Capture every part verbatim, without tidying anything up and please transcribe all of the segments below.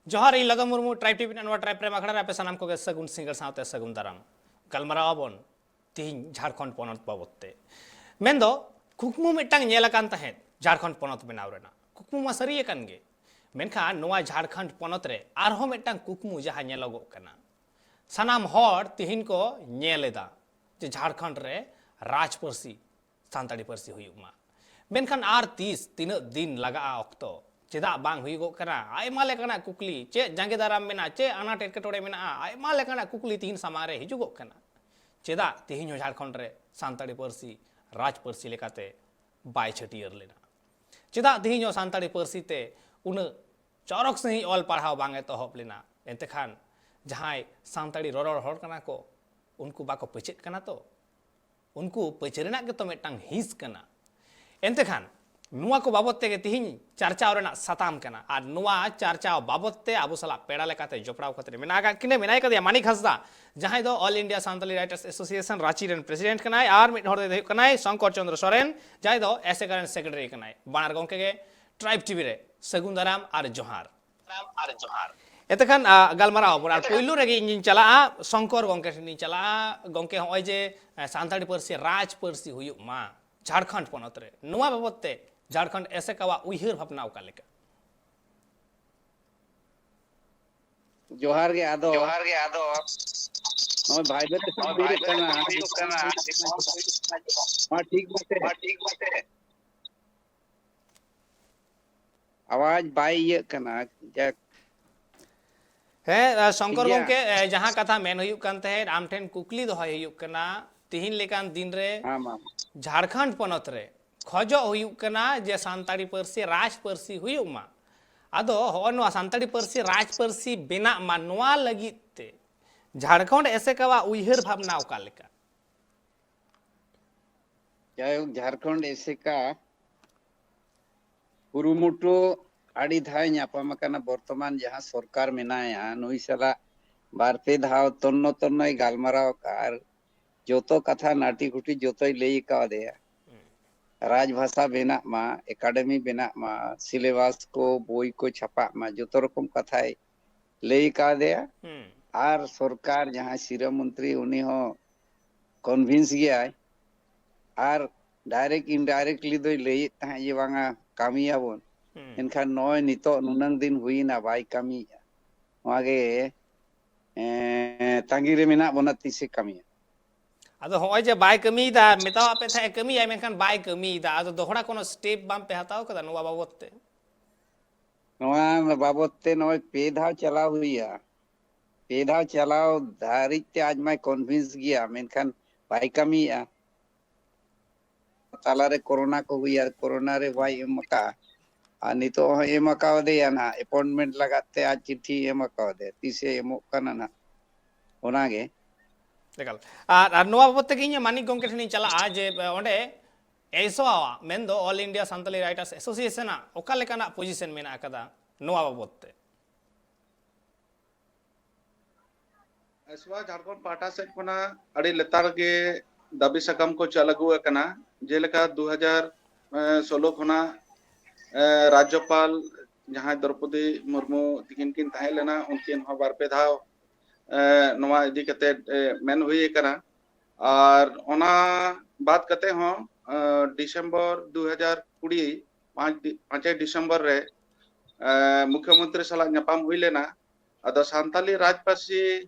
ᱡᱚᱦᱟᱨ, ᱤᱧ ᱞᱚᱫᱚ Murmu, tribe TV ᱨᱮᱱᱟᱜ ᱱᱚᱣᱟ ᱴᱨᱟᱭᱤᱵᱽ ᱯᱨᱮᱢ ᱟᱠᱷᱲᱟ ᱨᱮ ᱟᱯᱮ ᱥᱟᱱᱟᱢ ᱠᱚᱜᱮ ᱥᱟᱹᱜᱩᱱ ᱥᱤᱸᱜᱟᱹᱲ ᱥᱟᱶᱛᱮ ᱥᱟᱹᱜᱩᱱ ᱫᱟᱨᱟᱢ᱾ ᱜᱟᱞᱢᱟᱨᱟᱣ ᱟᱵᱚᱱ ᱛᱤᱦᱤᱧ ᱡᱷᱟᱲᱠᱷᱚᱸᱰ ᱯᱚᱱᱚᱛ ᱵᱟᱵᱚᱛ ᱛᱮ᱾ ᱢᱮᱱᱫᱚ ᱠᱩᱠᱢᱩ ᱢᱤᱫᱴᱟᱝ ᱧᱮᱞ ᱟᱠᱟᱱ ᱛᱟᱦᱮᱸᱫ ᱡᱷᱟᱲᱠᱷᱚᱸᱰ ᱯᱚᱱᱚᱛ ᱵᱮᱱᱟᱣ ᱨᱮᱱᱟᱜ᱾ ᱠᱩᱠᱢᱩ ᱢᱟ ᱥᱟᱹᱨᱤ ᱟᱠᱟᱱ ᱜᱮ, ᱢᱮᱱᱠᱷᱟᱱ ᱱᱚᱣᱟ ᱡᱷᱟᱲᱠᱷᱚᱸᱰ ᱯᱚᱱᱚᱛ ᱨᱮ ᱟᱨᱦᱚᱸ ᱢᱤᱫᱴᱟᱝ ᱠᱩᱠᱢᱩ ᱡᱟᱦᱟᱸ ᱧᱮᱞᱚᱜᱚᱜ ᱠᱟᱱᱟ, ᱥᱟᱱᱟᱢ ᱦᱚᱲ ᱛᱤᱦᱤᱧ ᱠᱚ ᱧᱮᱞ ᱮᱫᱟ ᱡᱮ ᱡᱷᱟᱲᱠᱷᱚᱸᱰ ᱨᱮ ᱨᱟᱡᱽ ᱯᱟᱹᱨᱥᱤ ᱥᱟᱱᱛᱟᱲᱤ ᱯᱟᱹᱨᱥᱤ ᱦᱩᱭᱩᱜ ᱢᱟ᱾ ᱢᱮᱱᱠᱷᱟᱱ ᱟᱨ ᱛᱤᱥ, ᱛᱤᱱᱟᱹᱜ ᱫᱤᱱ ᱞᱟᱜᱟᱜᱼᱟ ᱚᱠᱛᱚ? ᱪᱮᱫᱟᱜ ᱵᱟᱝ ᱦᱩᱭᱩᱜᱚᱜ ᱠᱟᱱᱟ? ᱟᱭᱢᱟ ᱞᱮᱠᱟᱱᱟᱜ ᱠᱩᱠᱞᱤ, ᱪᱮᱫ ᱡᱟᱸᱜᱮ ᱫᱟᱨᱟᱢ ᱢᱮᱱᱟᱜᱼᱟ, ᱪᱮᱫ ᱟᱱᱟᱴ ᱮᱴᱠᱮᱴᱚᱬᱮ ᱢᱮᱱᱟᱜᱼᱟ, ᱟᱭᱢᱟ ᱞᱮᱠᱟᱱᱟᱜ ᱠᱩᱠᱞᱤ ᱛᱤᱦᱤᱧ ᱥᱟᱢᱟᱝ ᱨᱮ ᱦᱤᱡᱩᱜᱚᱜ ᱠᱟᱱᱟ᱾ ᱪᱮᱫᱟᱜ ᱛᱤᱦᱤᱧ ᱦᱚᱸ ᱡᱷᱟᱲᱠᱷᱚᱸᱰ ᱨᱮ ᱥᱟᱱᱛᱟᱲᱤ ᱯᱟᱹᱨᱥᱤ ᱨᱟᱡᱽ ᱯᱟᱹᱨᱥᱤ ᱞᱮᱠᱟᱛᱮ ᱵᱟᱭ ᱪᱷᱟᱹᱴᱭᱟᱹᱨ ᱞᱮᱱᱟ? ᱪᱮᱫᱟᱜ ᱛᱤᱦᱤᱧ ᱦᱚᱸ ᱥᱟᱱᱛᱟᱲᱤ ᱯᱟᱹᱨᱥᱤ ᱛᱮ ᱩᱱᱟᱹᱜ ᱪᱚᱨᱚᱠ ᱥᱟᱺᱦᱤᱡ ᱚᱞ ᱯᱟᱲᱦᱟᱣ ᱵᱟᱝ ᱮᱛᱚᱦᱚᱵ ᱞᱮᱱᱟ? ᱮᱱᱛᱮ ᱠᱷᱟᱱ ᱡᱟᱦᱟᱸᱭ ᱥᱟᱱᱛᱟᱲᱤ ᱨᱚᱨᱚᱲ ᱦᱚᱲ ᱠᱟᱱᱟ ᱠᱚ, ᱩᱱᱠᱩ ᱵᱟᱠᱚ ᱯᱟᱹᱪᱟᱹᱜ ᱠᱟᱱᱟ ᱛᱚ? ᱩᱱᱠᱩ ᱯᱟᱹᱪᱟᱹ ᱨᱮᱱᱟᱜ ᱜᱮᱛᱚ ᱢᱤᱫᱴᱟᱝ ᱦᱤᱸᱥ ᱠᱟᱱᱟ᱾ ᱮᱱᱛᱮ ᱠᱷᱟᱱ ᱱᱚᱣᱟ ᱠᱚ ᱵᱟᱵᱚᱛ ᱛᱮᱜᱮ ᱛᱤᱦᱤᱧ ᱪᱟᱨᱪᱟᱣ ᱨᱮᱱᱟᱜ ᱥᱟᱛᱟᱢ ᱠᱟᱱᱟ᱾ ᱟᱨ ᱱᱚᱣᱟ ᱪᱟᱨᱪᱟᱣ ᱵᱟᱵᱚᱛ ᱛᱮ ᱟᱵᱚ ᱥᱟᱞᱟᱜ ᱯᱮᱲᱟ ᱞᱮᱠᱟᱛᱮ ᱡᱚᱯᱲᱟᱣ ᱠᱟᱛᱮ ᱢᱮᱱᱟᱜ ᱟᱠᱟᱫ ᱠᱤᱱᱟ, ᱢᱮᱱᱟᱭ ᱠᱟᱫᱮᱭᱟ ᱢᱟᱱᱤᱠ ᱦᱟᱸᱥᱫᱟ, ᱡᱟᱦᱟᱸᱭ ᱫᱚ All India Santali Writers Association Ranchi ᱨᱮᱱ ᱯᱨᱮᱥᱤᱰᱮᱱᱴ ᱠᱟᱱᱟᱭ, ᱟᱨ ᱢᱤᱫ ᱦᱚᱲ ᱫᱚᱭ ᱦᱩᱭᱩᱜ ᱠᱟᱱᱟᱭ ᱥᱚᱝᱠᱚᱨ ᱪᱚᱸᱫᱽᱨᱚ ᱥᱚᱨᱮᱱ, ᱡᱟᱦᱟᱸᱭ ᱫᱚ ᱮᱥᱮᱠᱟ ᱨᱮᱱ ᱥᱮᱠᱨᱮᱴᱟᱨᱤ ᱠᱟᱱᱟᱭ᱾ ᱵᱟᱱᱟᱨ ᱜᱚᱝᱠᱮ ᱜᱮ ᱴᱨᱟᱭᱤᱵᱽ ᱴᱤᱵᱷᱤ ᱨᱮ ᱥᱟᱹᱜᱩᱱ ᱫᱟᱨᱟᱢ ᱟᱨ ᱡᱚᱦᱟᱨ᱾ ᱮᱛᱮ ᱠᱷᱟᱱ, ᱟ, ᱜᱟᱞᱢᱟᱨᱟᱣ ᱟᱵᱚᱱ᱾ ᱟᱨ ᱯᱳᱭᱞᱳ ᱨᱮᱜᱮ ᱤᱧᱤᱧ ᱪᱟᱞᱟᱜᱼᱟ ᱥᱚᱝᱠᱚᱨ ᱜᱚᱝᱠᱮ ᱴᱷᱮᱱᱤᱧ ᱪᱟᱞᱟᱜᱼᱟ᱾ ᱜᱚᱝᱠᱮ, ᱦᱚᱸᱜᱼᱚᱭ ᱡᱮ, ᱮ, ᱥᱟᱱᱛᱟᱲᱤ ᱯᱟᱹᱨᱥᱤ ᱨᱟᱡᱽ ᱯᱟᱹᱨᱥᱤ ᱦᱩᱭᱩᱜ ᱢᱟ ᱡᱷᱟᱲᱠᱷᱚᱸᱰ ᱯᱚᱱᱚᱛ ᱨᱮ, ᱱᱚᱣᱟ ᱵᱟᱵᱚᱛ ᱛᱮ ᱡᱷᱟᱲᱠᱷᱚᱸᱰ ᱮᱥᱮᱠᱟᱣᱟᱜ ᱩᱭᱦᱟᱹᱨ ᱵᱷᱟᱵᱽᱱᱟ ᱚᱠᱟ ᱞᱮᱠᱟ? ᱡᱚᱦᱟᱨ ᱜᱮ᱾ ᱟᱫᱚ ᱡᱚᱦᱟᱨ ᱜᱮ᱾ ᱟᱫᱚ ᱱᱚᱜᱼᱚᱭ vibration ᱱᱚᱜᱼᱚᱭ ᱦᱩᱭᱩᱜ ᱠᱟᱱᱟ᱾ Vibration ᱦᱩᱭᱩᱜ ᱠᱟᱱᱟ᱾ ᱱᱚᱣᱟ ᱴᱷᱤᱠ ᱢᱟᱥᱮ? ᱱᱚᱣᱟ ᱴᱷᱤᱠ ᱢᱟᱥᱮ? ᱟᱣᱟᱡᱽ ᱵᱟᱭ ᱤᱭᱟᱹᱜ ᱠᱟᱱᱟ᱾ ᱡᱟᱠ᱾ ᱦᱮᱸ, ᱟ, ᱥᱚᱝᱠᱚᱨ ᱴᱷᱤᱠ ᱜᱮᱭᱟ᱾ ᱜᱚᱝᱠᱮ, ᱮ, ᱡᱟᱦᱟᱸ ᱠᱟᱛᱷᱟ ᱢᱮᱱ ᱦᱩᱭᱩᱜ ᱠᱟᱱ ᱛᱟᱦᱮᱸᱫ, ᱟᱢ ᱴᱷᱮᱱ ᱠᱩᱠᱞᱤ ᱫᱚᱦᱚᱭ ᱦᱩᱭᱩᱜ ᱠᱟᱱᱟ, ᱛᱤᱦᱤᱧ ᱞᱮᱠᱟᱱ ᱫᱤᱱ ᱨᱮ ᱦᱮᱸ, ᱢᱟ᱾ ᱡᱷᱟᱲᱠᱷᱚᱸᱰ ᱯᱚᱱᱚᱛ ᱨᱮ ᱠᱷᱚᱡᱚᱜ ᱦᱩᱭᱩᱜ ᱠᱟᱱᱟ ᱡᱮ ᱥᱟᱱᱛᱟᱲᱤ ᱯᱟᱹᱨᱥᱤ ᱨᱟᱡᱽ ᱯᱟᱹᱨᱥᱤ ᱦᱩᱭᱩᱜ ᱢᱟ᱾ ᱟᱫᱚ ᱦᱚᱸᱜᱼᱚ ᱱᱚᱣᱟ ᱥᱟᱱᱛᱟᱲᱤ ᱯᱟᱹᱨᱥᱤ ᱨᱟᱡᱽ ᱯᱟᱹᱨᱥᱤ ᱵᱮᱱᱟᱜ ᱢᱟ, ᱱᱚᱣᱟ ᱞᱟᱹᱜᱤᱫ ᱛᱮ ᱡᱷᱟᱲᱠᱷᱚᱸᱰ ᱮᱥᱮᱠᱟᱣᱟᱜ ᱩᱭᱦᱟᱹᱨ ᱵᱷᱟᱵᱽᱱᱟ ᱚᱠᱟ ᱞᱮᱠᱟ? ᱡᱟᱭᱦᱳᱠ, ᱡᱷᱟᱲᱠᱷᱚᱸᱰ ᱮᱥᱮᱠᱟ ᱠᱩᱨᱩᱢᱩᱴᱩ ᱟᱹᱰᱤ ᱫᱷᱟᱣ ᱧᱟᱯᱟᱢ ᱟᱠᱟᱱᱟ᱾ ᱵᱚᱨᱛᱚᱢᱟᱱ ᱡᱟᱦᱟᱸ ᱥᱚᱨᱠᱟᱨ ᱢᱮᱱᱟᱭᱟ, ᱱᱩᱭ ᱥᱟᱞᱟᱜ ᱵᱟᱨ ᱯᱮ ᱫᱷᱟᱣ ᱛᱚᱱᱱᱚ ᱛᱚᱱᱱᱚᱭ ᱜᱟᱞᱢᱟᱨᱟᱣ ᱟᱠᱟᱫᱼᱟ ᱟᱨ ᱡᱚᱛᱚ ᱠᱟᱛᱷᱟ ᱱᱟᱴᱤ ᱠᱩᱴᱤ ᱡᱚᱛᱚᱭ ᱞᱟᱹᱭ ᱠᱟᱣᱫᱮᱭᱟ᱾ ᱨᱟᱡᱽ ᱵᱷᱟᱥᱟ ᱵᱮᱱᱟᱜ ᱢᱟ, ᱮᱠᱟᱰᱮᱢᱤ ᱵᱮᱱᱟᱜ ᱢᱟ, ᱥᱤᱞᱮᱵᱟᱥ ᱠᱚ, ᱵᱳᱭ ᱠᱚ ᱪᱷᱟᱯᱟᱜ ᱢᱟ, ᱡᱚᱛᱚ ᱨᱚᱠᱚᱢ ᱠᱟᱛᱷᱟᱭ ᱞᱟᱹᱭ ᱠᱟᱣᱫᱮᱭᱟ᱾ ᱦᱩᱸ᱾ ᱟᱨ ᱥᱚᱨᱠᱟᱨ ᱡᱟᱦᱟᱸᱭ ᱥᱤᱨᱟᱹ ᱢᱚᱱᱛᱨᱤ, ᱩᱱᱤ ᱦᱚᱸ ᱠᱚᱱᱵᱷᱤᱱᱥ ᱜᱮᱭᱟᱭ᱾ ᱟᱨ ᱰᱟᱭᱨᱮᱠᱴ ᱤᱱᱰᱟᱭᱨᱮᱠᱴᱞᱤ ᱫᱚᱭ ᱞᱟᱹᱭᱮᱫ ᱛᱟᱦᱮᱸᱫ ᱡᱮ ᱵᱟᱝᱟ, ᱠᱟᱹᱢᱤᱭᱟᱵᱚᱱ᱾ ᱦᱩᱸ᱾ ᱮᱱᱠᱷᱟᱱ ᱱᱚᱜᱼᱚᱭ ᱱᱤᱛᱚᱜ ᱱᱩᱱᱟᱹᱝ ᱫᱤᱱ ᱦᱩᱭᱮᱱᱟ, ᱵᱟᱭ ᱠᱟᱹᱢᱤᱭᱮᱫᱼᱟ᱾ ᱱᱚᱣᱟ ᱜᱮ, ᱮᱸ, ᱛᱟᱺᱜᱤ ᱨᱮ ᱢᱮᱱᱟᱜ ᱵᱚᱱᱟ, ᱛᱤᱥᱮ ᱠᱟᱹᱢᱤᱭᱟ᱾ ᱟᱫᱚ ᱦᱚᱸᱜᱼᱚᱭ ᱡᱮ ᱵᱟᱭ ᱠᱟᱹᱢᱤᱭᱮᱫᱟ, ᱢᱮᱛᱟᱣᱟᱜ ᱯᱮ ᱛᱟᱦᱮᱸᱫ ᱠᱟᱹᱢᱤᱭᱟᱭ, ᱢᱮᱱᱠᱷᱟᱱ ᱵᱟᱭ ᱠᱟᱹᱢᱤᱭᱮᱫᱟ᱾ ᱟᱫᱚ ᱫᱚᱦᱲᱟ ᱠᱳᱱᱳ ᱥᱴᱮᱯ ᱵᱟᱝ ᱯᱮ ᱦᱟᱛᱟᱣ ᱠᱟᱫᱟ ᱱᱚᱣᱟ ᱵᱟᱵᱚᱛ ᱛᱮ? ᱱᱚᱣᱟ ᱵᱟᱵᱚᱛ ᱛᱮ ᱱᱚᱜᱼᱚᱭ ᱯᱮ ᱫᱷᱟᱣ ᱪᱟᱞᱟᱣ ᱦᱩᱭᱟ᱾ ᱯᱮ ᱫᱷᱟᱣ ᱪᱟᱞᱟᱣ ᱫᱷᱟᱹᱨᱤᱡ ᱛᱮ ᱟᱡ ᱢᱟᱭ ᱠᱚᱱᱵᱷᱤᱱᱥ ᱜᱮᱭᱟ, ᱢᱮᱱᱠᱷᱟᱱ ᱵᱟᱭ ᱠᱟᱹᱢᱤᱭᱮᱫᱼᱟ᱾ ᱛᱟᱞᱟᱨᱮ ᱠᱳᱨᱳᱱᱟ ᱠᱚ ᱦᱩᱭᱟ, ᱠᱳᱨᱳᱱᱟ ᱨᱮ ᱵᱟᱭ ᱮᱢ ᱟᱠᱟᱫᱼᱟ᱾ ᱟᱨ ᱱᱤᱛᱚᱜ ᱦᱚᱸ ᱮᱢ ᱟᱠᱟᱣᱫᱮᱭᱟ ᱱᱟᱦᱟᱜ, ᱮᱯᱚᱭᱮᱱᱴᱢᱮᱱᱴ ᱞᱟᱜᱟᱫ ᱛᱮ ᱟᱡ ᱪᱤᱴᱷᱤ ᱮᱢ ᱟᱠᱟᱣᱫᱮᱭᱟ, ᱛᱤᱥᱮ ᱮᱢᱚᱜ ᱠᱟᱱᱟ ᱱᱟᱦᱟᱜ, ᱚᱱᱟᱜᱮ᱾ ᱮᱠᱟᱞ᱾ ᱟᱨ, ᱟᱨ ᱱᱚᱣᱟ ᱵᱟᱵᱚᱛ ᱛᱮᱜᱮ ᱤᱧ ᱢᱟᱱᱤᱠ ᱜᱚᱢᱠᱮ ᱴᱷᱮᱱᱤᱧ ᱪᱟᱞᱟᱜᱼᱟ ᱡᱮ, ᱚᱸᱰᱮ ᱮᱥᱣᱟ ᱢᱮᱱᱫᱚ All India Santali Writers Association ᱟᱜ ᱚᱠᱟ ᱞᱮᱠᱟᱱᱟᱜ ᱯᱚᱡᱤᱥᱚᱱ ᱢᱮᱱᱟᱜ ᱟᱠᱟᱫᱟ ᱱᱚᱣᱟ ᱵᱟᱵᱚᱛ ᱛᱮ? ᱮᱥᱣᱟ ᱡᱷᱟᱲᱠᱷᱚᱸᱰ ᱯᱟᱦᱴᱟ ᱥᱮᱫ ᱠᱷᱚᱱᱟᱜ ᱟᱹᱰᱤ ᱞᱮᱛᱟᱲ ᱜᱮ ᱫᱟᱹᱵᱤ ᱥᱟᱠᱟᱢ ᱠᱚ ᱪᱟᱞ ᱟᱹᱜᱩ ᱟᱠᱟᱱᱟ, ᱡᱮᱞᱮᱠᱟ ᱫᱩ ᱦᱟᱡᱟᱨ ᱥᱳᱞᱳ ᱠᱷᱚᱱᱟᱜ, ᱮ, ᱨᱟᱡᱽᱡᱚᱯᱟᱞ ᱡᱟᱦᱟᱸᱭ ᱫᱨᱚᱯᱚᱫᱤ ᱢᱩᱨᱢᱩ ᱛᱤᱠᱤᱱ ᱠᱤᱱ ᱛᱟᱦᱮᱸ ᱞᱮᱱᱟ, ᱩᱱᱠᱤᱱ ᱦᱚᱸ ᱵᱟᱨ ᱯᱮ ᱫᱷᱟᱣ, ᱮ, ᱱᱚᱣᱟ ᱤᱫᱤ ᱠᱟᱛᱮ, ᱮ, ᱢᱮᱱ ᱦᱩᱭ ᱟᱠᱟᱱᱟ᱾ ᱟᱨ ᱚᱱᱟ ᱵᱟᱫ ᱠᱟᱛᱮ ᱦᱚᱸ, ᱮ, ᱰᱤᱥᱮᱢᱵᱚᱨ ᱫᱩ ᱦᱟᱡᱟᱨ ᱠᱩᱲᱤ, ᱯᱟᱸᱪ ᱰᱤ-, ᱯᱟᱸᱪᱮᱭ ᱰᱤᱥᱮᱢᱵᱚᱨ ᱨᱮ, ᱮ, ᱢᱩᱠᱷᱭᱚᱢᱚᱱᱛᱨᱤ ᱥᱟᱞᱟᱜ ᱧᱟᱯᱟᱢ ᱦᱩᱭ ᱞᱮᱱᱟ᱾ ᱟᱫᱚ ᱥᱟᱱᱛᱟᱞᱤ ᱨᱟᱡᱽ ᱯᱟᱹᱨᱥᱤ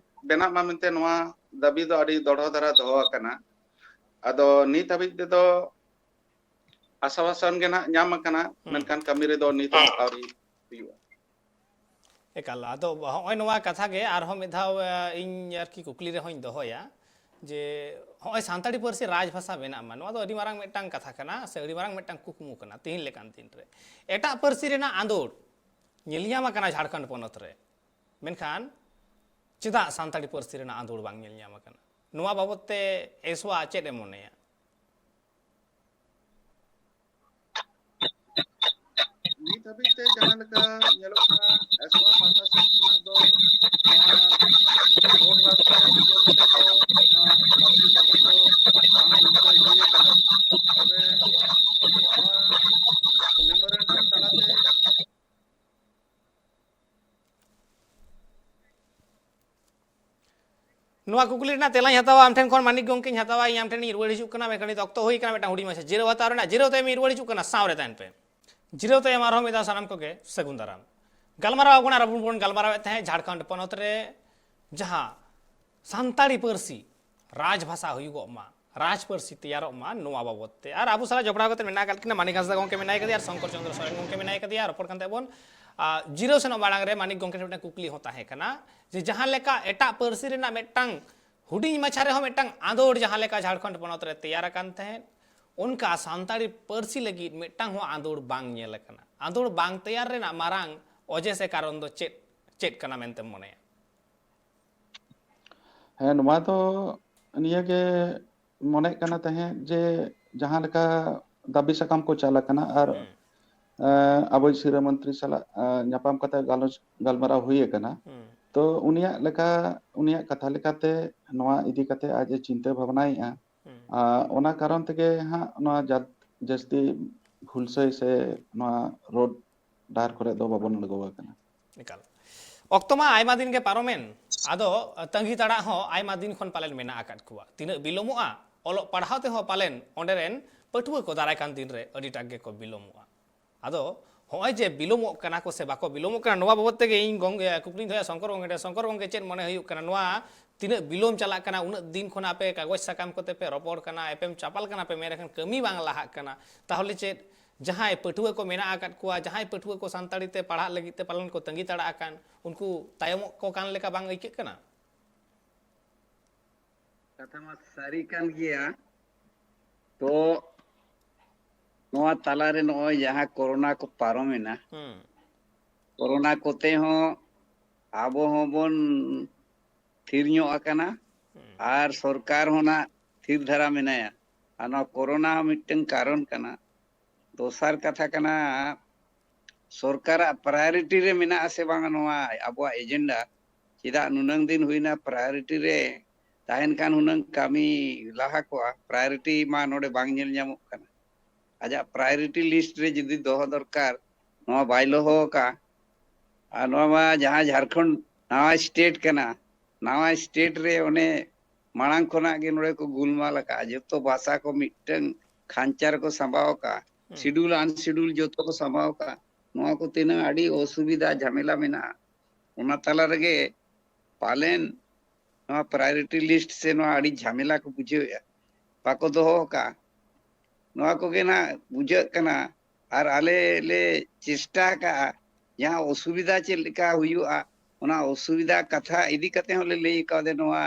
ᱵᱮᱱᱟᱜ ᱢᱟ ᱢᱮᱱᱛᱮ ᱱᱚᱣᱟ ᱫᱟᱹᱵᱤ ᱫᱚ ᱟᱹᱰᱤ ᱫᱚᱲᱦᱚ ᱫᱷᱟᱨᱟ ᱫᱚᱦᱚ ᱟᱠᱟᱱᱟ᱾ ᱟᱫᱚ ᱱᱤᱛ ᱦᱟᱹᱵᱤᱡ ᱛᱮᱫᱚ ᱟᱥᱟᱵᱷᱟᱥᱟᱱ ᱜᱮ ᱱᱟᱦᱟᱜ ᱧᱟᱢ ᱟᱠᱟᱱᱟ, ᱦᱩᱸ᱾ ᱢᱮᱱᱠᱷᱟᱱ ᱠᱟᱹᱢᱤ ᱨᱮᱫᱚ ᱱᱤᱛ ᱦᱚᱸ ᱟᱹᱣᱨᱤ ᱦᱩᱭᱩᱜᱼᱟ᱾ ᱮᱠᱟᱞ, ᱟᱫᱚ ᱦᱚᱸᱜᱼᱚᱭ ᱱᱚᱣᱟ ᱠᱟᱛᱷᱟ ᱜᱮ ᱟᱨᱦᱚᱸ ᱢᱤᱫ ᱫᱷᱟᱣ, ᱮ, ᱤᱧ ᱟᱨᱠᱤ ᱠᱩᱠᱞᱤ ᱨᱮᱦᱚᱸᱧ ᱫᱚᱦᱚᱭᱟ ᱡᱮ ᱦᱚᱸᱜᱼᱚᱭ ᱥᱟᱱᱛᱟᱲᱤ ᱯᱟᱹᱨᱥᱤ ᱨᱟᱡᱽᱵᱷᱟᱥᱟ ᱵᱮᱱᱟᱜ ᱢᱟ, ᱱᱚᱣᱟ ᱫᱚ ᱟᱹᱰᱤ ᱢᱟᱨᱟᱝ ᱢᱤᱫᱴᱟᱝ ᱠᱟᱛᱷᱟ ᱠᱟᱱᱟ ᱥᱮ ᱟᱹᱰᱤ ᱢᱟᱨᱟᱝ ᱢᱤᱫᱴᱟᱝ ᱠᱩᱠᱢᱩ ᱠᱟᱱᱟ ᱛᱮᱦᱮᱧ ᱞᱮᱠᱟᱱ ᱫᱤᱱ ᱨᱮ᱾ ᱮᱴᱟᱜ ᱯᱟᱹᱨᱥᱤ ᱨᱮᱱᱟᱜ ᱟᱸᱫᱳᱲ ᱧᱮᱞ ᱧᱟᱢ ᱟᱠᱟᱱᱟ ᱡᱷᱟᱲᱠᱷᱚᱸᱰ ᱯᱚᱱᱚᱛ ᱨᱮ, ᱢᱮᱱᱠᱷᱟᱱ ᱪᱮᱫᱟᱜ ᱥᱟᱱᱛᱟᱲᱤ ᱯᱟᱹᱨᱥᱤ ᱨᱮᱱᱟᱜ ᱟᱸᱫᱳᱲ ᱵᱟᱝ ᱧᱮᱞ ᱧᱟᱢ ᱟᱠᱟᱱᱟ? ᱱᱚᱣᱟ ᱵᱟᱵᱚᱛ ᱛᱮ ᱮᱥᱣᱟ ᱪᱮᱫ ᱮ ᱢᱚᱱᱮᱭᱟ? ᱱᱤᱛ ᱦᱟᱹᱵᱤᱡ ᱛᱮ ᱡᱟᱦᱟᱸ ᱞᱮᱠᱟ ᱧᱮᱞᱚᱜ ᱠᱟᱱᱟ, ᱮᱥᱣᱟ ᱯᱟᱦᱴᱟ ᱥᱮᱫ ᱠᱷᱚᱱᱟᱜ ᱫᱚ ᱱᱚᱣᱟ ᱵᱳᱨᱰ ᱨᱟᱥᱛᱟ ᱨᱮ ᱛᱤᱸᱜᱩ ᱠᱟᱛᱮ ᱫᱚ ᱱᱚᱣᱟ ᱯᱟᱹᱨᱥᱤ ᱵᱟᱵᱚᱫ ᱫᱚ ᱵᱟᱝ ᱵᱤᱥᱚᱭ ᱦᱩᱭ ᱟᱠᱟᱱᱟ᱾ ᱛᱚᱵᱮ ᱱᱚᱣᱟ ᱠᱩᱠᱞᱤ ᱨᱮᱱᱟᱜ ᱛᱮᱞᱟᱧ ᱦᱟᱛᱟᱣᱟ ᱟᱢ ᱴᱷᱮᱱ ᱠᱷᱚᱱ, ᱢᱟᱱᱤᱠ ᱜᱚᱢᱠᱮᱧ ᱦᱟᱛᱟᱣᱟ, ᱤᱧ ᱟᱢ ᱴᱷᱮᱱᱤᱧ ᱨᱩᱣᱟᱹᱲ ᱦᱤᱡᱩᱜ ᱠᱟᱱᱟ᱾ ᱢᱮᱱᱠᱷᱟᱱ ᱱᱤᱛ ᱚᱠᱛᱚ ᱦᱩᱭ ᱠᱟᱱᱟ ᱢᱤᱫᱴᱟᱝ ᱦᱩᱰᱤᱧ ᱢᱟᱪᱷᱟ ᱡᱤᱨᱟᱹᱣ ᱦᱟᱛᱟᱣ ᱨᱮᱱᱟᱜ᱾ ᱡᱤᱨᱟᱹᱣ ᱛᱟᱭᱚᱢ ᱤᱧ ᱨᱩᱣᱟᱹᱲ ᱦᱤᱡᱩᱜ ᱠᱟᱱᱟ, ᱥᱟᱶᱨᱮ ᱛᱟᱦᱮᱱ ᱯᱮ᱾ ᱡᱤᱨᱟᱹᱣ ᱛᱟᱭᱚᱢ ᱟᱨᱦᱚᱸ ᱢᱤᱫ ᱫᱷᱟᱣ ᱥᱟᱱᱟᱢ ᱠᱚᱜᱮ ᱥᱟᱹᱜᱩᱱ ᱫᱟᱨᱟᱢ᱾ ᱜᱟᱞᱢᱟᱨᱟᱣ ᱟᱵᱚᱱ ᱟᱨ ᱟᱵᱚ ᱵᱚᱱ ᱜᱟᱞᱢᱟᱨᱟᱣᱮᱫ ᱛᱟᱦᱮᱸᱫ ᱡᱷᱟᱲᱠᱷᱚᱸᱰ ᱯᱚᱱᱚᱛ ᱨᱮ ᱡᱟᱦᱟᱸ ᱥᱟᱱᱛᱟᱲᱤ ᱯᱟᱹᱨᱥᱤ ᱨᱟᱡᱽ ᱵᱷᱟᱥᱟ ᱦᱩᱭᱩᱜᱚᱜ ᱢᱟ, ᱨᱟᱡᱽ ᱯᱟᱹᱨᱥᱤ ᱛᱮᱭᱟᱨᱚᱜ ᱢᱟ, ᱱᱚᱣᱟ ᱵᱟᱵᱚᱛ ᱛᱮ᱾ ᱟᱨ ᱟᱵᱚ ᱥᱟᱞᱟᱜ ᱡᱚᱯᱲᱟᱣ ᱠᱟᱛᱮ ᱢᱮᱱᱟᱜ ᱟᱠᱟᱫ ᱠᱤᱱᱟ ᱢᱟᱱᱤᱠ ᱦᱟᱸᱥᱫᱟ ᱜᱚᱢᱠᱮ ᱢᱮᱱᱟᱭ ᱠᱟᱫᱮᱭᱟ ᱟᱨ ᱥᱚᱝᱠᱚᱨ ᱪᱚᱸᱫᱽᱨᱚ ᱥᱚᱨᱮᱱ ᱜᱚᱢᱠᱮ ᱢᱮᱱᱟᱭ ᱠᱟᱫᱮᱭᱟ᱾ ᱨᱚᱯᱚᱲ ᱠᱟᱱ ᱛᱟᱦᱮᱸ ᱵᱚᱱ᱾ ᱟᱨ ᱡᱤᱨᱟᱹᱣ ᱥᱮᱱᱚᱜ ᱢᱟᱲᱟᱝ ᱨᱮ ᱢᱟᱱᱤᱠ ᱜᱚᱢᱠᱮ ᱴᱷᱮᱱ ᱢᱤᱫᱴᱟᱝ ᱠᱩᱠᱞᱤ ᱦᱚᱸ ᱛᱟᱦᱮᱸ ᱠᱟᱱᱟ ᱡᱮ ᱡᱟᱦᱟᱸ ᱞᱮᱠᱟ ᱮᱴᱟᱜ ᱯᱟᱹᱨᱥᱤ ᱨᱮᱱᱟᱜ ᱢᱤᱫᱴᱟᱝ ᱦᱩᱰᱤᱧ ᱢᱟᱪᱷᱟ ᱨᱮᱦᱚᱸ ᱢᱤᱫᱴᱟᱝ ᱟᱸᱫᱳᱲ ᱡᱟᱦᱟᱸ ᱞᱮᱠᱟ ᱡᱷᱟᱲᱠᱷᱚᱸᱰ ᱯᱚᱱᱚᱛ ᱨᱮ ᱛᱮᱭᱟᱨ ᱟᱠᱟᱱ ᱛᱟᱦᱮᱸᱫ, ᱚᱱᱠᱟ ᱥᱟᱱᱛᱟᱲᱤ ᱯᱟᱹᱨᱥᱤ ᱞᱟᱹᱜᱤᱫ ᱢᱤᱫᱴᱟᱝ ᱦᱚᱸ ᱟᱸᱫᱳᱲ ᱵᱟᱝ ᱧᱮᱞ ᱟᱠᱟᱱᱟ᱾ ᱟᱸᱫᱳᱲ ᱵᱟᱝ ᱛᱮᱭᱟᱨ ᱨᱮᱱᱟᱜ ᱢᱟᱨᱟᱝ ᱚᱡᱮ ᱥᱮ ᱠᱟᱨᱚᱱ ᱫᱚ ᱪᱮᱫ, ᱪᱮᱫ ᱠᱟᱱᱟ ᱢᱮᱱᱛᱮᱢ ᱢᱚᱱᱮᱭᱟ? ᱦᱮᱸ, ᱱᱚᱣᱟ ᱫᱚ ᱱᱤᱭᱟᱹ ᱜᱮ ᱢᱚᱱᱮᱜ ᱠᱟᱱᱟ ᱛᱟᱦᱮᱸᱫ ᱡᱮ ᱡᱟᱦᱟᱸ ᱞᱮᱠᱟ ᱫᱟᱹᱵᱤ ᱥᱟᱠᱟᱢ ᱠᱚ ᱪᱟᱞ ᱟᱠᱟᱱᱟ ᱟᱨ ᱦᱩᱸ, ᱮᱸ, ᱟᱵᱚᱭᱤᱡ ᱥᱤᱨᱟᱹ ᱢᱚᱱᱛᱨᱤ ᱥᱟᱞᱟᱜ ᱮᱸ, ᱧᱟᱯᱟᱢ ᱠᱟᱛᱮ ᱜᱟᱞᱚᱪ ᱜᱟᱞᱢᱟᱨᱟᱣ ᱦᱩᱭ ᱟᱠᱟᱱᱟ᱾ ᱦᱩᱸ, ᱛᱚ ᱩᱱᱤᱭᱟᱜ ᱞᱮᱠᱟ, ᱩᱱᱤᱭᱟᱜ ᱠᱟᱛᱷᱟ ᱞᱮᱠᱟᱛᱮ ᱱᱚᱣᱟ ᱤᱫᱤ ᱠᱟᱛᱮ ᱟᱡ ᱮ ᱪᱤᱱᱛᱟᱹ ᱵᱷᱟᱵᱽᱱᱟᱭᱮᱫᱼᱟ᱾ ᱦᱩᱸ᱾ ᱟᱨ ᱚᱱᱟ ᱠᱟᱨᱚᱱ ᱛᱮᱜᱮ ᱦᱟᱸᱜ ᱱᱚᱣᱟ ᱡᱟ-, ᱡᱟᱹᱥᱛᱤ ᱦᱩᱞᱥᱟᱹᱭ ᱥᱮ ᱱᱚᱣᱟ ᱨᱳᱰ ᱰᱟᱦᱟᱨ ᱠᱚᱨᱮ ᱫᱚ ᱵᱟᱵᱚᱱ ᱟᱬᱜᱚ ᱟᱠᱟᱱᱟ᱾ ᱮᱠᱟᱞ᱾ ᱚᱠᱛᱚ ᱢᱟ ᱟᱭᱢᱟ ᱫᱤᱱ ᱜᱮ ᱯᱟᱨᱚᱢᱮᱱ, ᱟᱫᱚ ᱛᱟᱺᱜᱤ ᱛᱟᱲᱟᱜ ᱦᱚᱸ ᱟᱭᱢᱟ ᱫᱤᱱ ᱠᱷᱚᱱ ᱯᱟᱞᱮᱱ ᱢᱮᱱᱟᱜ ᱟᱠᱟᱫ ᱠᱚᱣᱟ᱾ ᱛᱤᱱᱟᱹᱜ ᱵᱤᱞᱚᱢᱚᱜᱼᱟ ᱚᱞᱚᱜ ᱯᱟᱲᱦᱟᱣ ᱛᱮᱦᱚᱸ ᱯᱟᱞᱮᱱ ᱚᱸᱰᱮ ᱨᱮᱱ ᱯᱟᱹᱴᱷᱩᱣᱟᱹ ᱠᱚ ᱫᱟᱨᱟᱭ ᱠᱟᱱ ᱫᱤᱱ ᱨᱮ ᱟᱹᱰᱤᱴᱟᱜ ᱜᱮᱠᱚ ᱵᱤᱞᱚᱢᱚᱜᱼᱟ᱾ ᱟᱫᱚ ᱦᱚᱸᱜᱼᱚᱭ ᱡᱮ ᱵᱤᱞᱚᱢᱚᱜ ᱠᱟᱱᱟ ᱠᱚ ᱥᱮ ᱵᱟᱠᱚ ᱵᱤᱞᱚᱢᱚᱜ ᱠᱟᱱᱟ, ᱱᱚᱣᱟ ᱵᱟᱵᱚᱫ ᱛᱮᱜᱮ ᱤᱧ ᱜᱚᱝ-, ᱮ, ᱠᱩᱠᱞᱤᱧ ᱫᱚᱦᱚᱭᱟ ᱥᱚᱝᱠᱚᱨ ᱜᱚᱝᱠᱮ ᱴᱷᱮᱱ᱾ ᱥᱚᱝᱠᱚᱨ ᱜᱚᱝᱠᱮ, ᱪᱮᱫ ᱢᱚᱱᱮ ᱦᱩᱭᱩᱜ ᱠᱟᱱᱟ, ᱱᱚᱣᱟ ᱛᱤᱱᱟᱹᱜ ᱵᱤᱞᱚᱢ ᱪᱟᱞᱟᱜ ᱠᱟᱱᱟ? ᱩᱱᱟᱹᱜ ᱫᱤᱱ ᱠᱷᱚᱱ ᱟᱯᱮ ᱠᱟᱜᱚᱡᱽ ᱥᱟᱠᱟᱢ ᱠᱚᱛᱮ ᱯᱮ ᱨᱚᱯᱚᱲ ᱠᱟᱱᱟ, ᱮᱯᱮᱢ ᱪᱟᱯᱟᱞ ᱠᱟᱱᱟ ᱯᱮ, ᱢᱮᱱᱠᱷᱟᱱ ᱠᱟᱹᱢᱤ ᱵᱟᱝ ᱞᱟᱦᱟᱜ ᱠᱟᱱᱟ᱾ ᱛᱟᱦᱚᱞᱮ ᱪᱮᱫ ᱡᱟᱦᱟᱸᱭ ᱯᱟᱹᱴᱷᱩᱣᱟᱹ ᱠᱚ ᱢᱮᱱᱟᱜ ᱟᱠᱟᱫ ᱠᱚᱣᱟ, ᱡᱟᱦᱟᱸᱭ ᱯᱟᱹᱴᱷᱩᱣᱟᱹ ᱠᱚ ᱥᱟᱱᱛᱟᱲᱤ ᱛᱮ ᱯᱟᱲᱦᱟᱜ ᱞᱟᱹᱜᱤᱫ ᱛᱮ ᱯᱟᱞᱮᱱ ᱠᱚ ᱛᱟᱺᱜᱤ ᱛᱟᱲᱟᱜ ᱟᱠᱟᱱ, ᱩᱱᱠᱩ ᱛᱟᱭᱚᱢᱚᱜ ᱠᱚ ᱠᱟᱱ ᱞᱮᱠᱟ ᱵᱟᱝ ᱟᱹᱭᱠᱟᱹᱜ ᱠᱟᱱᱟ? ᱠᱟᱛᱷᱟ ᱢᱟ ᱥᱟᱹᱨᱤ ᱠᱟᱱ ᱜᱮᱭᱟ᱾ ᱛᱚ ᱱᱚᱣᱟ ᱛᱟᱞᱟᱨᱮ ᱱᱚᱜᱼᱚᱭ ᱡᱟᱦᱟᱸ ᱠᱳᱨᱳᱱᱟ ᱠᱚ ᱯᱟᱨᱚᱢᱮᱱᱟ, ᱦᱩᱸ, ᱠᱳᱨᱳᱱᱟ ᱠᱚᱛᱮ ᱦᱚᱸ ᱟᱵᱚ ᱦᱚᱸᱵᱚᱱ ᱛᱷᱤᱨ ᱧᱚᱜ ᱟᱠᱟᱱᱟ ᱦᱩᱸ, ᱟᱨ ᱥᱚᱨᱠᱟᱨ ᱦᱚᱸ ᱱᱟᱜ ᱛᱷᱤᱨ ᱫᱷᱟᱨᱟ ᱢᱮᱱᱟᱭᱟ᱾ ᱟᱨ ᱱᱚᱣᱟ ᱠᱳᱨᱳᱱᱟ ᱦᱚᱸ ᱢᱤᱫᱴᱟᱝ ᱠᱟᱨᱚᱱ ᱠᱟᱱᱟ᱾ ᱫᱚᱥᱟᱨ ᱠᱟᱛᱷᱟ ᱠᱟᱱᱟ, ᱥᱚᱨᱠᱟᱨᱟᱜ ᱯᱨᱟᱭᱳᱨᱤᱴᱤ ᱨᱮ ᱢᱮᱱᱟᱜ ᱟᱥᱮ ᱵᱟᱝ ᱱᱚᱣᱟ ᱟᱵᱚᱣᱟᱜ ᱮᱡᱮᱱᱰᱟ? ᱪᱮᱫᱟᱜ ᱱᱩᱱᱟᱹᱝ ᱫᱤᱱ ᱦᱩᱭᱱᱟ ᱯᱨᱟᱭᱳᱨᱤᱴᱤ ᱨᱮ ᱛᱟᱦᱮᱱ ᱠᱷᱟᱱ ᱦᱩᱱᱟᱹᱝ ᱠᱟᱹᱢᱤ ᱞᱟᱦᱟ ᱠᱚᱜᱼᱟ᱾ ᱯᱨᱟᱭᱳᱨᱤᱴᱤ ᱢᱟ ᱱᱚᱰᱮ ᱵᱟᱝ ᱧᱮᱞ ᱧᱟᱢᱚᱜ ᱠᱟᱱᱟ᱾ ᱟᱡᱟᱜ ᱯᱨᱟᱭᱳᱨᱤᱴᱤ ᱞᱤᱥᱴ ᱨᱮ ᱡᱩᱫᱤ ᱫᱚᱦᱚ ᱫᱚᱨᱠᱟᱨ, ᱱᱚᱣᱟ ᱵᱟᱭ ᱫᱚᱦᱚ ᱟᱠᱟᱫᱼᱟ᱾ ᱟᱨ ᱱᱚᱣᱟ ᱢᱟ ᱡᱟᱦᱟᱸ ᱡᱷᱟᱲᱠᱷᱚᱸᱰ ᱱᱟᱣᱟ ᱥᱴᱮᱴ ᱠᱟᱱᱟ, ᱱᱟᱣᱟ ᱥᱴᱮᱴ ᱨᱮ ᱚᱱᱮ ᱢᱟᱲᱟᱝ ᱠᱷᱚᱱᱟᱜ ᱜᱮ ᱱᱚᱰᱮ ᱠᱚ ᱜᱩᱞᱢᱟᱞ ᱟᱠᱟᱫᱼᱟ, ᱡᱚᱛᱚ ᱵᱷᱟᱥᱟ ᱠᱚ ᱢᱤᱫᱴᱟᱝ ᱠᱷᱟᱧᱪᱟ ᱨᱮᱠᱚ ᱥᱟᱢᱵᱟᱣ ᱟᱠᱟᱫᱼᱟ᱾ ᱥᱤᱰᱩᱞ ᱟᱱᱥᱤᱰᱩᱞ ᱡᱚᱛᱚ ᱠᱚ ᱥᱟᱢᱵᱟᱣ ᱟᱠᱟᱫᱼᱟ᱾ ᱱᱚᱣᱟ ᱠᱚ ᱛᱤᱱᱟᱹᱜ ᱟᱹᱰᱤ ᱚᱥᱩᱵᱤᱫᱷᱟ ᱡᱷᱟᱢᱮᱞᱟ ᱢᱮᱱᱟᱜᱼᱟ, ᱚᱱᱟ ᱛᱟᱞᱟ ᱨᱮᱜᱮ ᱯᱟᱞᱮᱱ ᱱᱚᱣᱟ ᱯᱨᱟᱭᱳᱨᱤᱴᱤ ᱞᱤᱥᱴ ᱥᱮ ᱱᱚᱣᱟ ᱟᱹᱰᱤ ᱡᱷᱟᱢᱮᱞᱟ ᱠᱚ ᱵᱩᱡᱷᱟᱹᱣᱮᱫᱼᱟ, ᱵᱟᱠᱚ ᱫᱚᱦᱚ ᱟᱠᱟᱫᱼᱟ᱾ ᱱᱚᱣᱟ ᱠᱚᱜᱮ ᱱᱟᱜ ᱵᱩᱡᱷᱟᱹᱜ ᱠᱟᱱᱟ᱾ ᱟᱨ ᱟᱞᱮ ᱞᱮ ᱪᱮᱥᱴᱟ ᱟᱠᱟᱫᱼᱟ, ᱡᱟᱦᱟᱸ ᱚᱥᱩᱵᱤᱫᱷᱟ ᱪᱮᱫ ᱞᱮᱠᱟ ᱦᱩᱭᱩᱜᱼᱟ, ᱚᱱᱟ ᱚᱥᱩᱵᱤᱫᱷᱟ ᱠᱟᱛᱷᱟ ᱤᱫᱤ ᱠᱟᱛᱮ ᱦᱚᱸᱞᱮ ᱞᱟᱹᱭ ᱠᱟᱣᱫᱮ, ᱱᱚᱣᱟ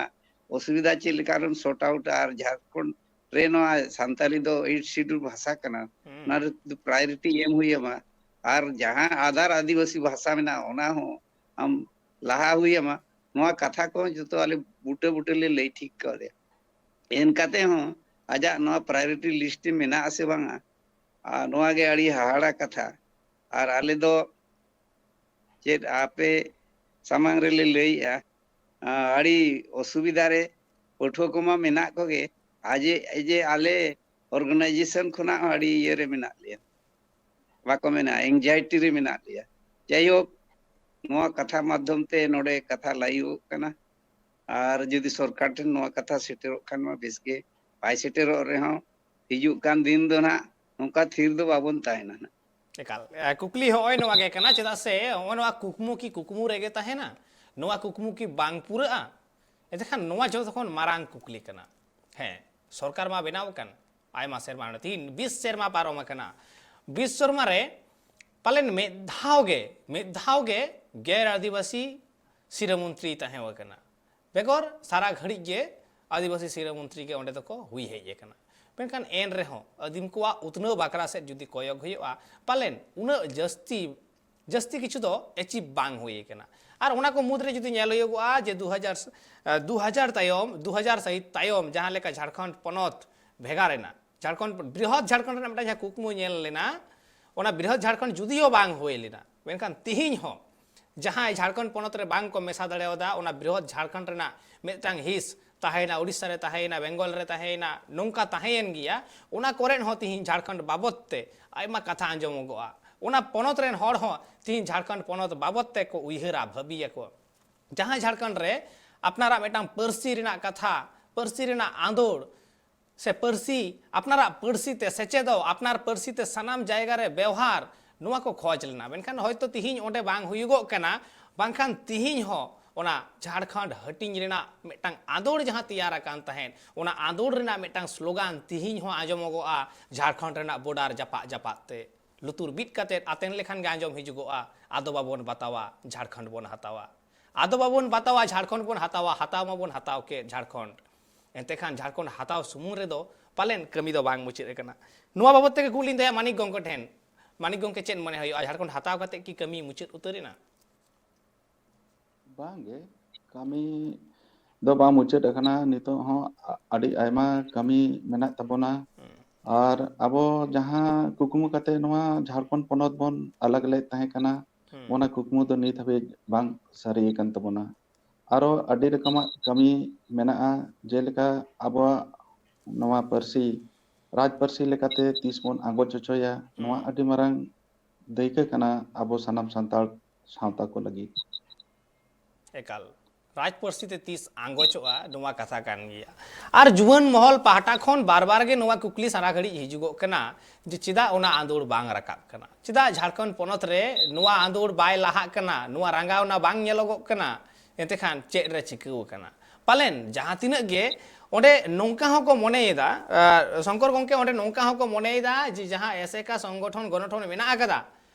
ᱚᱥᱩᱵᱤᱫᱷᱟ ᱪᱮᱫ ᱞᱮᱠᱟ ᱵᱚᱱ ᱥᱚᱨᱴ ᱟᱣᱩᱴ, ᱟᱨ ᱡᱷᱟᱲᱠᱷᱚᱸᱰ ᱨᱮ ᱱᱚᱣᱟ ᱥᱟᱱᱛᱟᱞᱤ ᱫᱚ ᱮᱭᱤᱴ ᱥᱤᱰᱩᱞ ᱵᱷᱟᱥᱟ ᱠᱟᱱᱟ, ᱚᱱᱟ ᱨᱮ ᱯᱨᱟᱭᱳᱨᱤᱴᱤ ᱮᱢ ᱦᱩᱭ ᱟᱢᱟ᱾ ᱟᱨ ᱡᱟᱦᱟᱸ ᱟᱫᱟᱨ ᱟᱹᱫᱤᱵᱟᱹᱥᱤ ᱵᱷᱟᱥᱟ ᱢᱮᱱᱟᱜᱼᱟ, ᱚᱱᱟ ᱦᱚᱸ ᱟᱢ ᱞᱟᱦᱟ ᱦᱩᱭ ᱟᱢᱟ᱾ ᱱᱚᱣᱟ ᱠᱟᱛᱷᱟ ᱠᱚᱦᱚᱸ ᱡᱚᱛᱚ ᱟᱞᱮ ᱵᱩᱴᱟᱹ ᱵᱩᱴᱟᱹ ᱞᱮ ᱞᱟᱹᱭ ᱴᱷᱤᱠ ᱠᱟᱣᱫᱮᱭᱟ᱾ ᱮᱱ ᱠᱟᱛᱮ ᱦᱚᱸ ᱟᱡᱟᱜ ᱱᱚᱣᱟ ᱯᱨᱟᱭᱳᱨᱤᱴᱤ ᱞᱤᱥᱴ ᱨᱮ ᱢᱮᱱᱟᱜ ᱟᱥᱮ ᱵᱟᱝᱟ, ᱟᱨ ᱱᱚᱣᱟ ᱜᱮ ᱟᱹᱰᱤ ᱦᱟᱦᱟᱲᱟ ᱠᱟᱛᱷᱟ᱾ ᱟᱨ ᱟᱞᱮ ᱫᱚ ᱪᱮᱫ ᱟᱯᱮ ᱥᱟᱢᱟᱝ ᱨᱮᱞᱮ ᱞᱟᱹᱭᱮᱜᱼᱟ, ᱟᱹᱰᱤ ᱚᱥᱩᱵᱤᱫᱷᱟ ᱨᱮ ᱯᱟᱹᱴᱷᱩᱣᱟᱹ ᱠᱚᱢᱟ ᱢᱮᱱᱟᱜ ᱠᱚᱜᱮ, ᱟᱡᱮ ᱡᱮ ᱟᱞᱮ ᱚᱨᱜᱟᱱᱟᱭᱡᱮᱥᱚᱱ ᱠᱷᱚᱱᱟᱜ ᱦᱚᱸ ᱟᱹᱰᱤ ᱤᱭᱟᱹ ᱨᱮ ᱢᱮᱱᱟᱜ ᱞᱮᱭᱟ, ᱵᱟᱠᱚ ᱢᱮᱱᱟ ᱮᱝᱡᱟᱭᱴᱤ ᱨᱮ ᱢᱮᱱᱟᱜ ᱞᱮᱭᱟ᱾ ᱡᱟᱭᱦᱳᱠ, ᱱᱚᱣᱟ ᱠᱟᱛᱷᱟ ᱢᱟᱫᱽᱫᱷᱚᱢ ᱛᱮ ᱱᱚᱰᱮ ᱠᱟᱛᱷᱟ ᱞᱟᱹᱭᱚᱜ ᱠᱟᱱᱟ, ᱟᱨ ᱡᱩᱫᱤ ᱥᱚᱨᱠᱟᱨ ᱴᱷᱮᱱ ᱱᱚᱣᱟ ᱠᱟᱛᱷᱟ ᱥᱮᱴᱮᱨᱚᱜ ᱠᱷᱟᱱ ᱢᱟ ᱵᱮᱥ ᱜᱮ, ᱵᱟᱭ ᱥᱮᱴᱮᱨᱚᱜ ᱨᱮᱦᱚᱸ ᱦᱤᱡᱩᱜ ᱠᱟᱱ ᱫᱤᱱ ᱫᱚ ᱱᱟᱦᱟᱜ ᱱᱚᱝᱠᱟ ᱛᱷᱤᱨ ᱫᱚ ᱵᱟᱵᱚᱱ ᱛᱟᱦᱮᱱᱟ ᱱᱟᱦᱟᱜ᱾ ᱮᱠᱟᱞ᱾ ᱮ, ᱠᱩᱠᱞᱤ ᱦᱚᱸᱜᱼᱚᱭ ᱱᱚᱣᱟ ᱜᱮ ᱠᱟᱱᱟ, ᱪᱮᱫᱟᱜ ᱥᱮ ᱦᱚᱸᱜᱼᱚᱭ ᱱᱚᱣᱟ ᱠᱩᱠᱢᱩ ᱠᱤ ᱠᱩᱠᱢᱩ ᱨᱮᱜᱮ ᱛᱟᱦᱮᱱᱟ? ᱱᱚᱣᱟ ᱠᱩᱠᱢᱩ ᱠᱤ ᱵᱟᱝ ᱯᱩᱨᱟᱹᱜᱼᱟ? ᱮᱱᱛᱮᱠᱷᱟᱱ ᱱᱚᱣᱟ ᱡᱚᱛᱚ ᱠᱷᱚᱱ ᱢᱟᱨᱟᱝ ᱠᱩᱠᱞᱤ ᱠᱟᱱᱟ᱾ ᱦᱮᱸ, ᱥᱚᱨᱠᱟᱨ ᱢᱟ ᱵᱮᱱᱟᱣ ᱟᱠᱟᱱ ᱟᱭᱢᱟ ᱥᱮᱨᱢᱟ, ᱛᱤᱦᱤᱧ ᱵᱤᱥ ᱥᱮᱨᱢᱟ ᱯᱟᱨᱚᱢ ᱟᱠᱟᱱᱟ᱾ ᱵᱤᱥ ᱥᱮᱨᱢᱟ ᱨᱮ ᱯᱟᱞᱮᱱ ᱢᱤᱫ ᱫᱷᱟᱣ ᱜᱮ, ᱢᱤᱫ ᱫᱷᱟᱣ ᱜᱮ ᱜᱮᱨ ᱟᱹᱫᱤᱵᱟᱹᱥᱤ ᱥᱤᱨᱟᱹ ᱢᱚᱱᱛᱨᱤ ᱛᱟᱦᱮᱸ ᱟᱠᱟᱱᱟ᱾ ᱵᱮᱜᱚᱨ ᱥᱟᱨᱟ ᱜᱷᱟᱹᱲᱤᱡ ᱜᱮ ᱟᱹᱫᱤᱵᱟᱹᱥᱤ ᱥᱤᱨᱟᱹ ᱢᱚᱱᱛᱨᱤ ᱜᱮ ᱚᱸᱰᱮ ᱫᱚᱠᱚ ᱦᱩᱭ ᱦᱮᱡ ᱟᱠᱟᱱᱟ᱾ ᱢᱮᱱᱠᱷᱟᱱ ᱮᱱ ᱨᱮᱦᱚᱸ ᱟᱹᱫᱤᱢ ᱠᱚᱣᱟᱜ ᱩᱛᱱᱟᱹᱣ ᱵᱟᱠᱷᱨᱟ ᱥᱮᱫ ᱡᱩᱫᱤ ᱠᱚᱭᱚᱜ ᱦᱩᱭᱩᱜᱼᱟ, ᱯᱟᱞᱮᱱ ᱩᱱᱟᱹᱜ ᱡᱟᱹᱥᱛᱤ, ᱡᱟᱹᱥᱛᱤ ᱠᱤᱪᱷᱩ ᱫᱚ ᱮᱪᱤᱵᱷ ᱵᱟᱝ ᱦᱩᱭ ᱟᱠᱟᱱᱟ᱾ ᱟᱨ ᱚᱱᱟ ᱠᱚ ᱢᱩᱫᱽᱨᱮ ᱡᱩᱫᱤ ᱧᱮᱞ ᱦᱩᱭᱩᱜᱚᱜᱼᱟ ᱡᱮ ᱫᱩ ᱦᱟᱡᱟᱨ, ᱫᱩ ᱦᱟᱡᱟᱨ ᱛᱟᱭᱚᱢ, ᱫᱩ ᱦᱟᱡᱟᱨ ᱥᱟᱹᱦᱤᱛ ᱛᱟᱭᱚᱢ ᱡᱟᱦᱟᱸ ᱞᱮᱠᱟ ᱡᱷᱟᱲᱠᱷᱚᱸᱰ ᱯᱚᱱᱚᱛ ᱵᱷᱮᱜᱟᱨ ᱮᱱᱟ, ᱡᱷᱟᱲᱠᱷᱚᱸᱰ, ᱵᱨᱤᱦᱚᱛ ᱡᱷᱟᱲᱠᱷᱚᱸᱰ ᱨᱮᱱᱟᱜ ᱢᱤᱫᱴᱟᱝ ᱡᱟᱦᱟᱸ ᱠᱩᱠᱢᱩ ᱧᱮᱞ ᱞᱮᱱᱟ, ᱚᱱᱟ ᱵᱨᱤᱦᱚᱛ ᱡᱷᱟᱲᱠᱷᱚᱸᱰ ᱡᱩᱫᱤᱭᱳ ᱵᱟᱝ ᱦᱩᱭ ᱞᱮᱱᱟ, ᱢᱮᱱᱠᱷᱟᱱ ᱛᱤᱦᱤᱧ ᱦᱚᱸ ᱡᱟᱦᱟᱸᱭ ᱡᱷᱟᱲᱠᱷᱚᱸᱰ ᱯᱚᱱᱚᱛ ᱨᱮ ᱵᱟᱝ ᱠᱚ ᱢᱮᱥᱟ ᱫᱟᱲᱮᱭᱟᱫᱟ, ᱚᱱᱟ ᱵᱨᱤᱦᱚᱛ ᱡᱷᱟᱲᱠᱷᱚᱸᱰ ᱨᱮᱱᱟᱜ ᱢᱤᱫᱴᱟᱝ ᱦᱤᱸᱥ ᱛᱟᱦᱮᱸᱭᱮᱱᱟ, ᱩᱲᱤᱥᱥᱟ ᱨᱮ ᱛᱟᱦᱮᱸᱭᱮᱱᱟ, ᱵᱮᱝᱜᱚᱞ ᱨᱮ ᱛᱟᱦᱮᱸᱭᱮᱱᱟ, ᱱᱚᱝᱠᱟ ᱛᱟᱦᱮᱸᱭᱮᱱ ᱜᱮᱭᱟ᱾ ᱚᱱᱟ ᱠᱚᱨᱮᱫ ᱦᱚᱸ ᱛᱤᱦᱤᱧ ᱡᱷᱟᱲᱠᱷᱚᱸᱰ ᱵᱟᱵᱚᱫ ᱛᱮ ᱟᱭᱢᱟ ᱠᱟᱛᱷᱟ ᱟᱸᱡᱚᱢᱚᱜᱚᱜᱼᱟ᱾ ᱚᱱᱟ ᱯᱚᱱᱚᱛ ᱨᱮᱱ ᱦᱚᱲ ᱦᱚᱸ ᱛᱤᱦᱤᱧ ᱡᱷᱟᱲᱠᱷᱚᱸᱰ ᱯᱚᱱᱚᱛ ᱵᱟᱵᱚᱫ ᱛᱮᱠᱚ ᱩᱭᱦᱟᱹᱨᱟ, ᱵᱷᱟᱹᱵᱤᱭᱟᱠᱚ᱾ ᱡᱟᱦᱟᱸ ᱡᱷᱟᱲᱠᱷᱚᱸᱰ ᱨᱮ ᱟᱯᱱᱟᱨᱟᱜ ᱢᱤᱫᱴᱟᱝ ᱯᱟᱹᱨᱥᱤ ᱨᱮᱱᱟᱜ ᱠᱟᱛᱷᱟ, ᱯᱟᱹᱨᱥᱤ ᱨᱮᱱᱟᱜ ᱟᱸᱫᱳᱲ, ᱥᱮ ᱯᱟᱹᱨᱥᱤ, ᱟᱯᱱᱟᱨᱟᱜ ᱯᱟᱹᱨᱥᱤ ᱛᱮ ᱥᱮᱪᱮᱫᱚᱜ, ᱟᱯᱱᱟᱨ ᱯᱟᱹᱨᱥᱤ ᱛᱮ ᱥᱟᱱᱟᱢ ᱡᱟᱭᱜᱟ ᱨᱮ ᱵᱮᱣᱦᱟᱨ, ᱱᱚᱣᱟ ᱠᱚ ᱠᱷᱚᱡᱽ ᱞᱮᱱᱟ᱾ ᱢᱮᱱᱠᱷᱟᱱ ᱦᱚᱭᱛᱳ ᱛᱤᱦᱤᱧ ᱚᱸᱰᱮ ᱵᱟᱝ ᱦᱩᱭᱩᱜᱚᱜ ᱠᱟᱱᱟ, ᱵᱟᱝᱠᱷᱟᱱ ᱛᱤᱦᱤᱧ ᱦᱚᱸ ᱚᱱᱟ ᱡᱷᱟᱲᱠᱷᱚᱸᱰ ᱦᱟᱹᱴᱤᱧ ᱨᱮᱱᱟᱜ ᱢᱤᱫᱴᱟᱝ ᱟᱸᱫᱳᱲ ᱡᱟᱦᱟᱸ ᱛᱮᱭᱟᱨ ᱟᱠᱟᱱ ᱛᱟᱦᱮᱸᱫ, ᱚᱱᱟ ᱟᱸᱫᱳᱲ ᱨᱮᱱᱟᱜ ᱢᱤᱫᱴᱟᱝ ᱥᱞᱳᱜᱟᱱ ᱛᱤᱦᱤᱧ ᱦᱚᱸ ᱟᱸᱡᱚᱢᱚᱜᱚᱜᱼᱟ, ᱡᱷᱟᱲᱠᱷᱚᱸᱰ ᱨᱮᱱᱟᱜ ᱵᱚᱰᱟᱨ ᱡᱟᱯᱟᱜ ᱡᱟᱯᱟᱜ ᱛᱮ᱾ ᱞᱩᱛᱩᱨ ᱵᱤᱫ ᱠᱟᱛᱮᱫ ᱟᱛᱮᱱ ᱞᱮᱠᱷᱟᱱ ᱜᱮ ᱟᱸᱡᱚᱢ ᱦᱤᱡᱩᱜᱚᱜᱼᱟ, "ᱟᱫᱚ ᱵᱟᱵᱚᱱ ᱵᱟᱛᱟᱣᱟ, ᱡᱷᱟᱲᱠᱷᱚᱸᱰ ᱵᱚᱱ ᱦᱟᱛᱟᱣᱟ᱾ ᱟᱫᱚ ᱵᱟᱵᱚᱱ ᱵᱟᱛᱟᱣᱟ, ᱡᱷᱟᱲᱠᱷᱚᱸᱰ ᱵᱚᱱ ᱦᱟᱛᱟᱣᱟ, ᱦᱟᱛᱟᱣ ᱢᱟᱵᱚᱱ ᱦᱟᱛᱟᱣ ᱠᱮᱫ ᱡᱷᱟᱲᱠᱷᱚᱸᱰ᱾" ᱮᱱᱛᱮ ᱠᱷᱟᱱ ᱡᱷᱟᱲᱠᱷᱚᱸᱰ ᱦᱟᱛᱟᱣ ᱥᱩᱢᱩᱝ ᱨᱮᱫᱚ ᱯᱟᱞᱮᱱ ᱠᱟᱹᱢᱤ ᱫᱚ ᱵᱟᱝ ᱢᱩᱪᱟᱹᱫ ᱟᱠᱟᱱᱟ᱾ ᱱᱚᱣᱟ ᱵᱟᱵᱚᱫ ᱛᱮᱜᱮ ᱠᱩᱞᱤᱧ ᱛᱟᱭᱟ ᱢᱟᱱᱤᱠ ᱜᱚᱢᱠᱮ ᱴᱷᱮᱱ᱾ ᱢᱟᱱᱤᱠ ᱜᱚᱢᱠᱮ, ᱪᱮᱫ ᱢᱚᱱᱮ ᱦᱩᱭᱩᱜᱼᱟ, ᱡᱷᱟᱲᱠᱷᱚᱸᱰ ᱦᱟᱛᱟᱣ ᱠᱟᱛᱮ ᱠᱤ ᱠᱟᱹᱢᱤ ᱢᱩᱪᱟᱹᱫ ᱩᱛᱟᱹᱨ ᱮᱱᱟ? ᱵᱟᱝᱜᱮ, ᱠᱟᱹᱢᱤ ᱫᱚ ᱵᱟᱝ ᱢᱩᱪᱟᱹᱫ ᱟᱠᱟᱱᱟ᱾ ᱱᱤᱛᱚᱜ ᱦᱚᱸ ᱟ-, ᱟᱹᱰᱤ ᱟᱭᱢᱟ ᱠᱟᱹᱢᱤ ᱢᱮᱱᱟᱜ ᱛᱟᱵᱚᱱᱟ᱾ ᱦᱩᱸ᱾ ᱟᱨ ᱟᱵᱚ ᱡᱟᱦᱟᱸ ᱠᱩᱠᱢᱩ ᱠᱟᱛᱮ ᱱᱚᱣᱟ ᱡᱷᱟᱲᱠᱷᱚᱸᱰ ᱯᱚᱱᱚᱛ ᱵᱚᱱ ᱟᱞᱟᱜᱽ ᱞᱮᱫ ᱛᱟᱦᱮᱸ ᱠᱟᱱᱟ, ᱦᱩᱸ᱾ ᱚᱱᱟ ᱠᱩᱠᱢᱩ ᱫᱚ ᱱᱤᱛ ᱦᱟᱹᱵᱤᱡ ᱵᱟᱝ ᱥᱟᱹᱨᱤ ᱟᱠᱟᱱ ᱛᱟᱵᱚᱱᱟ᱾ ᱟᱨᱚ ᱟᱹᱰᱤ ᱨᱚᱠᱚᱢᱟᱜ ᱠᱟᱹᱢᱤ ᱢᱮᱱᱟᱜᱼᱟ, ᱡᱮᱞᱮᱠᱟ ᱟᱵᱚᱣᱟᱜ ᱱᱚᱣᱟ ᱯᱟᱹᱨᱥᱤ, ᱨᱟᱡᱽ ᱯᱟᱹᱨᱥᱤ ᱞᱮᱠᱟᱛᱮ ᱛᱤᱥ ᱵᱚᱱ ᱟᱸᱜᱚᱪ ᱦᱚᱪᱚᱭᱟ, ᱱᱚᱣᱟ ᱦᱩᱸ᱾ ᱟᱹᱰᱤ ᱢᱟᱨᱟᱝ ᱫᱟᱹᱭᱠᱟᱹ ᱠᱟᱱᱟ ᱟᱵᱚ ᱥᱟᱱᱟᱢ ᱥᱟᱱᱛᱟᱲ ᱥᱟᱶᱛᱟ ᱠᱚ ᱞᱟᱹᱜᱤᱫ᱾ ᱮᱠᱟᱞ, ᱨᱟᱡᱽ ᱯᱟᱹᱨᱥᱤ ᱛᱮ ᱛᱤᱥ ᱟᱸᱜᱚᱪᱚᱜᱼᱟ, ᱱᱚᱣᱟ ᱠᱟᱛᱷᱟ ᱠᱟᱱ ᱜᱮᱭᱟ᱾ ᱟᱨ ᱡᱩᱣᱟᱹᱱ ᱢᱚᱦᱚᱞ ᱯᱟᱦᱴᱟ ᱠᱷᱚᱱ ᱵᱟᱨ ᱵᱟᱨ ᱜᱮ ᱱᱚᱣᱟ ᱠᱩᱠᱞᱤ ᱥᱟᱨᱟ ᱜᱷᱟᱹᱲᱤᱡ ᱦᱤᱡᱩᱜᱚᱜ ᱠᱟᱱᱟ ᱡᱮ ᱪᱮᱫᱟᱜ ᱚᱱᱟ ᱟᱸᱫᱳᱲ ᱵᱟᱝ ᱨᱟᱠᱟᱵ ᱠᱟᱱᱟ, ᱪᱮᱫᱟᱜ ᱡᱷᱟᱲᱠᱷᱚᱸᱰ ᱯᱚᱱᱚᱛ ᱨᱮ ᱱᱚᱣᱟ ᱟᱸᱫᱳᱲ ᱵᱟᱭ ᱞᱟᱦᱟᱜ ᱠᱟᱱᱟ, ᱱᱚᱣᱟ ᱨᱟᱸᱜᱟᱣᱱᱟ ᱵᱟᱝ ᱧᱮᱞᱚᱜᱚᱜ ᱠᱟᱱᱟ, ᱮᱱᱛᱮ ᱠᱷᱟᱱ ᱪᱮᱫ ᱨᱮ ᱪᱤᱠᱟᱹᱣ ᱟᱠᱟᱱᱟ? ᱯᱟᱞᱮᱱ ᱡᱟᱦᱟᱸ ᱛᱤᱱᱟᱹᱜ ᱜᱮ ᱚᱸᱰᱮ ᱱᱚᱝᱠᱟ ᱦᱚᱸᱠᱚ ᱢᱚᱱᱮᱭᱮᱫᱟ, ᱟᱨ ᱥᱚᱝᱠᱚᱨ ᱜᱚᱢᱠᱮ, ᱚᱸᱰᱮ ᱱᱚᱝᱠᱟ ᱦᱚᱸᱠᱚ ᱢᱚᱱᱮᱭᱮᱫᱟ ᱡᱮ ᱡᱟᱦᱟᱸ ᱮᱥᱮᱠᱟ ᱥᱚᱝᱜᱚᱴᱷᱚᱱ ᱜᱚᱱᱚᱴᱷᱚᱱ ᱢᱮᱱᱟᱜ ᱟᱠᱟᱫᱟ,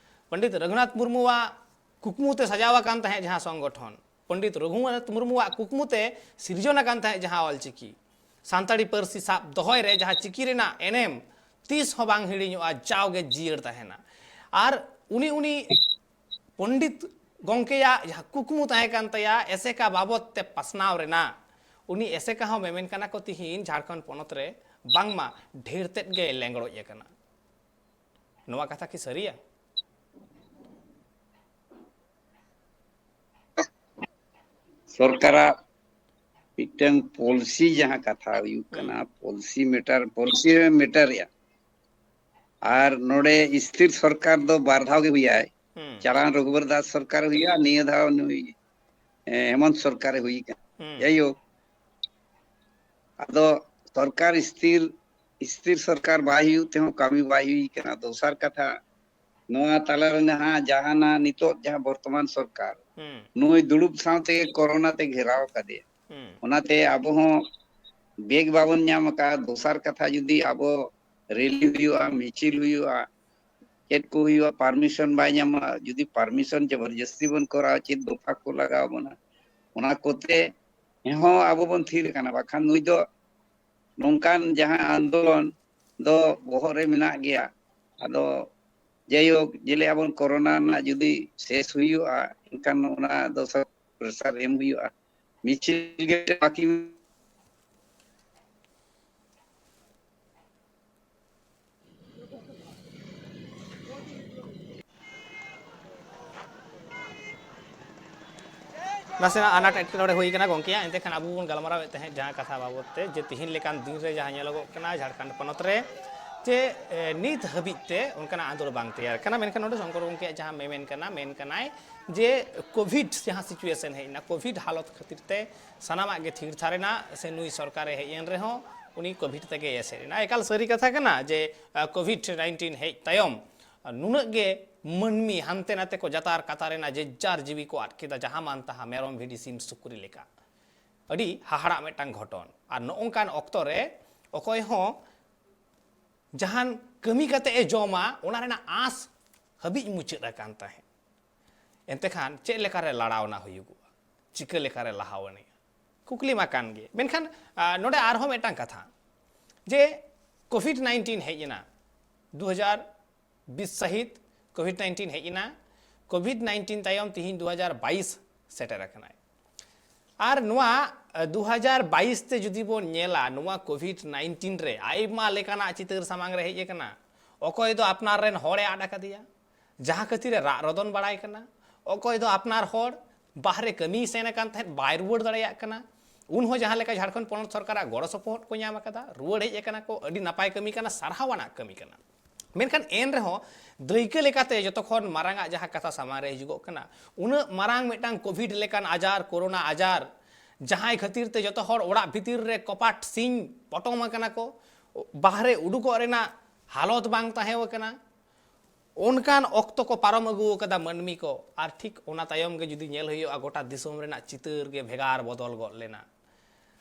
ᱯᱚᱱᱰᱤᱛ ᱨᱚᱜᱷᱩᱱᱟᱛᱷ ᱢᱩᱨᱢᱩᱣᱟᱜ ᱠᱩᱠᱢᱩ ᱛᱮ ᱥᱟᱡᱟᱣ ᱟᱠᱟᱱ ᱛᱟᱦᱮᱸᱫ ᱡᱟᱦᱟᱸ ᱥᱚᱝᱜᱚᱴᱷᱚᱱ, ᱯᱚᱱᱰᱤᱛ ᱨᱚᱜᱷᱩᱱᱟᱛᱷ ᱢᱩᱨᱢᱩᱣᱟᱜ ᱠᱩᱠᱢᱩ ᱛᱮ ᱥᱤᱨᱡᱚᱱ ᱟᱠᱟᱱ ᱛᱟᱦᱮᱸᱫ ᱡᱟᱦᱟᱸ ᱚᱞᱪᱤᱠᱤ, ᱥᱟᱱᱛᱟᱲᱤ ᱯᱟᱹᱨᱥᱤ ᱥᱟᱵ ᱫᱚᱦᱚᱭ ᱨᱮ ᱡᱟᱦᱟᱸ ᱪᱤᱠᱤ ᱨᱮᱱᱟᱜ ᱮᱱᱮᱢ ᱛᱤᱥ ᱦᱚᱸ ᱵᱟᱝ ᱦᱤᱲᱤᱧᱚᱜᱼᱟ, ᱡᱟᱣᱜᱮ ᱡᱤᱭᱟᱹᱲ ᱛᱟᱦᱮᱱᱟ᱾ ᱟᱨ ᱩᱱᱤ, ᱩᱱᱤ ᱯᱚᱱᱰᱤᱛ ᱜᱚᱢᱠᱮᱭᱟᱜ ᱡᱟᱦᱟᱸ ᱠᱩᱠᱢᱩ ᱛᱟᱦᱮᱸ ᱠᱟᱱ ᱛᱟᱭᱟ ᱮᱥᱮᱠᱟ ᱵᱟᱵᱚᱫ ᱛᱮ ᱯᱟᱥᱱᱟᱣ ᱨᱮᱱᱟᱜ, ᱩᱱᱤ ᱮᱥᱮᱠᱟ ᱦᱚᱸ ᱢᱮᱢᱮᱱ ᱠᱟᱱᱟ ᱠᱚ ᱛᱤᱦᱤᱧ ᱡᱷᱟᱲᱠᱷᱚᱸᱰ ᱯᱚᱱᱚᱛ ᱨᱮ ᱵᱟᱝᱢᱟ ᱰᱷᱮᱨ ᱛᱮᱫ ᱜᱮ ᱞᱮᱸᱜᱽᱲᱚᱡ ᱟᱠᱟᱱᱟ᱾ ᱱᱚᱣᱟ ᱠᱟᱛᱷᱟ ᱠᱤ ᱥᱟᱹᱨᱤᱭᱟ? ᱥᱚᱨᱠᱟᱨᱟᱜ ᱢᱤᱫᱴᱟᱝ ᱯᱚᱞᱥᱤ ᱡᱟᱦᱟᱸ ᱠᱟᱛᱷᱟ ᱦᱩᱭᱩᱜ ᱠᱟᱱᱟ, ᱯᱚᱞᱥᱤ ᱢᱮᱴᱟᱨ, ᱯᱚᱞᱥᱤ ᱢᱮᱴᱟᱨᱮᱜᱼᱟ᱾ ᱟᱨ ᱱᱚᱰᱮ ᱥᱛᱷᱤᱨ ᱥᱚᱨᱠᱟᱨ ᱫᱚ ᱵᱟᱨ ᱫᱷᱟᱣ ᱜᱮ ᱦᱩᱭᱟᱭ᱾ ᱦᱩᱸ᱾ ᱪᱟᱞᱟᱣᱮᱱ ᱨᱚᱜᱷᱩᱵᱚᱨ ᱫᱟᱥ ᱥᱚᱨᱠᱟᱨ ᱦᱩᱭᱟ, ᱱᱤᱭᱟᱹ ᱫᱷᱟᱣ ᱱᱩᱭ, ᱮ, ᱦᱮᱢᱚᱱᱛ ᱥᱚᱨᱠᱟᱨᱮ ᱦᱩᱭ ᱠᱟᱱᱟ᱾ ᱦᱩᱸ᱾ ᱡᱟᱭᱦᱳᱠ, ᱟᱫᱚ ᱥᱚᱨᱠᱟᱨ ᱥᱛᱷᱤᱨ, ᱥᱛᱷᱤᱨ ᱥᱚᱨᱠᱟᱨ ᱵᱟᱭ ᱦᱩᱭᱩᱜ ᱛᱮᱦᱚᱸ ᱠᱟᱹᱢᱤ ᱵᱟᱭ ᱦᱩᱭ ᱠᱟᱱᱟ᱾ ᱫᱚᱥᱟᱨ ᱠᱟᱛᱷᱟ, ᱱᱚᱣᱟ ᱛᱟᱞᱟᱨᱮ ᱱᱟᱦᱟᱜ ᱡᱟᱦᱟᱱᱟᱜ ᱱᱤᱛᱚᱜ ᱡᱟᱦᱟᱸ ᱵᱚᱨᱛᱚᱢᱟᱱ ᱥᱚᱨᱠᱟᱨ, ᱦᱩᱸ᱾ ᱱᱩᱭ ᱫᱩᱲᱩᱵ ᱥᱟᱶᱛᱮ ᱠᱚᱨᱳᱱᱟ ᱛᱮ ᱜᱷᱮᱨᱟᱣ ᱠᱟᱫᱮᱭᱟ᱾ ᱦᱩᱸ᱾ ᱚᱱᱟᱛᱮ ᱟᱵᱚ ᱦᱚᱸ ᱵᱮᱜᱽ ᱵᱟᱵᱚᱱ ᱧᱟᱢ ᱟᱠᱟᱫᱼᱟ᱾ ᱫᱚᱥᱟᱨ ᱠᱟᱛᱷᱟ, ᱡᱩᱫᱤ ᱟᱵᱚ ᱨᱮᱞᱤ ᱦᱩᱭᱩᱜᱼᱟ, ᱢᱤᱪᱷᱤᱞ ᱦᱩᱭᱩᱜᱼᱟ, ᱪᱮᱫ ᱠᱚ ᱦᱩᱭᱩᱜᱼᱟ, ᱯᱟᱨᱢᱤᱥᱚᱱ ᱵᱟᱭ ᱧᱟᱢᱟ᱾ ᱡᱩᱫᱤ ᱯᱟᱨᱢᱤᱥᱚᱱ ᱡᱚᱵᱚᱨᱡᱚᱥᱛᱤ ᱵᱚᱱ ᱠᱚᱨᱟᱣᱟ, ᱪᱮᱫ ᱫᱚᱯᱷᱟ ᱠᱚ ᱞᱟᱜᱟᱣ ᱵᱚᱱᱟ, ᱚᱱᱟ ᱠᱚᱛᱮ ᱦᱚᱸ ᱟᱵᱚ ᱵᱚᱱ ᱛᱷᱤᱨ ᱟᱠᱟᱱᱟ᱾ ᱵᱟᱠᱷᱟᱱ ᱱᱩᱭ ᱫᱚ ᱱᱚᱝᱠᱟᱱ ᱡᱟᱦᱟᱸ ᱟᱱᱫᱳᱞᱚᱱ ᱫᱚ ᱵᱚᱦᱚᱜ ᱨᱮ ᱢᱮᱱᱟᱜ ᱜᱮᱭᱟ᱾ ᱟᱫᱚ ᱡᱟᱭᱦᱳᱠ, ᱡᱮᱞᱮ ᱟᱵᱚᱱ ᱠᱚᱨᱳᱱᱟ ᱨᱮᱱᱟᱜ ᱡᱩᱫᱤ ᱥᱮᱥ ᱦᱩᱭᱩᱜᱼᱟ, ᱮᱱᱠᱷᱟᱱ ᱚᱱᱟ ᱫᱚ ᱥᱚᱨᱠᱟᱨ ᱯᱨᱮᱥᱟᱨ ᱮᱢ ᱦᱩᱭᱩᱜᱼᱟ᱾ ᱢᱤᱪᱷᱤᱞ ᱜᱮ ᱵᱟᱹᱠᱤ᱾ ᱱᱟᱥᱮᱱᱟᱜ ᱟᱱᱟᱴ ᱮᱴᱠᱮᱴᱚᱬᱮ ᱦᱩᱭ ᱠᱟᱱᱟ ᱜᱚᱢᱠᱮᱭᱟᱜ, ᱮᱱᱛᱮ ᱠᱷᱟᱱ ᱟᱵᱚ ᱵᱚᱱ ᱜᱟᱞᱢᱟᱨᱟᱣᱮᱫ ᱛᱟᱦᱮᱸᱫ ᱡᱟᱦᱟᱸ ᱠᱟᱛᱷᱟ ᱵᱟᱵᱚᱫ ᱛᱮ, ᱡᱮ ᱛᱤᱦᱤᱧ ᱞᱮᱠᱟᱱ ᱫᱤᱱ ᱨᱮ ᱡᱟᱦᱟᱸ ᱧᱮᱞᱚᱜᱚᱜ ᱠᱟᱱᱟ ᱡᱷᱟᱲᱠᱷᱚᱸᱰ ᱯᱚᱱᱚᱛ ᱨᱮ, ᱡᱮ, ᱮ, ᱱᱤᱛ ᱦᱟᱹᱵᱤᱡ ᱛᱮ ᱚᱱᱠᱟᱱᱟᱜ ᱟᱸᱫᱳᱲ ᱵᱟᱝ ᱛᱮᱭᱟᱨ ᱠᱟᱱᱟ᱾ ᱢᱮᱱᱠᱷᱟᱱ ᱱᱚᱰᱮ ᱥᱚᱝᱠᱚᱨ ᱜᱚᱢᱠᱮᱭᱟᱜ ᱡᱟᱦᱟᱸ ᱢᱮᱢᱮᱱ ᱠᱟᱱᱟ, ᱢᱮᱱ ᱠᱟᱱᱟᱭ ᱡᱮ ᱠᱳᱵᱷᱤᱰ ᱡᱟᱦᱟᱸ situation ᱦᱮᱡ ᱮᱱᱟ, ᱠᱳᱵᱷᱤᱰ ᱦᱟᱞᱚᱛ ᱠᱷᱟᱹᱛᱤᱨ ᱛᱮ ᱥᱟᱱᱟᱢᱟᱜ ᱜᱮ ᱛᱷᱤᱨ ᱛᱷᱟᱨ ᱮᱱᱟ, ᱥᱮ ᱱᱩᱭ ᱥᱚᱨᱠᱟᱨᱮ ᱦᱮᱡ ᱮᱱ ᱨᱮᱦᱚᱸ ᱩᱱᱤ ᱠᱳᱵᱷᱤᱰ ᱛᱮᱜᱮᱭ ᱮᱥᱮᱫ ᱮᱱᱟ᱾ ᱮᱠᱟᱞ ᱥᱟᱹᱨᱤ ᱠᱟᱛᱷᱟ ᱠᱟᱱᱟ ᱡᱮ, ᱟ, ᱠᱳᱵᱷᱤᱰ ᱱᱟᱭᱤᱱᱴᱤᱱ ᱦᱮᱡ ᱛᱟᱭᱚᱢ ᱱᱩᱱᱟᱹᱜ ᱜᱮ ᱢᱟᱹᱱᱢᱤ ᱦᱟᱱᱛᱮ ᱱᱟᱛᱮ ᱠᱚ ᱡᱟᱛᱟᱨ ᱠᱟᱛᱟᱨ ᱮᱱᱟ, ᱡᱮ ᱡᱟᱨ ᱡᱤᱣᱤ ᱠᱚ ᱟᱫ ᱠᱮᱫᱟ, ᱡᱟᱦᱟᱸ ᱢᱟᱱ ᱛᱟᱦᱟᱸ ᱢᱮᱨᱚᱢ, ᱵᱷᱤᱰᱤ, ᱥᱤᱢ, ᱥᱩᱠᱨᱤ ᱞᱮᱠᱟ᱾ ᱟᱹᱰᱤ ᱦᱟᱦᱟᱲᱟᱜ ᱢᱤᱫᱴᱟᱝ ᱜᱷᱚᱴᱚᱱ᱾ ᱟᱨ ᱱᱚᱜᱼᱚᱝᱠᱟᱱ ᱚᱠᱛᱚ ᱨᱮ ᱚᱠᱚᱭ ᱦᱚᱸ ᱡᱟᱦᱟᱱ ᱠᱟᱹᱢᱤ ᱠᱟᱛᱮ ᱮ ᱡᱚᱢᱟ, ᱚᱱᱟ ᱨᱮᱱᱟᱜ ᱟᱸᱥ ᱦᱟᱹᱵᱤᱡ ᱢᱩᱪᱟᱹᱫ ᱟᱠᱟᱱ ᱛᱟᱦᱮᱸᱫ᱾ ᱮᱱᱛᱮ ᱠᱷᱟᱱ ᱪᱮᱫ ᱞᱮᱠᱟᱨᱮ ᱞᱟᱲᱟᱣᱱᱟ ᱦᱩᱭᱩᱜᱚᱜᱼᱟ? ᱪᱤᱠᱟᱹ ᱞᱮᱠᱟᱨᱮ ᱞᱟᱦᱟᱣ ᱟᱹᱱᱤᱡᱼᱟ? ᱠᱩᱠᱞᱤ ᱢᱟ ᱠᱟᱱ ᱜᱮ᱾ ᱢᱮᱱᱠᱷᱟᱱ, ᱟ, ᱱᱚᱰᱮ ᱟᱨᱦᱚᱸ ᱢᱤᱫᱴᱟᱝ ᱠᱟᱛᱷᱟ, ᱡᱮ ᱠᱳᱵᱷᱤᱰ ᱱᱟᱭᱤᱱᱴᱤᱱ ᱦᱮᱡ ᱮᱱᱟ, ᱫᱩ ᱦᱟᱡᱟᱨ ᱵᱤᱥ ᱥᱟᱹᱦᱤᱛ ᱠᱳᱵᱷᱤᱰ ᱱᱟᱭᱤᱱᱴᱤᱱ ᱦᱮᱡ ᱮᱱᱟ᱾ ᱠᱳᱵᱷᱤᱰ ᱱᱟᱭᱤᱱᱴᱤᱱ ᱛᱟᱭᱚᱢ ᱛᱤᱦᱤᱧ ᱫᱩ ᱦᱟᱡᱟᱨ ᱵᱟᱭᱤᱥ ᱥᱮᱴᱮᱨ ᱟᱠᱟᱱᱟᱭ᱾ ᱟᱨ ᱱᱚᱣᱟ, ᱟ, ᱫᱩ ᱦᱟᱡᱟᱨ ᱵᱟᱭᱤᱥ ᱛᱮ ᱡᱩᱫᱤ ᱵᱚᱱ ᱧᱮᱞᱟ, ᱱᱚᱣᱟ ᱠᱳᱵᱷᱤᱰ ᱱᱟᱭᱤᱱᱴᱤᱱ ᱨᱮ ᱟᱭᱢᱟ ᱞᱮᱠᱟᱱᱟᱜ ᱪᱤᱛᱟᱹᱨ ᱥᱟᱢᱟᱝ ᱨᱮ ᱦᱮᱡ ᱟᱠᱟᱱᱟ᱾ ᱚᱠᱚᱭ ᱫᱚ ᱟᱯᱱᱟᱨ ᱨᱮᱱ ᱦᱚᱲᱮ ᱟᱫ ᱟᱠᱟᱫᱮᱭᱟ, ᱡᱟᱦᱟᱸ ᱠᱷᱟᱹᱛᱤᱨ ᱮ ᱨᱟᱜ ᱨᱚᱫᱚᱱ ᱵᱟᱲᱟᱭ ᱠᱟᱱᱟ᱾ ᱚᱠᱚᱭ ᱫᱚ ᱟᱯᱱᱟᱨ ᱦᱚᱲ ᱵᱟᱦᱨᱮ ᱠᱟᱹᱢᱤᱭ ᱥᱮᱱ ᱟᱠᱟᱱ ᱛᱟᱦᱮᱸᱫ, ᱵᱟᱭ ᱨᱩᱣᱟᱹᱲ ᱫᱟᱲᱮᱭᱟᱜ ᱠᱟᱱᱟ᱾ ᱩᱱ ᱦᱚᱸ ᱡᱟᱦᱟᱸ ᱞᱮᱠᱟ ᱡᱷᱟᱲᱠᱷᱚᱸᱰ ᱯᱚᱱᱚᱛ ᱥᱚᱨᱠᱟᱨᱟᱜ ᱜᱚᱲᱚ ᱥᱚᱯᱚᱦᱚᱫ ᱠᱚ ᱧᱟᱢ ᱟᱠᱟᱫᱟ, ᱨᱩᱣᱟᱹᱲ ᱦᱮᱡ ᱟᱠᱟᱱᱟ ᱠᱚ, ᱟᱹᱰᱤ ᱱᱟᱯᱟᱭ ᱠᱟᱹᱢᱤ ᱠᱟᱱᱟ, ᱥᱟᱨᱦᱟᱣ ᱟᱱᱟᱜ ᱠᱟᱹᱢᱤ ᱠᱟᱱᱟ᱾ ᱢᱮᱱᱠᱷᱟᱱ ᱮᱱ ᱨᱮᱦᱚᱸ ᱫᱟᱹᱭᱠᱟᱹ ᱞᱮᱠᱟᱛᱮ ᱡᱚᱛᱚ ᱠᱷᱚᱱ ᱢᱟᱨᱟᱝ ᱟᱜ ᱡᱟᱦᱟᱸ ᱠᱟᱛᱷᱟ ᱥᱟᱢᱟᱝ ᱨᱮ ᱦᱤᱡᱩᱜᱚᱜ ᱠᱟᱱᱟ, ᱩᱱᱟᱹᱜ ᱢᱟᱨᱟᱝ ᱢᱤᱫᱴᱟᱝ ᱠᱳᱵᱷᱤᱰ ᱞᱮᱠᱟᱱ ᱟᱡᱟᱨ, ᱠᱳᱨᱳᱱᱟ ᱟᱡᱟᱨ, ᱡᱟᱦᱟᱸᱭ ᱠᱷᱟᱹᱛᱤᱨ ᱛᱮ ᱡᱚᱛᱚ ᱦᱚᱲ ᱚᱲᱟᱜ ᱵᱷᱤᱛᱤᱨ ᱨᱮ ᱠᱚᱯᱟᱴ ᱥᱤᱧ ᱯᱚᱴᱚᱢ ᱟᱠᱟᱱᱟ ᱠᱚ, ᱵᱟᱦᱨᱮ ᱩᱰᱩᱠᱚᱜ ᱨᱮᱱᱟᱜ ᱦᱟᱞᱚᱛ ᱵᱟᱝ ᱛᱟᱦᱮᱸ ᱟᱠᱟᱱᱟ᱾ ᱚᱱᱠᱟᱱ ᱚᱠᱛᱚ ᱠᱚ ᱯᱟᱨᱚᱢ ᱟᱹᱜᱩ ᱟᱠᱟᱫᱟ ᱢᱟᱹᱱᱢᱤ ᱠᱚ, ᱟᱨ ᱴᱷᱤᱠ ᱚᱱᱟ ᱛᱟᱭᱚᱢ ᱜᱮ ᱡᱩᱫᱤ ᱧᱮᱞ ᱦᱩᱭᱩᱜᱼᱟ, ᱜᱚᱴᱟ ᱫᱤᱥᱚᱢ ᱨᱮᱱᱟᱜ ᱪᱤᱛᱟᱹᱨ ᱜᱮ ᱵᱷᱮᱜᱟᱨ ᱵᱚᱫᱚᱞ ᱜᱚᱫ ᱞᱮᱱᱟ᱾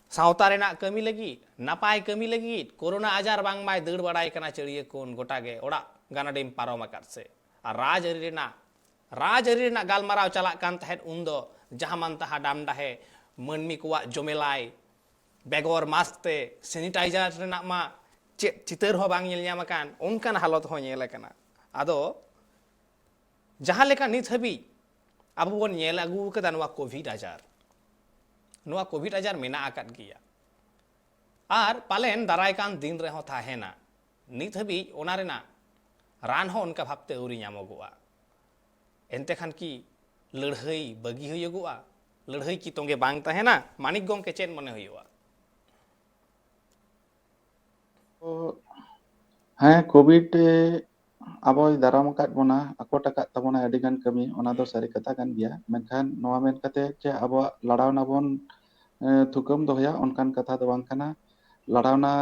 ᱥᱟᱶᱛᱟ ᱨᱮᱱᱟᱜ ᱠᱟᱹᱢᱤ ᱞᱟᱹᱜᱤᱫ, ᱱᱟᱯᱟᱭ ᱠᱟᱹᱢᱤ ᱞᱟᱹᱜᱤᱫ, ᱠᱳᱨᱳᱱᱟ ᱟᱡᱟᱨ ᱵᱟᱝᱢᱟᱭ ᱫᱟᱹᱲ ᱵᱟᱲᱟᱭ ᱠᱟᱱᱟ ᱪᱟᱹᱲᱤᱭᱟᱹ ᱠᱷᱚᱱ ᱜᱚᱴᱟ ᱜᱮ ᱚᱲᱟᱜ ᱜᱟᱱᱟᱰᱤᱢ ᱯᱟᱨᱚᱢ ᱟᱠᱟᱫ ᱥᱮ᱾ ᱟᱨ ᱨᱟᱡᱽᱟᱹᱨᱤ ᱨᱮᱱᱟᱜ, ᱨᱟᱡᱽᱟᱹᱨᱤ ᱨᱮᱱᱟᱜ ᱜᱟᱞᱢᱟᱨᱟᱣ ᱪᱟᱞᱟᱜ ᱠᱟᱱ ᱛᱟᱦᱮᱸᱫ ᱩᱱᱫᱚ ᱡᱟᱦᱟᱸ ᱢᱟᱱ ᱛᱟᱦᱟ ᱰᱟᱢᱰᱟᱦᱮ ᱢᱟᱹᱱᱢᱤ ᱠᱚᱣᱟᱜ ᱡᱚᱢᱮᱞᱟᱭ, ᱵᱮᱜᱚᱨ ᱢᱟᱥᱠ ᱛᱮ ᱥᱮᱱᱤᱴᱟᱭᱡᱟᱨ ᱨᱮᱱᱟᱜ ᱢᱟ ᱪᱮᱫ ᱪᱤᱛᱟᱹᱨ ᱦᱚᱸ ᱵᱟᱝ ᱧᱮᱞ ᱧᱟᱢ ᱟᱠᱟᱱ, ᱚᱱᱠᱟᱱ ᱦᱟᱞᱚᱛ ᱦᱚᱸ ᱧᱮᱞ ᱟᱠᱟᱱᱟ᱾ ᱟᱫᱚ ᱡᱟᱦᱟᱸ ᱞᱮᱠᱟ ᱱᱤᱛ ᱦᱟᱹᱵᱤᱡ ᱟᱵᱚ ᱵᱚᱱ ᱧᱮᱞ ᱟᱹᱜᱩ ᱟᱠᱟᱫᱟ ᱱᱚᱣᱟ ᱠᱳᱵᱷᱤᱰ ᱟᱡᱟᱨ, ᱱᱚᱣᱟ ᱠᱳᱵᱷᱤᱰ ᱟᱡᱟᱨ ᱢᱮᱱᱟᱜ ᱟᱠᱟᱫ ᱜᱮᱭᱟ᱾ ᱟᱨ ᱯᱟᱞᱮᱱ ᱫᱟᱨᱟᱭ ᱠᱟᱱ ᱫᱤᱱ ᱨᱮᱦᱚᱸ ᱛᱟᱦᱮᱱᱟ᱾ ᱱᱤᱛ ᱦᱟᱹᱵᱤᱡ ᱚᱱᱟ ᱨᱮᱱᱟᱜ ᱨᱟᱱ ᱦᱚᱸ ᱚᱱᱠᱟ ᱵᱷᱟᱵᱛᱮ ᱟᱹᱣᱨᱤ ᱧᱟᱢᱚᱜᱚᱜᱼᱟ᱾ ᱮᱱᱛᱮ ᱠᱷᱟᱱ ᱠᱤ ᱞᱟᱹᱲᱦᱟᱹᱭ ᱵᱟᱹᱜᱤ ᱦᱩᱭᱩᱜᱚᱜᱼᱟ? ᱞᱟᱹᱲᱦᱟᱹᱭ ᱠᱤ ᱛᱚᱸᱜᱮ ᱵᱟᱝ ᱛᱟᱦᱮᱱᱟ? ᱢᱟᱱᱤᱠ ᱜᱚᱢᱠᱮ, ᱪᱮᱫ ᱢᱚᱱᱮ ᱦᱩᱭᱩᱜᱼᱟ? ᱛᱚ, ᱦᱮᱸ, ᱠᱳᱵᱷᱤᱰ ᱟᱵᱚᱭ ᱫᱟᱨᱟᱢ ᱟᱠᱟᱫ ᱵᱚᱱᱟ, ᱟᱠᱚᱴ ᱟᱠᱟᱫ ᱛᱟᱵᱚᱱᱟᱭ ᱟᱹᱰᱤ ᱜᱟᱱ ᱠᱟᱹᱢᱤ, ᱚᱱᱟ ᱫᱚ ᱥᱟᱹᱨᱤ ᱠᱟᱛᱷᱟ ᱠᱟᱱ ᱜᱮᱭᱟ᱾ ᱢᱮᱱᱠᱷᱟᱱ ᱱᱚᱣᱟ ᱢᱮᱱ ᱠᱟᱛᱮ ᱡᱮ ᱟᱵᱚᱣᱟᱜ ᱞᱟᱲᱟᱣᱱᱟ ᱵᱚᱱ ᱮ, ᱛᱷᱩᱠᱟᱹᱢ ᱫᱚᱦᱚᱭᱟ, ᱚᱱᱠᱟᱱ ᱠᱟᱛᱷᱟ ᱫᱚ ᱵᱟᱝ ᱠᱟᱱᱟ᱾ ᱞᱟᱲᱟᱣᱱᱟ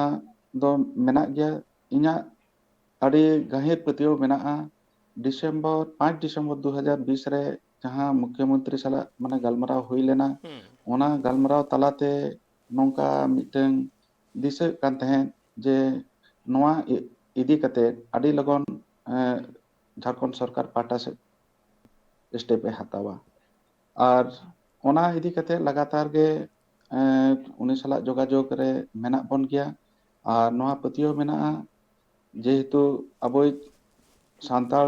ᱫᱚ ᱢᱮᱱᱟᱜ ᱜᱮᱭᱟ᱾ ᱤᱧᱟᱹᱜ ᱟᱹᱰᱤ ᱜᱟᱹᱦᱤᱨ ᱯᱟᱹᱛᱭᱟᱹᱣ ᱢᱮᱱᱟᱜᱼᱟ᱾ ᱰᱤᱥᱮᱢᱵᱚᱨ, ᱯᱟᱸᱪ ᱰᱤᱥᱮᱢᱵᱚᱨ ᱫᱩ ᱦᱟᱡᱟᱨ ᱵᱤᱥ ᱨᱮ ᱡᱟᱦᱟᱸ ᱢᱩᱠᱷᱭᱚᱢᱚᱱᱛᱨᱤ ᱥᱟᱞᱟᱜ ᱢᱟᱱᱮ ᱜᱟᱞᱢᱟᱨᱟᱣ ᱦᱩᱭ ᱞᱮᱱᱟ, ᱦᱩᱸ᱾ ᱚᱱᱟ ᱜᱟᱞᱢᱟᱨᱟᱣ ᱛᱟᱞᱟᱛᱮ ᱱᱚᱝᱠᱟ ᱢᱤᱫᱴᱟᱝ ᱫᱤᱥᱟᱹᱜ ᱠᱟᱱ ᱛᱟᱦᱮᱸᱫ ᱡᱮ ᱱᱚᱣᱟ ᱤ-, ᱤᱫᱤ ᱠᱟᱛᱮ ᱟᱹᱰᱤ ᱞᱚᱜᱚᱱ, ᱮ, ᱡᱷᱟᱲᱠᱷᱚᱸᱰ ᱥᱚᱨᱠᱟᱨ ᱯᱟᱦᱴᱟ ᱥᱮᱫ ᱥᱴᱮᱯ ᱮ ᱦᱟᱛᱟᱣᱟ᱾ ᱟᱨ ᱚᱱᱟ ᱤᱫᱤ ᱠᱟᱛᱮ ᱞᱟᱜᱟᱛᱟᱨ ᱜᱮ, ᱮ, ᱩᱱᱤ ᱥᱟᱞᱟᱜ ᱡᱳᱜᱟᱡᱳᱜᱽ ᱨᱮ ᱢᱮᱱᱟᱜ ᱵᱚᱱ ᱜᱮᱭᱟ᱾ ᱟᱨ ᱱᱚᱣᱟ ᱯᱟᱹᱛᱭᱟᱹᱣ ᱢᱮᱱᱟᱜᱼᱟ, ᱡᱮᱦᱮᱛᱩ ᱟᱵᱚᱭᱤᱡ ᱥᱟᱱᱛᱟᱲ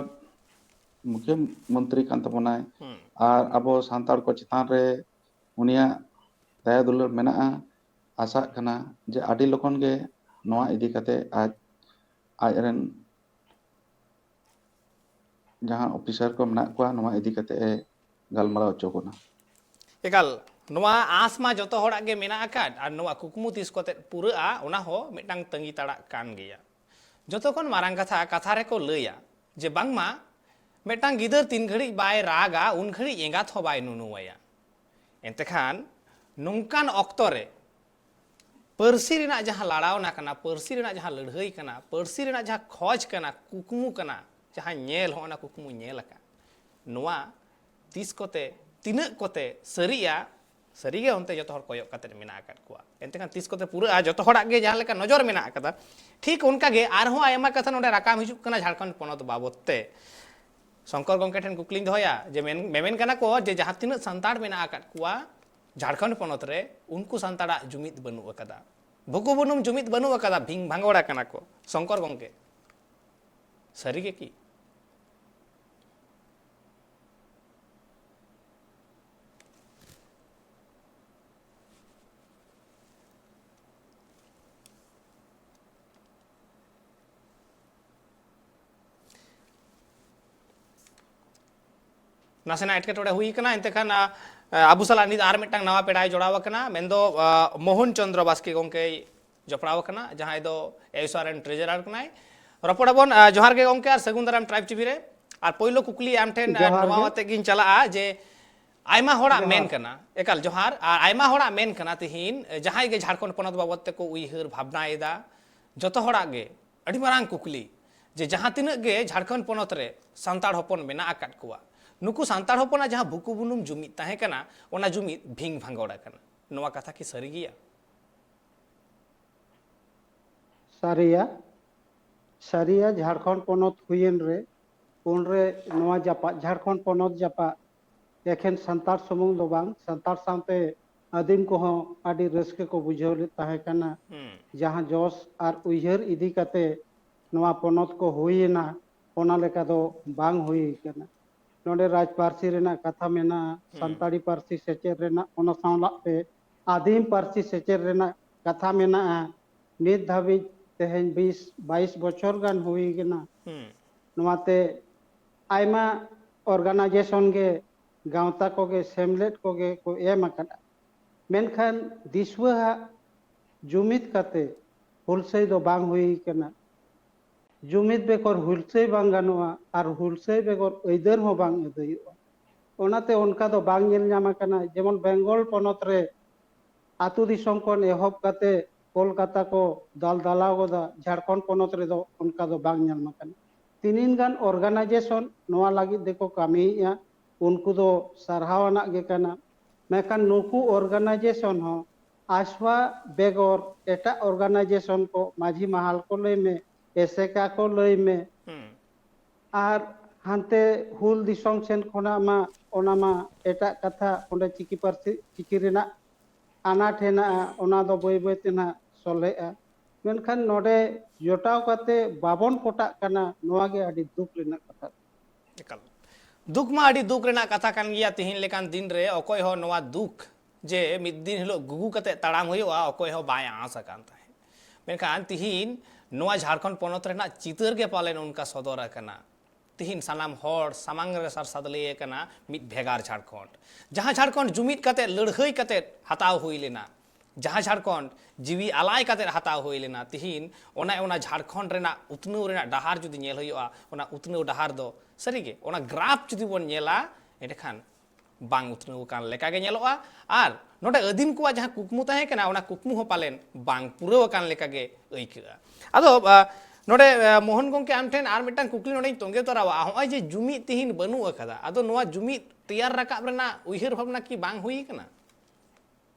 ᱢᱩᱠᱷᱭᱚ ᱢᱚᱱᱛᱨᱤ ᱠᱟᱱ ᱛᱟᱵᱚᱱᱟᱭ, ᱦᱩᱸ᱾ ᱟᱨ ᱟᱵᱚ ᱥᱟᱱᱛᱟᱲ ᱠᱚ ᱪᱮᱛᱟᱱ ᱨᱮ ᱩᱱᱤᱭᱟᱜ ᱫᱟᱭᱟ ᱫᱩᱞᱟᱹᱲ ᱢᱮᱱᱟᱜᱼᱟ᱾ ᱟᱥᱟᱜ ᱠᱟᱱᱟ ᱡᱮ ᱟᱹᱰᱤ ᱞᱚᱜᱚᱱ ᱜᱮ ᱱᱚᱣᱟ ᱤᱫᱤ ᱠᱟᱛᱮ ᱟᱡ, ᱟᱡᱨᱮᱱ ᱡᱟᱦᱟᱸ ᱚᱯᱷᱤᱥᱟᱨ ᱠᱚ ᱢᱮᱱᱟᱜ ᱠᱚᱣᱟ, ᱱᱚᱣᱟ ᱤᱫᱤ ᱠᱟᱛᱮ ᱮ ᱜᱟᱞᱢᱟᱨᱟᱣ ᱦᱚᱪᱚ ᱵᱚᱱᱟ᱾ ᱮᱠᱟᱞ, ᱱᱚᱣᱟ ᱟᱸᱥ ᱢᱟ ᱡᱚᱛᱚ ᱦᱚᱲᱟᱜ ᱜᱮ ᱢᱮᱱᱟᱜ ᱟᱠᱟᱫ, ᱟᱨ ᱱᱚᱣᱟ ᱠᱩᱠᱢᱩ ᱛᱤᱥ ᱠᱚᱛᱮ ᱯᱩᱨᱟᱹᱜᱼᱟ, ᱚᱱᱟ ᱦᱚᱸ ᱢᱤᱫᱴᱟᱝ ᱛᱟᱺᱜᱤ ᱛᱟᱲᱟᱜ ᱠᱟᱱ ᱜᱮᱭᱟ᱾ ᱡᱚᱛᱚ ᱠᱷᱚᱱ ᱢᱟᱨᱟᱝ ᱠᱟᱛᱷᱟ, ᱠᱟᱛᱷᱟ ᱨᱮᱠᱚ ᱞᱟᱹᱭᱟ ᱡᱮ ᱵᱟᱝᱢᱟ ᱢᱤᱫᱴᱟᱝ ᱜᱤᱫᱟᱹᱨ ᱛᱤᱱ ᱜᱷᱟᱹᱲᱤᱡ ᱵᱟᱭ ᱨᱟᱜᱟ, ᱩᱱ ᱜᱷᱟᱹᱲᱤᱡ ᱮᱸᱜᱟᱛ ᱦᱚᱸ ᱵᱟᱭ ᱱᱩᱱᱩᱣᱟᱭᱟ᱾ ᱮᱱᱛᱮ ᱠᱷᱟᱱ ᱱᱚᱝᱠᱟᱱ ᱚᱠᱛᱚ ᱨᱮ ᱯᱟᱹᱨᱥᱤ ᱨᱮᱱᱟᱜ ᱡᱟᱦᱟᱸ ᱞᱟᱲᱟᱣᱱᱟ ᱠᱟᱱᱟ, ᱯᱟᱹᱨᱥᱤ ᱨᱮᱱᱟᱜ ᱡᱟᱦᱟᱸ ᱞᱟᱹᱲᱦᱟᱹᱭ ᱠᱟᱱᱟ, ᱯᱟᱹᱨᱥᱤ ᱨᱮᱱᱟᱜ ᱡᱟᱦᱟᱸ ᱠᱷᱚᱡᱽ ᱠᱟᱱᱟ, ᱠᱩᱠᱢᱩ ᱠᱟᱱᱟ, ᱡᱟᱦᱟᱸ ᱧᱮᱞ, ᱦᱚᱸ ᱚᱱᱟ ᱠᱩᱠᱢᱩ ᱧᱮᱞ ᱟᱠᱟᱫ, ᱱᱚᱣᱟ ᱛᱤᱥ ᱠᱚᱛᱮ, ᱛᱤᱱᱟᱹᱜ ᱠᱚᱛᱮ ᱥᱟᱹᱨᱤᱜᱼᱟ? ᱥᱟᱹᱨᱤᱜᱮ ᱚᱱᱛᱮ ᱡᱚᱛᱚ ᱦᱚᱲ ᱠᱚᱭᱚᱜ ᱠᱟᱛᱮ ᱢᱮᱱᱟᱜ ᱟᱠᱟᱫ ᱠᱚᱣᱟ᱾ ᱮᱱᱛᱮ ᱠᱷᱟᱱ ᱛᱤᱥ ᱠᱚᱛᱮ ᱯᱩᱨᱟᱹᱜᱼᱟ? ᱡᱚᱛᱚ ᱦᱚᱲᱟᱜ ᱜᱮ ᱡᱟᱦᱟᱸ ᱞᱮᱠᱟ ᱱᱚᱡᱚᱨ ᱢᱮᱱᱟᱜ ᱟᱠᱟᱫᱟ, ᱴᱷᱤᱠ ᱚᱱᱠᱟ ᱜᱮ ᱟᱨᱦᱚᱸ ᱟᱭᱢᱟ ᱠᱟᱛᱷᱟ ᱱᱚᱰᱮ ᱨᱟᱠᱟᱵ ᱦᱤᱡᱩᱜ ᱠᱟᱱᱟ ᱡᱷᱟᱲᱠᱷᱚᱸᱰ ᱯᱚᱱᱚᱛ ᱵᱟᱵᱚᱫ ᱛᱮ᱾ ᱥᱚᱝᱠᱚᱨ ᱜᱚᱢᱠᱮ ᱴᱷᱮᱱ ᱠᱩᱠᱞᱤᱧ ᱫᱚᱦᱚᱭᱟ ᱡᱮ ᱢᱮᱱ, ᱢᱮᱢᱮᱱ ᱠᱟᱱᱟ ᱠᱚ ᱡᱮ ᱡᱟᱦᱟᱸ ᱛᱤᱱᱟᱹᱜ ᱥᱟᱱᱛᱟᱲ ᱢᱮᱱᱟᱜ ᱟᱠᱟᱫ ᱠᱚᱣᱟ ᱡᱷᱟᱲᱠᱷᱚᱸᱰ ᱯᱚᱱᱚᱛ ᱨᱮ, ᱩᱱᱠᱩ ᱥᱟᱱᱛᱟᱲᱟᱜ ᱡᱩᱢᱤᱫ ᱵᱟᱹᱱᱩᱜ ᱟᱠᱟᱫᱟ, ᱵᱷᱩᱠᱩ ᱵᱩᱱᱩᱢ ᱡᱩᱢᱤᱫ ᱵᱟᱹᱱᱩᱜ ᱟᱠᱟᱫᱟ, ᱵᱷᱤᱝ ᱵᱷᱟᱝᱜᱚᱲ ᱟᱠᱟᱱᱟ ᱠᱚ᱾ ᱥᱚᱝᱠᱚᱨ ᱜᱚᱢᱠᱮ, ᱥᱟᱹᱨᱤ ᱜᱮ ᱠᱤ? ᱱᱟᱥᱮᱱᱟᱜ ᱮᱴᱠᱮᱴᱚᱬᱮ ᱦᱩᱭ ᱠᱟᱱᱟ, ᱮᱱᱛᱮ ᱠᱷᱟᱱ, ᱟ, ᱟᱵᱚ ᱥᱟᱞᱟᱜ ᱱᱤᱛ ᱟᱨ ᱢᱤᱫᱴᱟᱝ ᱱᱟᱣᱟ ᱯᱮᱲᱟᱭ ᱡᱚᱲᱟᱣ ᱟᱠᱟᱱᱟ, ᱢᱮᱱᱫᱚ, ᱟ, ᱢᱳᱦᱚᱱ ᱪᱚᱸᱫᱽᱨᱚ ᱵᱟᱥᱠᱮ ᱜᱚᱢᱠᱮᱭ ᱡᱚᱯᱲᱟᱣ ᱟᱠᱟᱱᱟ, ᱡᱟᱦᱟᱸᱭ ᱫᱚ ᱮᱭᱩᱥᱟᱨ ᱨᱮᱱ ᱴᱨᱮᱡᱟᱨᱟᱨ ᱠᱟᱱᱟᱭ᱾ ᱨᱚᱯᱚᱲ ᱟᱵᱚᱱ, ᱟ, ᱡᱚᱦᱟᱨ ᱜᱮ ᱜᱚᱢᱠᱮ, ᱟᱨ ᱥᱟᱹᱜᱩᱱ ᱫᱟᱨᱟᱢ ᱴᱨᱟᱭᱤᱵᱽ ᱴᱤᱵᱷᱤ ᱨᱮ᱾ ᱟᱨ ᱯᱳᱭᱞᱳ ᱠᱩᱠᱞᱤ ᱟᱢ ᱴᱷᱮᱱ, ᱟ, ᱡᱚᱦᱟᱨ ᱱᱚᱣᱟ ᱜᱮ᱾ ᱟᱛᱮ ᱜᱤᱧ ᱪᱟᱞᱟᱜᱼᱟ ᱡᱮ ᱟᱭᱢᱟ ᱦᱚᱲᱟᱜ ᱡᱚᱦᱟᱨ᱾ ᱢᱮᱱ ᱠᱟᱱᱟ, ᱮᱠᱟᱞ ᱡᱚᱦᱟᱨ, ᱟᱨ ᱟᱭᱢᱟ ᱦᱚᱲᱟᱜ ᱢᱮᱱ ᱠᱟᱱᱟ ᱛᱤᱦᱤᱧ, ᱮ, ᱡᱟᱦᱟᱸᱭ ᱜᱮ ᱡᱷᱟᱲᱠᱷᱚᱸᱰ ᱯᱚᱱᱚᱛ ᱵᱟᱵᱚᱫ ᱛᱮᱠᱚ ᱩᱭᱦᱟᱹᱨ ᱵᱷᱟᱵᱽᱱᱟᱭᱮᱫᱟ, ᱡᱚᱛᱚ ᱦᱚᱲᱟᱜ ᱜᱮ ᱟᱹᱰᱤ ᱢᱟᱨᱟᱝ ᱠᱩᱠᱞᱤ ᱡᱮ ᱡᱟᱦᱟᱸ ᱛᱤᱱᱟᱹᱜ ᱜᱮ ᱡᱷᱟᱲᱠᱷᱚᱸᱰ ᱯᱚᱱᱚᱛ ᱨᱮ ᱥᱟᱱᱛᱟᱲ ᱦᱚᱯᱚᱱ ᱢᱮᱱᱟᱜ ᱟᱠᱟᱫ ᱠᱚᱣᱟ, ᱱᱩᱠᱩ ᱥᱟᱱᱛᱟᱲ ᱦᱚᱯᱚᱱᱟᱜ ᱡᱟᱦᱟᱸ ᱵᱷᱩᱠᱩ ᱵᱩᱱᱩᱢ ᱡᱩᱢᱤᱫ ᱛᱟᱦᱮᱸ ᱠᱟᱱᱟ, ᱚᱱᱟ ᱡᱩᱢᱤᱫ ᱵᱷᱤᱝ ᱵᱷᱟᱝᱜᱚᱲ ᱟᱠᱟᱱᱟ᱾ ᱱᱚᱣᱟ ᱠᱟᱛᱷᱟ ᱠᱤ ᱥᱟᱹᱨᱤ ᱜᱮᱭᱟ? ᱥᱟᱹᱨᱤᱭᱟ, ᱥᱟᱹᱨᱤᱭᱟ, ᱡᱷᱟᱲᱠᱷᱚᱸᱰ ᱯᱚᱱᱚᱛ ᱦᱩᱭᱮᱱ ᱨᱮ, ᱩᱱᱨᱮ ᱱᱚᱣᱟ ᱡᱟᱯᱟᱜ, ᱡᱷᱟᱲᱠᱷᱚᱸᱰ ᱯᱚᱱᱚᱛ ᱡᱟᱯᱟᱜ, ᱮᱠᱷᱮᱱ ᱥᱟᱱᱛᱟᱲ ᱥᱩᱢᱩᱝ ᱫᱚ ᱵᱟᱝ, ᱥᱟᱱᱛᱟᱲ ᱥᱟᱶᱛᱮ ᱟᱹᱫᱤᱢ ᱠᱚᱦᱚᱸ ᱟᱹᱰᱤ ᱨᱟᱹᱥᱠᱟᱹ ᱠᱚ ᱵᱩᱡᱷᱟᱹᱣ ᱞᱮᱫ ᱛᱟᱦᱮᱸ ᱠᱟᱱᱟ᱾ ᱦᱩᱸ᱾ ᱡᱟᱦᱟᱸ ᱡᱚᱥ ᱟᱨ ᱩᱭᱦᱟᱹᱨ ᱤᱫᱤ ᱠᱟᱛᱮ ᱱᱚᱣᱟ ᱯᱚᱱᱚᱛ ᱠᱚ ᱦᱩᱭᱮᱱᱟ, ᱚᱱᱟ ᱞᱮᱠᱟ ᱫᱚ ᱵᱟᱝ ᱦᱩᱭ ᱠᱟᱱᱟ᱾ ᱱᱚᱰᱮ ᱨᱟᱡᱽ ᱯᱟᱹᱨᱥᱤ ᱨᱮᱱᱟᱜ ᱠᱟᱛᱷᱟ ᱢᱮᱱᱟᱜᱼᱟ, ᱦᱩᱸ᱾ ᱥᱟᱱᱛᱟᱲᱤ ᱯᱟᱹᱨᱥᱤ ᱥᱮᱪᱮᱫ ᱨᱮᱱᱟᱜ, ᱚᱱᱟ ᱥᱟᱶᱞᱟᱜ ᱛᱮ ᱟᱹᱫᱤᱢ ᱯᱟᱹᱨᱥᱤ ᱥᱮᱪᱮᱫ ᱨᱮᱱᱟᱜ ᱠᱟᱛᱷᱟ ᱢᱮᱱᱟᱜᱼᱟ᱾ ᱱᱤᱛ ᱫᱷᱟᱹᱵᱤᱡ ᱛᱮᱦᱮᱧ ᱵᱤᱥ, ᱵᱟᱭᱤᱥ ᱵᱚᱪᱷᱚᱨ ᱜᱟᱱ ᱦᱩᱭ ᱠᱟᱱᱟ᱾ ᱦᱩᱸ᱾ ᱱᱚᱣᱟᱛᱮ ᱟᱭᱢᱟ organization ᱜᱮ, ᱜᱟᱶᱛᱟ ᱠᱚᱜᱮ, ᱥᱮᱢᱞᱮᱫ ᱠᱚᱜᱮ ᱠᱚ ᱮᱢ ᱟᱠᱟᱫᱼᱟ᱾ ᱢᱮᱱᱠᱷᱟᱱ ᱫᱤᱥᱩᱣᱟᱹ ᱦᱟᱜ ᱡᱩᱢᱤᱫ ᱠᱟᱛᱮ ᱦᱩᱞᱥᱟᱹᱭ ᱫᱚ ᱵᱟᱝ ᱦᱩᱭ ᱠᱟᱱᱟ᱾ ᱡᱩᱢᱤᱫ ᱵᱮᱜᱚᱨ ᱦᱩᱞᱥᱟᱹᱭ ᱵᱟᱝ ᱜᱟᱱᱚᱜᱼᱟ, ᱟᱨ ᱦᱩᱞᱥᱟᱹᱭ ᱵᱮᱜᱚᱨ ᱟᱹᱭᱫᱟᱹᱨ ᱦᱚᱸ ᱵᱟᱝ ᱟᱹᱫᱟᱹᱭᱚᱜᱼᱟ᱾ ᱚᱱᱟᱛᱮ ᱚᱱᱠᱟ ᱫᱚ ᱵᱟᱝ ᱧᱮᱞ ᱧᱟᱢ ᱟᱠᱟᱱᱟ᱾ ᱡᱮᱢᱚᱱ ᱵᱮᱝᱜᱚᱞ ᱯᱚᱱᱚᱛ ᱨᱮ ᱟᱹᱛᱩ ᱫᱤᱥᱚᱢ ᱠᱷᱚᱱ ᱮᱦᱚᱵ ᱠᱟᱛᱮ ᱠᱳᱞᱠᱟᱛᱟ ᱠᱚ ᱫᱟᱞ ᱫᱟᱞᱟᱣ ᱜᱚᱫᱟ, ᱡᱷᱟᱲᱠᱷᱚᱸᱰ ᱯᱚᱱᱚᱛ ᱨᱮᱫᱚ ᱚᱱᱠᱟ ᱫᱚ ᱵᱟᱝ ᱧᱮᱞ ᱟᱠᱟᱱᱟ᱾ ᱛᱤᱱᱤᱱ ᱜᱟᱱ ᱚᱨᱜᱟᱱᱟᱭᱡᱮᱥᱚᱱ ᱱᱚᱣᱟ ᱞᱟᱹᱜᱤᱫ ᱛᱮᱠᱚ ᱠᱟᱹᱢᱤᱭᱮᱫᱼᱟ, ᱩᱱᱠᱩ ᱫᱚ ᱥᱟᱨᱦᱟᱣ ᱟᱱᱟᱜ ᱜᱮ ᱠᱟᱱᱟ᱾ ᱢᱮᱱᱠᱷᱟᱱ ᱱᱩᱠᱩ ᱚᱨᱜᱟᱱᱟᱭᱡᱮᱥᱚᱱ ᱦᱚᱸ ᱟᱥᱣᱟ ᱵᱮᱜᱚᱨ ᱮᱴᱟᱜ ᱚᱨᱜᱟᱱᱟᱭᱡᱮᱥᱚᱱ ᱠᱚ, ᱢᱟᱹᱡᱷᱤ ᱢᱟᱦᱟᱞ ᱠᱚ ᱞᱟᱹᱭ ᱢᱮ, ᱮᱥᱮᱠᱟ ᱠᱚ ᱞᱟᱹᱭ ᱢᱮ, ᱦᱩᱸ᱾ ᱟᱨ ᱦᱟᱱᱛᱮ ᱦᱩᱞ ᱫᱤᱥᱚᱢ ᱥᱮᱱ ᱠᱷᱚᱱᱟᱜ ᱢᱟ ᱚᱱᱟ ᱢᱟ ᱮᱴᱟᱜ ᱠᱟᱛᱷᱟ, ᱚᱸᱰᱮ ᱪᱤᱠᱤ ᱯᱟᱹᱨᱥᱤ, ᱪᱤᱠᱤ ᱨᱮᱱᱟᱜ ᱟᱱᱟᱴ ᱦᱮᱱᱟᱜᱼᱟ, ᱚᱱᱟ ᱫᱚ ᱵᱟᱹᱭ ᱵᱟᱹᱭ ᱛᱮ ᱱᱟᱦᱟᱜ ᱥᱚᱞᱦᱮᱜᱼᱟ᱾ ᱢᱮᱱᱠᱷᱟᱱ ᱱᱚᱰᱮ ᱡᱚᱴᱟᱣ ᱠᱟᱛᱮ ᱵᱟᱵᱚᱱ ᱯᱚᱴᱟᱜ ᱠᱟᱱᱟ, ᱱᱚᱣᱟ ᱜᱮ ᱟᱹᱰᱤ ᱫᱩᱠ ᱨᱮᱱᱟᱜ ᱠᱟᱛᱷᱟ᱾ ᱮᱠᱟᱞ, ᱫᱩᱠ ᱢᱟ ᱟᱹᱰᱤ ᱫᱩᱠ ᱨᱮᱱᱟᱜ ᱠᱟᱛᱷᱟ ᱠᱟᱱ ᱜᱮᱭᱟ᱾ ᱛᱤᱦᱤᱧ ᱞᱮᱠᱟᱱ ᱫᱤᱱ ᱨᱮ ᱚᱠᱚᱭ ᱦᱚᱸ ᱱᱚᱣᱟ ᱫᱩᱠ ᱡᱮ ᱢᱤᱫ ᱫᱤᱱ ᱦᱤᱞᱳᱜ ᱜᱩᱜᱩ ᱠᱟᱛᱮ ᱛᱟᱲᱟᱢ ᱦᱩᱭᱩᱜᱼᱟ, ᱚᱠᱚᱭ ᱦᱚᱸ ᱵᱟᱭ ᱟᱸᱥ ᱟᱠᱟᱱ ᱛᱟᱦᱮᱸᱫ᱾ ᱢᱮᱱᱠᱷᱟᱱ ᱛᱤᱦᱤᱧ ᱱᱚᱣᱟ ᱡᱷᱟᱲᱠᱷᱚᱸᱰ ᱯᱚᱱᱚᱛ ᱨᱮᱱᱟᱜ ᱪᱤᱛᱟᱹᱨ ᱜᱮ ᱯᱟᱞᱮᱱ ᱚᱱᱠᱟ ᱥᱚᱫᱚᱨ ᱟᱠᱟᱱᱟ᱾ ᱛᱤᱦᱤᱧ ᱥᱟᱱᱟᱢ ᱦᱚᱲ ᱥᱟᱢᱟᱝ ᱨᱮ ᱥᱟᱨᱥᱟᱫ ᱞᱟᱹᱭ ᱟᱠᱟᱱᱟ ᱢᱤᱫ ᱵᱷᱮᱜᱟᱨ ᱡᱷᱟᱲᱠᱷᱚᱸᱰ, ᱡᱟᱦᱟᱸ ᱡᱷᱟᱲᱠᱷᱚᱸᱰ ᱡᱩᱢᱤᱫ ᱠᱟᱛᱮ, ᱞᱟᱹᱲᱦᱟᱹᱭ ᱠᱟᱛᱮ ᱦᱟᱛᱟᱣ ᱦᱩᱭ ᱞᱮᱱᱟ, ᱡᱟᱦᱟᱸ ᱡᱷᱟᱲᱠᱷᱚᱸᱰ ᱡᱤᱣᱤ ᱟᱞᱟᱭ ᱠᱟᱛᱮ ᱦᱟᱛᱟᱣ ᱦᱩᱭ ᱞᱮᱱᱟ᱾ ᱛᱤᱦᱤᱧ ᱚᱱᱟ, ᱚᱱᱟ ᱡᱷᱟᱲᱠᱷᱚᱸᱰ ᱨᱮᱱᱟᱜ ᱩᱛᱱᱟᱹᱣ ᱨᱮᱱᱟᱜ ᱰᱟᱦᱟᱨ ᱡᱩᱫᱤ ᱧᱮᱞ ᱦᱩᱭᱩᱜᱼᱟ, ᱚᱱᱟ ᱩᱛᱱᱟᱹᱣ ᱰᱟᱦᱟᱨ ᱫᱚ ᱥᱟᱹᱨᱤᱜᱮ ᱚᱱᱟ ᱜᱨᱟᱯᱷ ᱡᱩᱫᱤ ᱵᱚᱱ ᱧᱮᱞᱟ, ᱮᱸᱰᱮᱠᱷᱟᱱ ᱵᱟᱝ ᱩᱛᱱᱟᱹᱣ ᱟᱠᱟᱱ ᱞᱮᱠᱟᱜᱮ ᱧᱮᱞᱚᱜᱼᱟ᱾ ᱟᱨ ᱱᱚᱰᱮ ᱟᱹᱫᱤᱢ ᱠᱚᱣᱟᱜ ᱡᱟᱦᱟᱸ ᱠᱩᱠᱢᱩ ᱛᱟᱦᱮᱸ ᱠᱟᱱᱟ, ᱚᱱᱟ ᱠᱩᱠᱢᱩ ᱦᱚᱸ ᱯᱟᱞᱮᱱ ᱵᱟᱝ ᱯᱩᱨᱟᱹᱣ ᱟᱠᱟᱱ ᱞᱮᱠᱟᱜᱮ ᱟᱹᱭᱠᱟᱹᱜᱼᱟ᱾ ᱟᱫᱚ, ᱟ, ᱱᱚᱰᱮ, ᱟ, ᱢᱳᱦᱚᱱ ᱜᱚᱢᱠᱮ, ᱟᱢ ᱴᱷᱮᱱ ᱟᱨ ᱢᱤᱫᱴᱟᱝ ᱠᱩᱠᱞᱤ ᱱᱚᱰᱮᱧ ᱛᱚᱸᱜᱮ ᱛᱚᱨᱟᱣᱟ᱾ ᱦᱚᱸᱜᱼᱚᱭ ᱡᱮ ᱡᱩᱢᱤᱫ ᱛᱤᱦᱤᱧ ᱵᱟᱹᱱᱩᱜ ᱟᱠᱟᱫᱟ, ᱟᱫᱚ ᱱᱚᱣᱟ ᱡᱩᱢᱤᱫ ᱛᱮᱭᱟᱨ ᱨᱟᱠᱟᱵ ᱨᱮᱱᱟᱜ ᱩᱭᱦᱟᱹᱨ ᱵᱷᱟᱵᱽᱱᱟ ᱠᱤ ᱵᱟᱝ ᱦᱩᱭ ᱟᱠᱟᱱᱟ?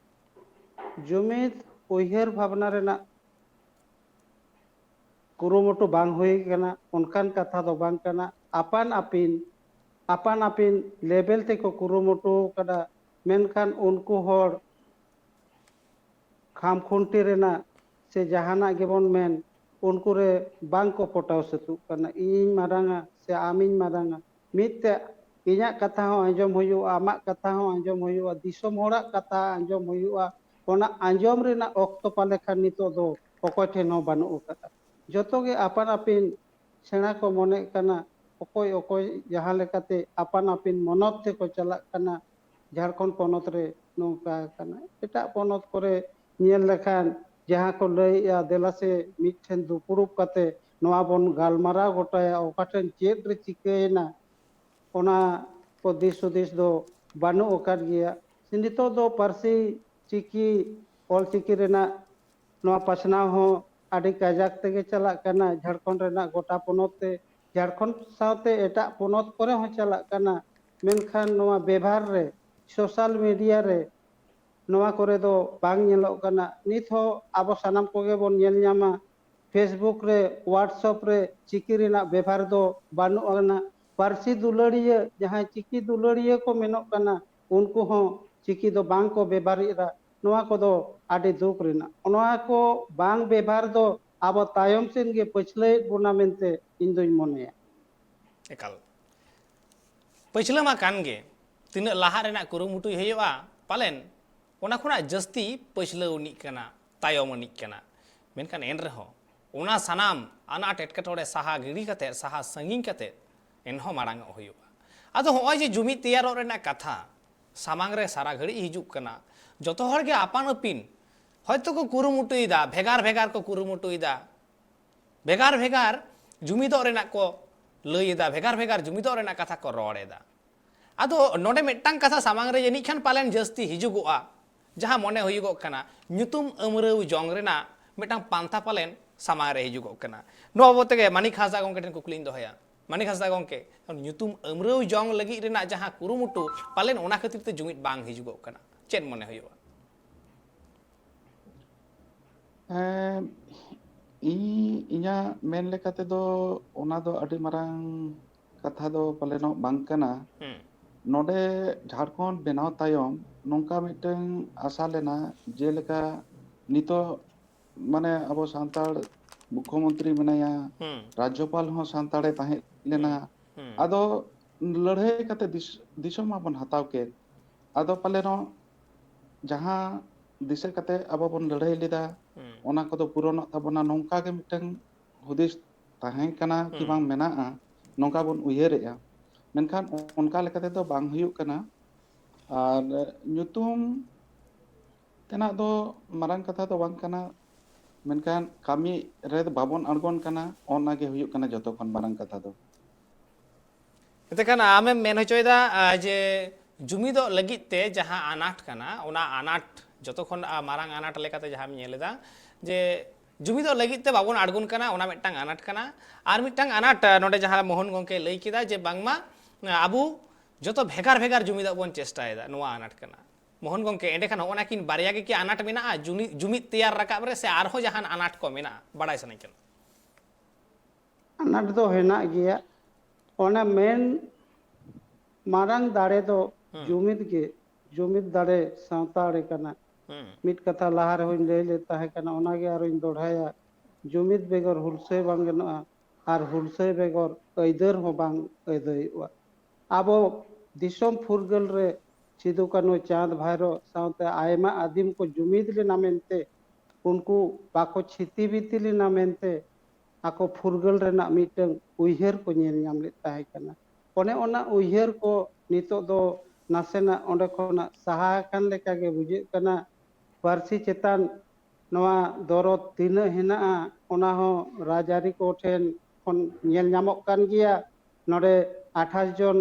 ᱡᱩᱢᱤᱫ ᱩᱭᱦᱟᱹᱨ ᱵᱷᱟᱵᱽᱱᱟ ᱨᱮᱱᱟᱜ ᱠᱩᱨᱩᱢᱩᱴᱩ ᱵᱟᱝ ᱦᱩᱭ ᱟᱠᱟᱱᱟ, ᱚᱱᱠᱟᱱ ᱠᱟᱛᱷᱟ ᱫᱚ ᱵᱟᱝ ᱠᱟᱱᱟ᱾ ᱟᱯᱟᱱ ᱟᱹᱯᱤᱱ, ᱟᱯᱟᱱ ᱟᱹᱯᱤᱱ ᱞᱮᱵᱮᱞ ᱛᱮᱠᱚ ᱠᱩᱨᱩᱢᱩᱴᱩ ᱟᱠᱟᱫᱟ, ᱢᱮᱱᱠᱷᱟᱱ ᱩᱱᱠᱩ ᱦᱚᱲ ᱠᱷᱟᱢᱠᱷᱩᱱᱴᱤ ᱨᱮᱱᱟᱜ ᱥᱮ ᱡᱟᱦᱟᱱᱟᱜ ᱜᱮᱵᱚᱱ ᱢᱮᱱ, ᱩᱱᱠᱩ ᱨᱮ ᱵᱟᱝ ᱠᱚ ᱯᱚᱴᱟᱣ ᱥᱟᱹᱛᱩᱜ ᱠᱟᱱᱟ᱾ ᱤᱧᱤᱧ ᱢᱟᱨᱟᱝᱟ ᱥᱮ ᱟᱢᱤᱧ ᱢᱟᱨᱟᱝᱟ, ᱢᱤᱫ ᱛᱮ ᱤᱧᱟᱹᱜ ᱠᱟᱛᱷᱟ ᱦᱚᱸ ᱟᱸᱡᱚᱢ ᱦᱩᱭᱩᱜᱼᱟ, ᱟᱢᱟᱜ ᱠᱟᱛᱷᱟ ᱦᱚᱸ ᱟᱸᱡᱚᱢ ᱦᱩᱭᱩᱜᱼᱟ, ᱫᱤᱥᱚᱢ ᱦᱚᱲᱟᱜ ᱠᱟᱛᱷᱟ ᱟᱸᱡᱚᱢ ᱦᱩᱭᱩᱜᱼᱟ᱾ ᱚᱱᱟ ᱟᱸᱡᱚᱢ ᱨᱮᱱᱟᱜ ᱚᱠᱛᱚ ᱯᱟᱞᱮ ᱠᱷᱟᱱ ᱱᱤᱛᱚᱜ ᱫᱚ ᱚᱠᱚᱭ ᱴᱷᱮᱱ ᱦᱚᱸ ᱵᱟᱹᱱᱩᱜ ᱟᱠᱟᱫᱟ᱾ ᱡᱚᱛᱚ ᱜᱮ ᱟᱯᱟᱱ ᱟᱹᱯᱤᱱ ᱥᱮᱬᱟ ᱠᱚ ᱢᱚᱱᱮᱜ ᱠᱟᱱᱟ, ᱚᱠᱚᱭ ᱚᱠᱚᱭ ᱡᱟᱦᱟᱸ ᱞᱮᱠᱟᱛᱮ ᱟᱯᱟᱱ ᱟᱹᱯᱤᱱ ᱢᱚᱱᱚᱛ ᱛᱮᱠᱚ ᱪᱟᱞᱟᱜ ᱠᱟᱱᱟ᱾ ᱡᱷᱟᱲᱠᱷᱚᱸᱰ ᱯᱚᱱᱚᱛ ᱨᱮ ᱱᱚᱝᱠᱟ ᱟᱠᱟᱱᱟ᱾ ᱮᱴᱟᱜ ᱯᱚᱱᱚᱛ ᱠᱚᱨᱮ ᱧᱮᱞ ᱞᱮᱠᱷᱟᱱ ᱡᱟᱦᱟᱸ ᱠᱚ ᱞᱟᱹᱭᱮᱜᱼᱟ, ᱫᱮᱞᱟ ᱥᱮ ᱢᱤᱫ ᱴᱷᱮᱱ ᱫᱩᱯᱲᱩᱵ ᱠᱟᱛᱮ ᱱᱚᱣᱟ ᱵᱚᱱ ᱜᱟᱞᱢᱟᱨᱟᱣ ᱜᱚᱴᱟᱭᱟ, ᱚᱠᱟ ᱴᱷᱮᱱ ᱪᱮᱫ ᱨᱮ ᱪᱤᱠᱟᱹᱭᱮᱱᱟ, ᱚᱱᱟ ᱠᱚ ᱫᱤᱥ ᱦᱩᱫᱤᱥ ᱫᱚ ᱵᱟᱹᱱᱩᱜ ᱟᱠᱟᱫ ᱜᱮᱭᱟ᱾ ᱥᱮ ᱱᱤᱛᱚᱜ ᱫᱚ ᱯᱟᱹᱨᱥᱤ ᱪᱤᱠᱤ, ᱚᱞ ᱪᱤᱠᱤ ᱨᱮᱱᱟᱜ ᱱᱚᱣᱟ ᱯᱟᱥᱱᱟᱣ ᱦᱚᱸ ᱟᱹᱰᱤ ᱠᱟᱡᱟᱠ ᱛᱮᱜᱮ ᱪᱟᱞᱟᱜ ᱠᱟᱱᱟ᱾ ᱡᱷᱟᱲᱠᱷᱚᱸᱰ ᱨᱮᱱᱟᱜ ᱜᱚᱴᱟ ᱯᱚᱱᱚᱛ ᱛᱮ, ᱡᱷᱟᱲᱠᱷᱚᱸᱰ ᱥᱟᱶᱛᱮ ᱮᱴᱟᱜ ᱯᱚᱱᱚᱛ ᱠᱚᱨᱮ ᱦᱚᱸ ᱪᱟᱞᱟᱜ ᱠᱟᱱᱟ᱾ ᱢᱮᱱᱠᱷᱟᱱ ᱱᱚᱣᱟ ᱵᱮᱵᱷᱟᱨ ᱨᱮ, ᱥᱳᱥᱟᱞ ᱢᱤᱰᱤᱭᱟ ᱨᱮ, ᱱᱚᱣᱟ ᱠᱚᱨᱮ ᱫᱚ ᱵᱟᱝ ᱧᱮᱞᱚᱜ ᱠᱟᱱᱟ᱾ ᱱᱤᱛ ᱦᱚᱸ ᱟᱵᱚ ᱥᱟᱱᱟᱢ ᱠᱚᱜᱮ ᱵᱚᱱ ᱧᱮᱞ ᱧᱟᱢᱟ, Facebook ᱨᱮ, WhatsApp ᱨᱮ ᱪᱤᱠᱤ ᱨᱮᱱᱟᱜ ᱵᱮᱵᱷᱟᱨ ᱫᱚ ᱵᱟᱹᱱᱩᱜ ᱟᱱᱟ᱾ ᱯᱟᱹᱨᱥᱤ ᱫᱩᱞᱟᱹᱲᱤᱭᱟᱹ, ᱡᱟᱦᱟᱸᱭ ᱪᱤᱠᱤ ᱫᱩᱞᱟᱹᱲᱤᱭᱟᱹ ᱠᱚ ᱢᱮᱱᱚᱜ ᱠᱟᱱᱟ, ᱩᱱᱠᱩ ᱦᱚᱸ ᱪᱤᱠᱤ ᱫᱚ ᱵᱟᱝ ᱠᱚ ᱵᱮᱵᱷᱟᱨᱮᱫᱟ᱾ ᱱᱚᱣᱟ ᱠᱚᱫᱚ ᱟᱹᱰᱤ ᱫᱩᱠ ᱨᱮᱱᱟᱜ᱾ ᱱᱚᱣᱟ ᱠᱚ ᱵᱟᱝ ᱵᱮᱵᱷᱟᱨ ᱫᱚ ᱟᱵᱚ ᱛᱟᱭᱚᱢ ᱥᱮᱱ ᱜᱮ ᱯᱟᱹᱪᱷᱞᱟᱹᱭᱮᱫ ᱵᱚᱱᱟ ᱢᱮᱱᱛᱮ ᱤᱧ ᱫᱩᱧ ᱢᱚᱱᱮᱭᱟ᱾ ᱮᱠᱟᱞ᱾ ᱯᱟᱹᱪᱷᱞᱟᱹ ᱢᱟ ᱠᱟᱱ ᱜᱮ, ᱛᱤᱱᱟᱹᱜ ᱞᱟᱦᱟ ᱨᱮᱱᱟᱜ ᱠᱩᱨᱩᱢᱩᱴᱩᱭ ᱦᱩᱭᱩᱜᱼᱟ, ᱯᱟᱞᱮᱱ ᱚᱱᱟ ᱠᱷᱚᱱᱟᱜ ᱡᱟᱹᱥᱛᱤ ᱯᱟᱹᱪᱷᱞᱟᱹᱣ ᱟᱹᱱᱤᱡ ᱠᱟᱱᱟ, ᱛᱟᱭᱚᱢ ᱟᱹᱱᱤᱡ ᱠᱟᱱᱟ᱾ ᱢᱮᱱᱠᱷᱟᱱ ᱮᱱ ᱨᱮᱦᱚᱸ ᱚᱱᱟ ᱥᱟᱱᱟᱢ ᱟᱱᱟᱴ ᱮᱴᱠᱮᱴᱚᱬᱮ ᱥᱟᱦᱟ ᱜᱤᱰᱤ ᱠᱟᱛᱮ, ᱥᱟᱦᱟ ᱥᱟᱺᱜᱤᱧ ᱠᱟᱛᱮ ᱮᱱᱦᱚᱸ ᱢᱟᱲᱟᱝᱚᱜ ᱦᱩᱭᱩᱜᱼᱟ᱾ ᱟᱫᱚ ᱦᱚᱸᱜᱼᱚᱭ ᱡᱮ ᱡᱩᱢᱤᱫ ᱛᱮᱭᱟᱨᱚᱜ ᱨᱮᱱᱟᱜ ᱠᱟᱛᱷᱟ ᱥᱟᱢᱟᱝ ᱨᱮ ᱥᱟᱨᱟ ᱜᱷᱟᱹᱲᱤᱡ ᱦᱤᱡᱩᱜ ᱠᱟᱱᱟ, ᱡᱚᱛᱚ ᱦᱚᱲ ᱜᱮ ᱟᱯᱟᱱ ᱟᱹᱯᱤᱱ ᱦᱚᱭᱛᱳ ᱠᱚ ᱠᱩᱨᱩᱢᱩᱴᱩᱭᱮᱫᱟ, ᱵᱷᱮᱜᱟᱨ ᱵᱷᱮᱜᱟᱨ ᱠᱚ ᱠᱩᱨᱩᱢᱩᱴᱩᱭᱮᱫᱟ, ᱵᱷᱮᱜᱟᱨ ᱵᱷᱮᱜᱟᱨ ᱡᱩᱢᱤᱫᱚᱜ ᱨᱮᱱᱟᱜ ᱠᱚ ᱞᱟᱹᱭ ᱮᱫᱟ, ᱵᱷᱮᱜᱟᱨ ᱵᱷᱮᱜᱟᱨ ᱡᱩᱢᱤᱫᱚᱜ ᱨᱮᱱᱟᱜ ᱠᱟᱛᱷᱟ ᱠᱚ ᱨᱚᱲ ᱮᱫᱟ᱾ ᱟᱫᱚ ᱱᱚᱰᱮ ᱢᱤᱫᱴᱟᱝ ᱠᱟᱛᱷᱟ ᱥᱟᱢᱟᱝ ᱨᱮ ᱡᱟᱹᱱᱤᱡ ᱠᱷᱟᱱ ᱯᱟᱞᱮᱱ ᱡᱟᱹᱥᱛᱤ ᱦᱤᱡᱩᱜᱚᱜᱼᱟ, ᱡᱟᱦᱟᱸ ᱢᱚᱱᱮ ᱦᱩᱭᱩᱜᱚᱜ ᱠᱟᱱᱟ ᱧᱩᱛᱩᱢ ᱟᱹᱢᱨᱟᱹᱣ ᱡᱚᱝ ᱨᱮᱱᱟᱜ ᱢᱤᱫᱴᱟᱝ ᱯᱟᱱᱛᱷᱟ ᱯᱟᱞᱮᱱ ᱥᱟᱢᱟᱝ ᱨᱮ ᱦᱤᱡᱩᱜᱚᱜ ᱠᱟᱱᱟ᱾ ᱱᱚᱣᱟ ᱵᱟᱵᱚᱫ ᱛᱮᱜᱮ ᱢᱟᱱᱤᱠ ᱦᱟᱸᱥᱫᱟ ᱜᱚᱢᱠᱮ ᱴᱷᱮᱱ ᱠᱩᱠᱞᱤᱧ ᱫᱚᱦᱚᱭᱟ᱾ ᱢᱟᱱᱤᱠ ᱦᱟᱸᱥᱫᱟ ᱜᱚᱢᱠᱮ, ᱧᱩᱛᱩᱢ ᱟᱹᱢᱨᱟᱹᱣ ᱡᱚᱝ ᱞᱟᱹᱜᱤᱫ ᱨᱮᱱᱟᱜ ᱡᱟᱦᱟᱸ ᱠᱩᱨᱩᱢᱩᱴᱩ, ᱯᱟᱞᱮᱱ ᱚᱱᱟ ᱠᱷᱟᱹᱛᱤᱨ ᱛᱮ ᱡᱩᱢᱤᱫ ᱵᱟᱝ ᱦᱤᱡᱩᱜᱚᱜ ᱠᱟᱱᱟ, ᱪᱮᱫ ᱢᱚᱱᱮ ᱦᱩᱭᱩᱜᱼᱟ? ᱦᱮᱸ, ᱤᱧ, ᱤᱧᱟᱹᱜ ᱢᱮᱱ ᱞᱮᱠᱟ ᱛᱮᱫᱚ ᱚᱱᱟ ᱫᱚ ᱟᱹᱰᱤ ᱢᱟᱨᱟᱝ ᱠᱟᱛᱷᱟ ᱫᱚ ᱯᱟᱞᱮᱱᱚᱜ ᱵᱟᱝ ᱠᱟᱱᱟ᱾ ᱦᱩᱸ᱾ ᱱᱚᱰᱮ ᱡᱷᱟᱲᱠᱷᱚᱸᱰ ᱵᱮᱱᱟᱣ ᱛᱟᱭᱚᱢ ᱱᱚᱝᱠᱟ ᱢᱤᱫᱴᱟᱝ ᱟᱥᱟ ᱞᱮᱱᱟ, ᱡᱮᱞᱮᱠᱟ ᱱᱤᱛᱚᱜ ᱢᱟᱱᱮ ᱟᱵᱚ ᱥᱟᱱᱛᱟᱲ ᱢᱩᱠᱷᱚᱢᱚᱱᱛᱨᱤ ᱢᱮᱱᱟᱭᱟ, ᱦᱩᱸ᱾ ᱨᱟᱡᱽᱡᱚᱯᱟᱞ ᱦᱚᱸ ᱥᱟᱱᱛᱟᱲᱮ ᱛᱟᱦᱮᱸ ᱞᱮᱱᱟ᱾ ᱦᱩᱸ᱾ ᱟᱫᱚ ᱞᱟᱹᱲᱦᱟᱹᱭ ᱠᱟᱛᱮ ᱫᱤᱥ-, ᱫᱤᱥᱚᱢ ᱢᱟᱵᱚᱱ ᱦᱟᱛᱟᱣ ᱠᱮᱫ᱾ ᱟᱫᱚ ᱯᱟᱞᱮᱱᱚᱜ ᱡᱟᱦᱟᱸ ᱫᱤᱥᱟᱹ ᱠᱟᱛᱮ ᱟᱵᱚ ᱵᱚᱱ ᱞᱟᱹᱲᱦᱟᱹᱭ ᱞᱮᱫᱟ, ᱦᱩᱸ᱾ ᱚᱱᱟ ᱠᱚᱫᱚ ᱯᱩᱨᱚᱱᱚᱜ ᱛᱟᱵᱚᱱᱟ, ᱱᱚᱝᱠᱟ ᱜᱮ ᱢᱤᱫᱴᱟᱝ ᱦᱩᱫᱤᱥ ᱛᱟᱦᱮᱸ ᱠᱟᱱᱟ ᱠᱤ ᱦᱩᱸ᱾ ᱵᱟᱝ ᱢᱮᱱᱟᱜᱼᱟ, ᱱᱚᱝᱠᱟ ᱵᱚᱱ ᱩᱭᱦᱟᱹᱨᱮᱜᱼᱟ᱾ ᱢᱮᱱᱠᱷᱟᱱ ᱚᱱᱠᱟ ᱞᱮᱠᱟ ᱛᱮᱫᱚ ᱵᱟᱝ ᱦᱩᱭᱩᱜ ᱠᱟᱱᱟ᱾ ᱟᱨ ᱧᱩᱛᱩᱢ ᱛᱮᱱᱟᱜ ᱫᱚ ᱢᱟᱨᱟᱝ ᱠᱟᱛᱷᱟ ᱫᱚ ᱵᱟᱝ ᱠᱟᱱᱟ, ᱢᱮᱱᱠᱷᱟᱱ ᱠᱟᱹᱢᱤ ᱨᱮ ᱵᱟᱵᱚᱱ ᱟᱬᱜᱚᱱ ᱠᱟᱱᱟ, ᱚᱱᱟ ᱜᱮ ᱦᱩᱭᱩᱜ ᱠᱟᱱᱟ ᱡᱚᱛᱚ ᱠᱷᱚᱱ ᱢᱟᱨᱟᱝ ᱠᱟᱛᱷᱟ ᱫᱚ᱾ ᱮᱱᱛᱮ ᱠᱷᱟᱱ ᱟᱢᱮᱢ ᱢᱮᱱ ᱦᱚᱪᱚᱭᱮᱫᱟ, ᱟᱨ ᱡᱮ ᱡᱩᱢᱤᱫᱚᱜ ᱞᱟᱹᱜᱤᱫ ᱛᱮ ᱡᱟᱦᱟᱸ ᱟᱱᱟᱴ ᱠᱟᱱᱟ, ᱚᱱᱟ ᱟᱱᱟᱴ ᱡᱚᱛᱚ ᱠᱷᱚᱱ ᱟ, ᱢᱟᱨᱟᱝ ᱟᱱᱟᱴ ᱞᱮᱠᱟᱛᱮ ᱡᱟᱦᱟᱸᱢ ᱧᱮᱞ ᱮᱫᱟ, ᱡᱮ ᱡᱩᱢᱤᱫᱚᱜ ᱞᱟᱹᱜᱤᱫ ᱛᱮ ᱵᱟᱵᱚᱱ ᱟᱬᱜᱚᱱ ᱠᱟᱱᱟ, ᱚᱱᱟ ᱢᱤᱫᱴᱟᱝ ᱟᱱᱟᱴ ᱠᱟᱱᱟ᱾ ᱟᱨ ᱢᱤᱫᱴᱟᱝ ᱟᱱᱟᱴ, ᱟ, ᱱᱚᱰᱮ ᱡᱟᱦᱟᱸ ᱢᱳᱦᱚᱱ ᱜᱚᱢᱠᱮ ᱞᱟᱹᱭ ᱠᱮᱫᱟ ᱡᱮ ᱵᱟᱝᱢᱟ, ᱟ, ᱟᱵᱚ ᱡᱚᱛᱚ ᱵᱷᱮᱜᱟᱨ ᱵᱷᱮᱜᱟᱨ ᱡᱩᱢᱤᱫᱚᱜ ᱵᱚᱱ ᱪᱮᱥᱴᱟᱭᱮᱫᱟ, ᱱᱚᱣᱟ ᱟᱱᱟᱴ ᱠᱟᱱᱟ᱾ ᱢᱳᱦᱚᱱ ᱜᱚᱢᱠᱮ, ᱮᱸᱰᱮᱠᱷᱟᱱ ᱦᱚᱸᱜᱼᱚ ᱱᱟ ᱠᱤᱱ ᱵᱟᱨᱭᱟ ᱜᱮ ᱠᱤ ᱟᱱᱟᱴ ᱢᱮᱱᱟᱜᱼᱟ ᱡᱩᱢᱤ-, ᱡᱩᱢᱤᱫ ᱛᱮᱭᱟᱨ ᱨᱟᱠᱟᱵ ᱨᱮ, ᱥᱮ ᱟᱨᱦᱚᱸ ᱡᱟᱦᱟᱱ ᱟᱱᱟᱴ ᱠᱚ ᱢᱮᱱᱟᱜᱼᱟ? ᱵᱟᱲᱟᱭ ᱥᱟᱱᱟᱧ ᱠᱟᱱᱟ᱾ ᱟᱱᱟᱴ ᱫᱚ ᱦᱮᱱᱟᱜ ᱜᱮᱭᱟ᱾ ᱚᱱᱟ ᱢᱮᱱ ᱢᱟᱨᱟᱝ ᱫᱟᱲᱮ ᱫᱚ ᱦᱩᱸ᱾ ᱡᱩᱢᱤᱫ ᱜᱮ, ᱡᱩᱢᱤᱫ ᱫᱟᱲᱮ ᱥᱟᱶᱛᱟ ᱟᱹᱨᱤ ᱠᱟᱱᱟ᱾ ᱦᱩᱸ᱾ ᱢᱤᱫ ᱠᱟᱛᱷᱟ ᱞᱟᱦᱟ ᱨᱮᱦᱚᱧ ᱞᱟᱹᱭ ᱞᱮᱫ ᱛᱟᱦᱮᱸ ᱠᱟᱱᱟ, ᱚᱱᱟᱜᱮ ᱟᱨᱚᱧ ᱫᱚᱦᱲᱟᱭᱟ, ᱡᱩᱢᱤᱫ ᱵᱮᱜᱚᱨ ᱦᱩᱞᱥᱟᱹᱭ ᱵᱟᱝ ᱜᱟᱱᱚᱜᱼᱟ, ᱟᱨ ᱦᱩᱞᱥᱟᱹᱭ ᱵᱮᱜᱚᱨ ᱟᱹᱭᱫᱟᱹᱨ ᱦᱚᱸ ᱵᱟᱝ ᱟᱹᱭᱫᱟᱹᱭᱚᱜᱼᱟ᱾ ᱟᱵᱚ ᱫᱤᱥᱚᱢ ᱯᱷᱩᱨᱜᱟᱹᱞ ᱨᱮ ᱥᱤᱫᱩ ᱠᱟᱹᱱᱦᱩ ᱪᱟᱸᱫᱽ ᱵᱷᱟᱭᱨᱚ ᱥᱟᱶᱛᱮ ᱟᱭᱢᱟ ᱟᱹᱫᱤᱢ ᱠᱚ ᱡᱩᱢᱤᱫ ᱞᱮᱱᱟ ᱢᱮᱱᱛᱮ, ᱩᱱᱠᱩ ᱵᱟᱠᱚ ᱪᱷᱤᱛᱤ ᱵᱤᱛᱤ ᱞᱮᱱᱟ ᱢᱮᱱᱛᱮ, ᱟᱠᱚ ᱯᱷᱩᱨᱜᱟᱹᱞ ᱨᱮᱱᱟᱜ ᱢᱤᱫᱴᱟᱝ ᱩᱭᱦᱟᱹᱨ ᱠᱚ ᱧᱮᱞ ᱧᱟᱢ ᱞᱮᱫ ᱛᱟᱦᱮᱸ ᱠᱟᱱᱟ᱾ ᱚᱱᱮ ᱚᱱᱟ ᱩᱭᱦᱟᱹᱨ ᱠᱚ ᱱᱤᱛᱚᱜ ᱫᱚ ᱱᱟᱥᱮᱱᱟᱜ ᱚᱸᱰᱮ ᱠᱷᱚᱱᱟᱜ ᱥᱟᱦᱟ ᱟᱠᱟᱱ ᱞᱮᱠᱟ ᱜᱮ ᱵᱩᱡᱷᱟᱹᱜ ᱠᱟᱱᱟ᱾ ᱯᱟᱹᱨᱥᱤ ᱪᱮᱛᱟᱱ ᱱᱚᱣᱟ ᱫᱚᱨᱚᱫ ᱛᱤᱱᱟᱹᱜ ᱦᱮᱱᱟᱜᱼᱟ, ᱚᱱᱟ ᱦᱚᱸ ᱨᱟᱡᱽᱟᱹᱨᱤ ᱠᱚ ᱴᱷᱮᱱ ᱠᱷᱚᱱ ᱧᱮᱞ ᱧᱟᱢᱚᱜ ᱠᱟᱱ ᱜᱮᱭᱟ᱾ ᱱᱚᱰᱮ ᱟᱴᱷᱟᱥ ᱡᱚᱱ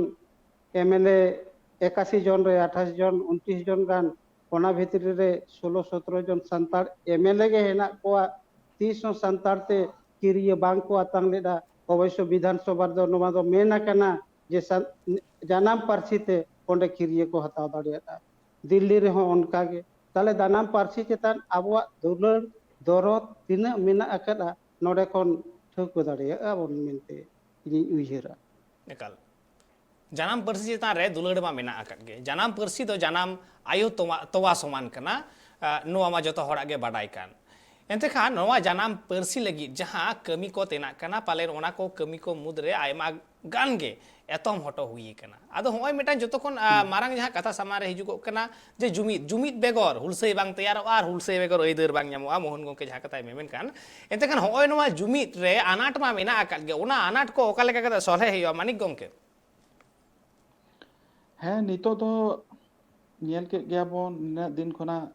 ᱮᱢ ᱮᱞ ᱮ, ᱮᱠᱟᱥᱤ ᱡᱚᱱ ᱨᱮ ᱟᱴᱷᱟᱥ ᱡᱚᱱ, ᱩᱱᱛᱨᱤᱥ ᱡᱚᱱ ᱜᱟᱱ, ᱚᱱᱟ ᱵᱷᱤᱛᱨᱤ ᱨᱮ ᱥᱳᱞᱳ ᱥᱚᱛᱨᱚ ᱡᱚᱱ ᱥᱟᱱᱛᱟᱲ ᱮᱢ ᱮᱞ ᱮ ᱜᱮ ᱦᱮᱱᱟᱜ ᱠᱚᱣᱟ᱾ ᱛᱤᱥ ᱦᱚᱸ ᱥᱟᱱᱛᱟᱲ ᱛᱮ ᱠᱤᱨᱤᱭᱟᱹ ᱵᱟᱝ ᱠᱚ ᱟᱛᱟᱝ ᱞᱮᱫᱟ᱾ ᱚᱵᱚᱥᱥᱚ ᱵᱤᱫᱷᱟᱱ ᱥᱚᱵᱷᱟ ᱨᱮᱫᱚ ᱱᱚᱣᱟ ᱫᱚ ᱢᱮᱱ ᱟᱠᱟᱱᱟ ᱡᱮ ᱥᱟᱱ-, ᱡᱟᱱᱟᱢ ᱯᱟᱹᱨᱥᱤ ᱛᱮ ᱚᱸᱰᱮ ᱠᱤᱨᱤᱭᱟᱹ ᱠᱚ ᱦᱟᱛᱟᱣ ᱫᱟᱲᱮᱭᱟᱜᱼᱟ᱾ ᱫᱤᱞᱞᱤ ᱨᱮᱦᱚᱸ ᱚᱱᱠᱟ ᱜᱮ᱾ ᱛᱟᱦᱞᱮ ᱡᱟᱱᱟᱢ ᱯᱟᱹᱨᱥᱤ ᱪᱮᱛᱟᱱ ᱟᱵᱚᱣᱟᱜ ᱫᱩᱞᱟᱹᱲ ᱫᱚᱨᱚᱫ ᱛᱤᱱᱟᱹᱜ ᱢᱮᱱᱟᱜ ᱟᱠᱟᱫᱼᱟ, ᱱᱚᱰᱮ ᱠᱷᱚᱱ ᱴᱷᱟᱹᱣᱠᱟᱹ ᱫᱟᱲᱮᱭᱟᱜᱼᱟ ᱵᱚᱱ ᱢᱮᱱᱛᱮ ᱤᱧᱤᱧ ᱩᱭᱦᱟᱹᱨᱟ᱾ ᱮᱠᱟᱞ᱾ ᱡᱟᱱᱟᱢ ᱯᱟᱹᱨᱥᱤ ᱪᱮᱛᱟᱱ ᱨᱮ ᱫᱩᱞᱟᱹᱲ ᱢᱟ ᱢᱮᱱᱟᱜ ᱟᱠᱟᱫ ᱜᱮ᱾ ᱡᱟᱱᱟᱢ ᱯᱟᱹᱨᱥᱤ ᱫᱚ ᱡᱟᱱᱟᱢ ᱟᱭᱳ ᱛᱚᱣᱟ, ᱛᱚᱣᱟ ᱥᱚᱢᱟᱱ ᱠᱟᱱᱟ, ᱟ, ᱱᱚᱣᱟ ᱢᱟ ᱡᱚᱛᱚ ᱦᱚᱲᱟᱜ ᱜᱮ ᱵᱟᱰᱟᱭ ᱠᱟᱱ᱾ ᱮᱱᱛᱮ ᱠᱷᱟᱱ ᱱᱚᱣᱟ ᱡᱟᱱᱟᱢ ᱯᱟᱹᱨᱥᱤ ᱞᱟᱹᱜᱤᱫ ᱡᱟᱦᱟᱸ ᱠᱟᱹᱢᱤ ᱠᱚ ᱛᱮᱱᱟᱜ ᱠᱟᱱᱟ, ᱯᱟᱞᱮᱱ ᱚᱱᱟ ᱠᱚ ᱠᱟᱹᱢᱤ ᱠᱚ ᱢᱩᱫᱽᱨᱮ ᱟᱭᱢᱟ ᱜᱟᱱ ᱜᱮ ᱮᱛᱚᱢ ᱦᱚᱴᱚ ᱦᱩᱭ ᱟᱠᱟᱱᱟ᱾ ᱟᱫᱚ ᱦᱚᱸᱜᱼᱚᱭ ᱢᱤᱫᱴᱟᱝ ᱡᱚᱛᱚ ᱠᱷᱚᱱ, ᱟ, ᱢᱟᱨᱟᱝ ᱡᱟᱦᱟᱸ ᱠᱟᱛᱷᱟ ᱥᱟᱢᱟᱝ ᱨᱮ ᱦᱤᱡᱩᱜᱚᱜ ᱠᱟᱱᱟ ᱡᱮ ᱡᱩᱢᱤᱫ, ᱡᱩᱢᱤᱫ ᱵᱮᱜᱚᱨ ᱦᱩᱞᱥᱟᱹᱭ ᱵᱟᱝ ᱛᱮᱭᱟᱨᱚᱜᱼᱟ ᱟᱨ ᱦᱩᱞᱥᱟᱹᱭ ᱵᱮᱜᱚᱨ ᱟᱹᱭᱫᱟᱹᱨ ᱵᱟᱝ ᱧᱟᱢᱚᱜᱼᱟ, ᱢᱳᱦᱚᱱ ᱜᱚᱢᱠᱮ ᱡᱟᱦᱟᱸ ᱠᱟᱛᱷᱟᱭ ᱢᱮᱢᱮᱱ ᱠᱟᱱ᱾ ᱮᱱᱛᱮ ᱠᱷᱟᱱ ᱦᱚᱸᱜᱼᱚᱭ ᱱᱚᱣᱟ ᱡᱩᱢᱤᱫ ᱨᱮ ᱟᱱᱟᱴ ᱢᱟ ᱢᱮᱱᱟᱜ ᱟᱠᱟᱫ ᱜᱮ, ᱚᱱᱟ ᱟᱱᱟᱴ ᱠᱚ ᱚᱠᱟ ᱞᱮᱠᱟ ᱠᱟᱛᱮ ᱥᱚᱞᱦᱮ ᱦᱩᱭᱩᱜᱼᱟ, ᱢᱟᱱᱤᱠ ᱜᱚᱢᱠᱮ? ᱦᱮᱸ, ᱱᱤᱛᱚᱜ ᱫᱚ ᱧᱮᱞ ᱠᱮᱫ ᱜᱮᱭᱟ ᱵᱚᱱ, ᱱᱤᱱᱟᱹᱜ ᱫᱤᱱ ᱠᱷᱚᱱᱟᱜ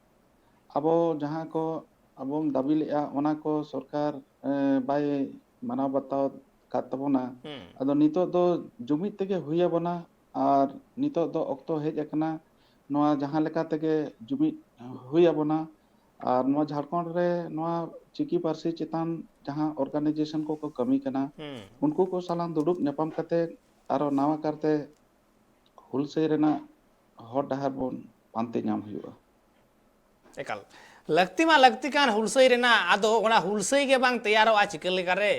ᱟᱵᱚ ᱡᱟᱦᱟᱸ ᱠᱚ ᱟᱵᱚ ᱵᱚᱱ ᱫᱟᱹᱵᱤ ᱞᱮᱫᱼᱟ, ᱚᱱᱟ ᱠᱚ ᱥᱚᱨᱠᱟᱨ, ᱮ, ᱵᱟᱭ ᱢᱟᱱᱟᱣ ᱵᱟᱛᱟᱣ ᱟᱠᱟᱫ ᱛᱟᱵᱚᱱᱟ᱾ ᱦᱩᱸ᱾ ᱟᱫᱚ ᱱᱤᱛᱚᱜ ᱫᱚ ᱡᱩᱢᱤᱫ ᱛᱮᱜᱮ ᱦᱩᱭ ᱟᱵᱚᱱᱟ, ᱟᱨ ᱱᱤᱛᱚᱜ ᱫᱚ ᱚᱠᱛᱚ ᱦᱮᱡ ᱟᱠᱟᱱᱟ ᱱᱚᱣᱟ ᱡᱟᱦᱟᱸ ᱞᱮᱠᱟ ᱛᱮᱜᱮ ᱡᱩᱢᱤᱫ ᱦᱩᱭ ᱟᱵᱚᱱᱟ᱾ ᱟᱨ ᱱᱚᱣᱟ ᱡᱷᱟᱲᱠᱷᱚᱸᱰ ᱨᱮ ᱱᱚᱣᱟ ᱪᱤᱠᱤ ᱯᱟᱹᱨᱥᱤ ᱪᱮᱛᱟᱱ ᱡᱟᱦᱟᱸ organization ᱠᱚᱠᱚ ᱠᱟᱹᱢᱤ ᱠᱟᱱᱟ, ᱦᱩᱸ᱾ ᱩᱱᱠᱩ ᱠᱚ ᱥᱟᱞᱟᱜ ᱫᱩᱲᱩᱵ ᱧᱟᱯᱟᱢ ᱠᱟᱛᱮ ᱟᱨᱚ ᱱᱟᱣᱟ ᱠᱟᱨᱛᱮ ᱦᱩᱞᱥᱟᱹᱭ ᱨᱮᱱᱟᱜ ᱦᱚᱨ ᱰᱟᱦᱟᱨ ᱵᱚᱱ ᱯᱟᱱᱛᱮ ᱧᱟᱢ ᱦᱩᱭᱩᱜᱼᱟ᱾ ᱮᱠᱟᱞ᱾ ᱞᱟᱹᱠᱛᱤ ᱢᱟ ᱞᱟᱹᱠᱛᱤ ᱠᱟᱱ ᱦᱩᱞᱥᱟᱹᱭ ᱨᱮᱱᱟᱜ, ᱟᱫᱚ ᱚᱱᱟ ᱦᱩᱞᱥᱟᱹᱭ ᱜᱮ ᱵᱟᱝ ᱛᱮᱭᱟᱨᱚᱜᱼᱟ ᱪᱤᱠᱟᱹ ᱞᱮᱠᱟᱨᱮ?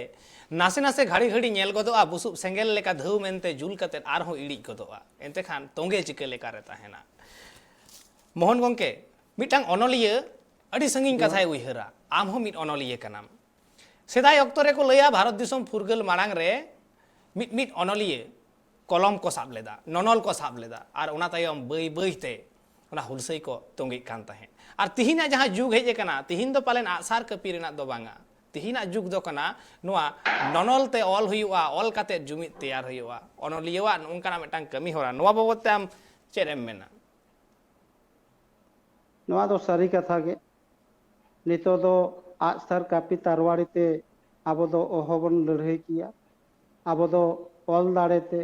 ᱱᱟᱥᱮ ᱱᱟᱥᱮ ᱜᱷᱟᱹᱲᱤ ᱜᱷᱟᱹᱲᱤ ᱧᱮᱞ ᱜᱚᱫᱚᱜᱼᱟ, ᱵᱩᱥᱩᱵ ᱥᱮᱸᱜᱮᱞ ᱞᱮᱠᱟ ᱫᱷᱟᱹᱣ ᱢᱮᱱᱛᱮ ᱡᱩᱞ ᱠᱟᱛᱮᱫ ᱟᱨᱦᱚᱸ ᱤᱲᱤᱡ ᱜᱚᱫᱚᱜᱼᱟ᱾ ᱮᱱᱛᱮ ᱠᱷᱟᱱ ᱛᱚᱸᱜᱮ ᱪᱤᱠᱟᱹ ᱞᱮᱠᱟᱨᱮ ᱛᱟᱦᱮᱱᱟ? ᱢᱳᱦᱚᱱ ᱜᱚᱢᱠᱮ, ᱢᱤᱫᱴᱟᱝ ᱚᱱᱚᱞᱤᱭᱟᱹ ᱟᱹᱰᱤ ᱥᱟᱺᱜᱤᱧ ᱠᱟᱛᱷᱟᱭ ᱩᱭᱦᱟᱹᱨᱟ᱾ ᱟᱢ ᱦᱚᱸ ᱢᱤᱫ ᱚᱱᱚᱞᱤᱭᱟᱹ ᱠᱟᱱᱟᱢ᱾ ᱥᱮᱫᱟᱭ ᱚᱠᱛᱚ ᱨᱮᱠᱚ ᱞᱟᱹᱭᱟ, ᱵᱷᱟᱨᱚᱛ ᱫᱤᱥᱚᱢ ᱯᱷᱩᱨᱜᱟᱹᱞ ᱢᱟᱲᱟᱝ ᱨᱮ ᱢᱤᱫ ᱢᱤᱫ ᱚᱱᱚᱞᱤᱭᱟᱹ ᱠᱚᱞᱚᱢ ᱠᱚ ᱥᱟᱵ ᱞᱮᱫᱟ, ᱱᱚᱱᱚᱞ ᱠᱚ ᱥᱟᱵ ᱞᱮᱫᱟ, ᱟᱨ ᱚᱱᱟ ᱛᱟᱭᱚᱢ ᱵᱟᱹᱭ ᱵᱟᱹᱭ ᱛᱮ ᱚᱱᱟ ᱦᱩᱞᱥᱟᱹᱭ ᱠᱚ ᱛᱚᱸᱜᱮᱜ ᱠᱟᱱ ᱛᱟᱦᱮᱸᱫ᱾ ᱟᱨ ᱛᱤᱦᱤᱧᱟᱜ ᱡᱟᱦᱟᱸ ᱡᱩᱜᱽ ᱦᱮᱡ ᱟᱠᱟᱱᱟ, ᱛᱤᱦᱤᱧ ᱫᱚ ᱯᱟᱞᱮᱱ ᱟᱜᱼᱥᱟᱨ ᱠᱟᱹᱯᱤ ᱨᱮᱱᱟᱜ ᱫᱚ ᱵᱟᱝᱟ᱾ ᱛᱤᱦᱤᱧᱟᱜ ᱡᱩᱜᱽ ᱫᱚ ᱠᱟᱱᱟ ᱱᱚᱣᱟ ᱱᱚᱱᱚᱞ ᱛᱮ ᱚᱞ ᱦᱩᱭᱩᱜᱼᱟ, ᱚᱞ ᱠᱟᱛᱮ ᱡᱩᱢᱤᱫ ᱛᱮᱭᱟᱨ ᱦᱩᱭᱩᱜᱼᱟ᱾ ᱚᱱᱚᱞᱤᱭᱟᱹᱣᱟᱜ ᱱᱚᱝᱠᱟᱱᱟᱜ ᱢᱤᱫᱴᱟᱝ ᱠᱟᱹᱢᱤ ᱦᱚᱨᱟ, ᱱᱚᱣᱟ ᱵᱟᱵᱚᱫ ᱛᱮ ᱟᱢ ᱪᱮᱫ ᱮᱢ ᱢᱮᱱᱟ? ᱱᱚᱣᱟ ᱫᱚ ᱥᱟᱹᱨᱤ ᱠᱟᱛᱷᱟ ᱜᱮ᱾ ᱱᱤᱛᱚᱜ ᱫᱚ ᱟᱜᱼᱥᱟᱨ ᱠᱟᱹᱯᱤ ᱛᱟᱨᱣᱟᱲᱤ ᱛᱮ ᱟᱵᱚ ᱫᱚ ᱚᱦᱚᱵᱚᱱ ᱞᱟᱹᱲᱦᱟᱹᱭ ᱠᱮᱭᱟ᱾ ᱟᱵᱚ ᱫᱚ ᱚᱞ ᱫᱟᱲᱮ ᱛᱮ,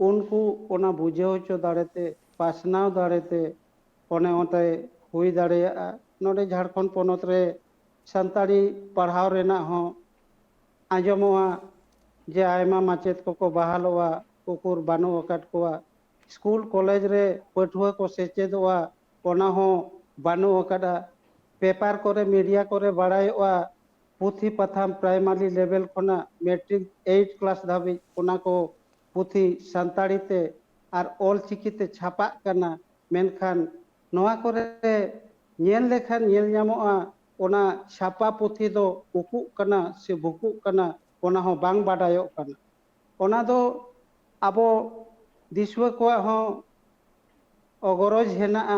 ᱩᱱᱠᱩ ᱚᱱᱟ ᱵᱩᱡᱷᱟᱹᱣ ᱦᱚᱪᱚ ᱫᱟᱲᱮ ᱛᱮ, ᱯᱟᱥᱱᱟᱣ ᱫᱟᱲᱮ ᱛᱮ, ᱚᱱᱮ ᱚᱱᱛᱮ ᱦᱩᱭ ᱫᱟᱲᱮᱭᱟᱜᱼᱟ᱾ ᱱᱚᱰᱮ ᱡᱷᱟᱲᱠᱷᱚᱸᱰ ᱯᱚᱱᱚᱛ ᱨᱮ ᱥᱟᱱᱛᱟᱲᱤ ᱯᱟᱲᱦᱟᱣ ᱨᱮᱱᱟᱜ ᱦᱚᱸ ᱟᱸᱡᱚᱢᱚᱜᱼᱟ ᱡᱮ ᱟᱭᱢᱟ ᱢᱟᱪᱮᱫ ᱠᱚᱠᱚ ᱵᱟᱦᱟᱞᱚᱜᱼᱟ, ᱩᱠᱩᱨ ᱵᱟᱹᱱᱩᱜ ᱟᱠᱟᱫ ᱠᱚᱣᱟ᱾ ᱥᱠᱩᱞ ᱠᱚᱞᱮᱡᱽ ᱨᱮ ᱯᱟᱹᱴᱷᱩᱣᱟᱹ ᱠᱚ ᱥᱮᱪᱮᱫᱚᱜᱼᱟ, ᱚᱱᱟ ᱦᱚᱸ ᱵᱟᱹᱱᱩᱜ ᱟᱠᱟᱫᱟ᱾ ᱯᱮᱯᱟᱨ ᱠᱚᱨᱮ, ᱢᱤᱰᱤᱭᱟ ᱠᱚᱨᱮ ᱵᱟᱲᱟᱭᱚᱜᱼᱟ, ᱯᱩᱛᱷᱤ ᱯᱟᱛᱷᱟᱢ ᱯᱨᱟᱭᱢᱟᱨᱤ ᱞᱮᱵᱮᱞ ᱠᱷᱚᱱᱟᱜ ᱢᱮᱴᱨᱤᱠ ᱮᱭᱤᱴ ᱠᱞᱟᱥ ᱫᱷᱟᱹᱵᱤᱡ ᱚᱱᱟ ᱠᱚ ᱯᱩᱛᱷᱤ ᱥᱟᱱᱛᱟᱲᱤ ᱛᱮ ᱟᱨ ᱚᱞ ᱪᱤᱠᱤ ᱛᱮ ᱪᱷᱟᱯᱟᱜ ᱠᱟᱱᱟ᱾ ᱢᱮᱱᱠᱷᱟᱱ ᱱᱚᱣᱟ ᱠᱚᱨᱮ ᱧᱮᱞ ᱞᱮᱠᱷᱟᱱ ᱧᱮᱞ ᱧᱟᱢᱚᱜᱼᱟ, ᱚᱱᱟ ᱪᱷᱟᱯᱟ ᱯᱩᱛᱷᱤ ᱫᱚ ᱩᱠᱩᱜ ᱠᱟᱱᱟ ᱥᱮ ᱵᱷᱩᱠᱩᱜ ᱠᱟᱱᱟ, ᱚᱱᱟ ᱦᱚᱸ ᱵᱟᱝ ᱵᱟᱰᱟᱭᱚᱜ ᱠᱟᱱᱟ᱾ ᱚᱱᱟ ᱫᱚ ᱟᱵᱚ ᱫᱤᱥᱩᱣᱟᱹ ᱠᱚᱣᱟᱜ ᱦᱚᱸ ᱚᱜᱚᱨᱚᱡᱽ ᱦᱮᱱᱟᱜᱼᱟ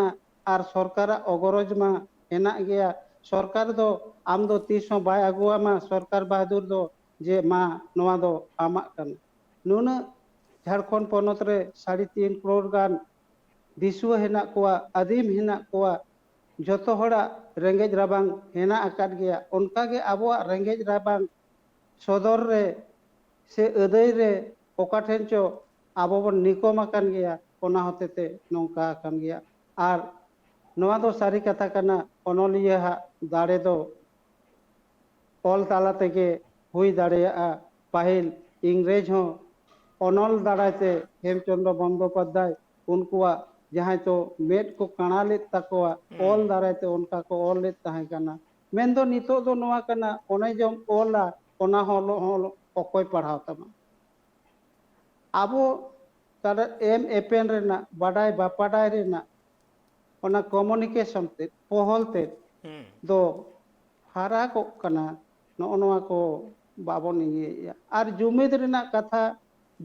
ᱟᱨ ᱥᱚᱨᱠᱟᱨᱟᱜ ᱚᱜᱚᱨᱚᱡᱽ ᱢᱟ ᱦᱮᱱᱟᱜ ᱜᱮᱭᱟ᱾ ᱥᱚᱨᱠᱟᱨ ᱫᱚ ᱟᱢ ᱫᱚ ᱛᱤᱥ ᱦᱚᱸ ᱵᱟᱭ ᱟᱹᱜᱩᱣᱟᱢᱟ ᱥᱚᱨᱠᱟᱨ ᱵᱟᱦᱟᱫᱩᱨ ᱫᱚ, ᱡᱮ ᱢᱟ ᱱᱚᱣᱟ ᱫᱚ ᱟᱢᱟᱜ ᱠᱟᱱᱟ᱾ ᱱᱩᱱᱟᱹᱜ ᱡᱷᱟᱲᱠᱷᱚᱸᱰ ᱯᱚᱱᱚᱛ ᱨᱮ ᱥᱟᱲᱮ ᱛᱤᱱ ᱠᱨᱳᱲ ᱜᱟᱱ ᱫᱤᱥᱩᱣᱟᱹ ᱦᱮᱱᱟᱜ ᱠᱚᱣᱟ, ᱟᱹᱫᱤᱢ ᱦᱮᱱᱟᱜ ᱠᱚᱣᱟ, ᱡᱚᱛᱚ ᱦᱚᱲᱟᱜ ᱨᱮᱸᱜᱮᱡ ᱨᱟᱵᱟᱝ ᱦᱮᱱᱟᱜ ᱟᱠᱟᱫ ᱜᱮᱭᱟ᱾ ᱚᱱᱠᱟᱜᱮ ᱟᱵᱚᱣᱟᱜ ᱨᱮᱸᱜᱮᱡ ᱨᱟᱵᱟᱝ ᱥᱚᱫᱚᱨ ᱨᱮ ᱥᱮ ᱟᱹᱫᱟᱹᱭ ᱨᱮ ᱚᱠᱟ ᱴᱷᱮᱱ ᱪᱚ ᱟᱵᱚ ᱵᱚᱱ ᱱᱤᱠᱚᱢ ᱟᱠᱟᱱ ᱜᱮᱭᱟ, ᱚᱱᱟ ᱦᱚᱛᱮᱛᱮ ᱱᱚᱝᱠᱟ ᱟᱠᱟᱱ ᱜᱮᱭᱟ᱾ ᱟᱨ ᱱᱚᱣᱟ ᱫᱚ ᱥᱟᱹᱨᱤ ᱠᱟᱛᱷᱟ ᱠᱟᱱᱟ, ᱚᱱᱚᱞᱤᱭᱟᱹᱣᱟᱜ ᱫᱟᱲᱮ ᱫᱚ ᱚᱞ ᱛᱟᱞᱟ ᱛᱮᱜᱮ ᱦᱩᱭ ᱫᱟᱲᱮᱭᱟᱜᱼᱟ᱾ ᱯᱟᱹᱦᱤᱞ ᱤᱝᱨᱮᱡᱽ ᱦᱚᱸ ᱚᱱᱚᱞ ᱫᱟᱨᱟᱭ ᱛᱮ, ᱦᱮᱢᱪᱚᱸᱫᱽᱨᱚ ᱵᱚᱱᱫᱳᱯᱟᱫᱽᱫᱷᱟᱭ, ᱩᱱᱠᱩᱣᱟᱜ ᱡᱟᱦᱟᱸᱭ ᱛᱚ ᱢᱮᱫ ᱠᱚ ᱠᱟᱬᱟ ᱞᱮᱫ ᱛᱟᱠᱚᱣᱟ, ᱦᱩᱸ᱾ ᱚᱞ ᱫᱟᱨᱟᱭ ᱛᱮ ᱚᱱᱠᱟ ᱠᱚ ᱚᱞ ᱞᱮᱫ ᱛᱟᱦᱮᱸ ᱠᱟᱱᱟ᱾ ᱢᱮᱱᱫᱚ ᱱᱤᱛᱚᱜ ᱫᱚ ᱱᱚᱣᱟ ᱠᱟᱱᱟ, ᱚᱱᱮ ᱡᱮᱢ ᱚᱞᱟ, ᱚᱱᱟ ᱦᱚᱸ ᱚᱞᱚᱜ, ᱦᱚᱸ ᱚᱞᱚᱜ, ᱚᱠᱚᱭ ᱯᱟᱲᱦᱟᱣ ᱛᱟᱢᱟ? ᱟᱵᱚ ᱛᱟᱞᱟ ᱮᱢ ᱮᱯᱮᱱ ᱨᱮᱱᱟᱜ, ᱵᱟᱰᱟᱭ ᱵᱟᱯᱟᱰᱟᱭ ᱨᱮᱱᱟᱜ, ᱚᱱᱟ ᱠᱚᱢᱩᱱᱤᱠᱮᱥᱚᱱ ᱛᱮ, ᱯᱚᱦᱚᱞ ᱛᱮ ᱦᱩᱸ᱾ ᱫᱚ ᱯᱷᱟᱨᱟᱠᱚᱜ ᱠᱟᱱᱟ᱾ ᱱᱚᱜᱼᱚ ᱱᱚᱣᱟ ᱠᱚ ᱵᱟᱵᱚᱱ ᱤᱭᱟᱹᱭᱮᱫᱼᱟ᱾ ᱟᱨ ᱡᱩᱢᱤᱫ ᱨᱮᱱᱟᱜ ᱠᱟᱛᱷᱟ,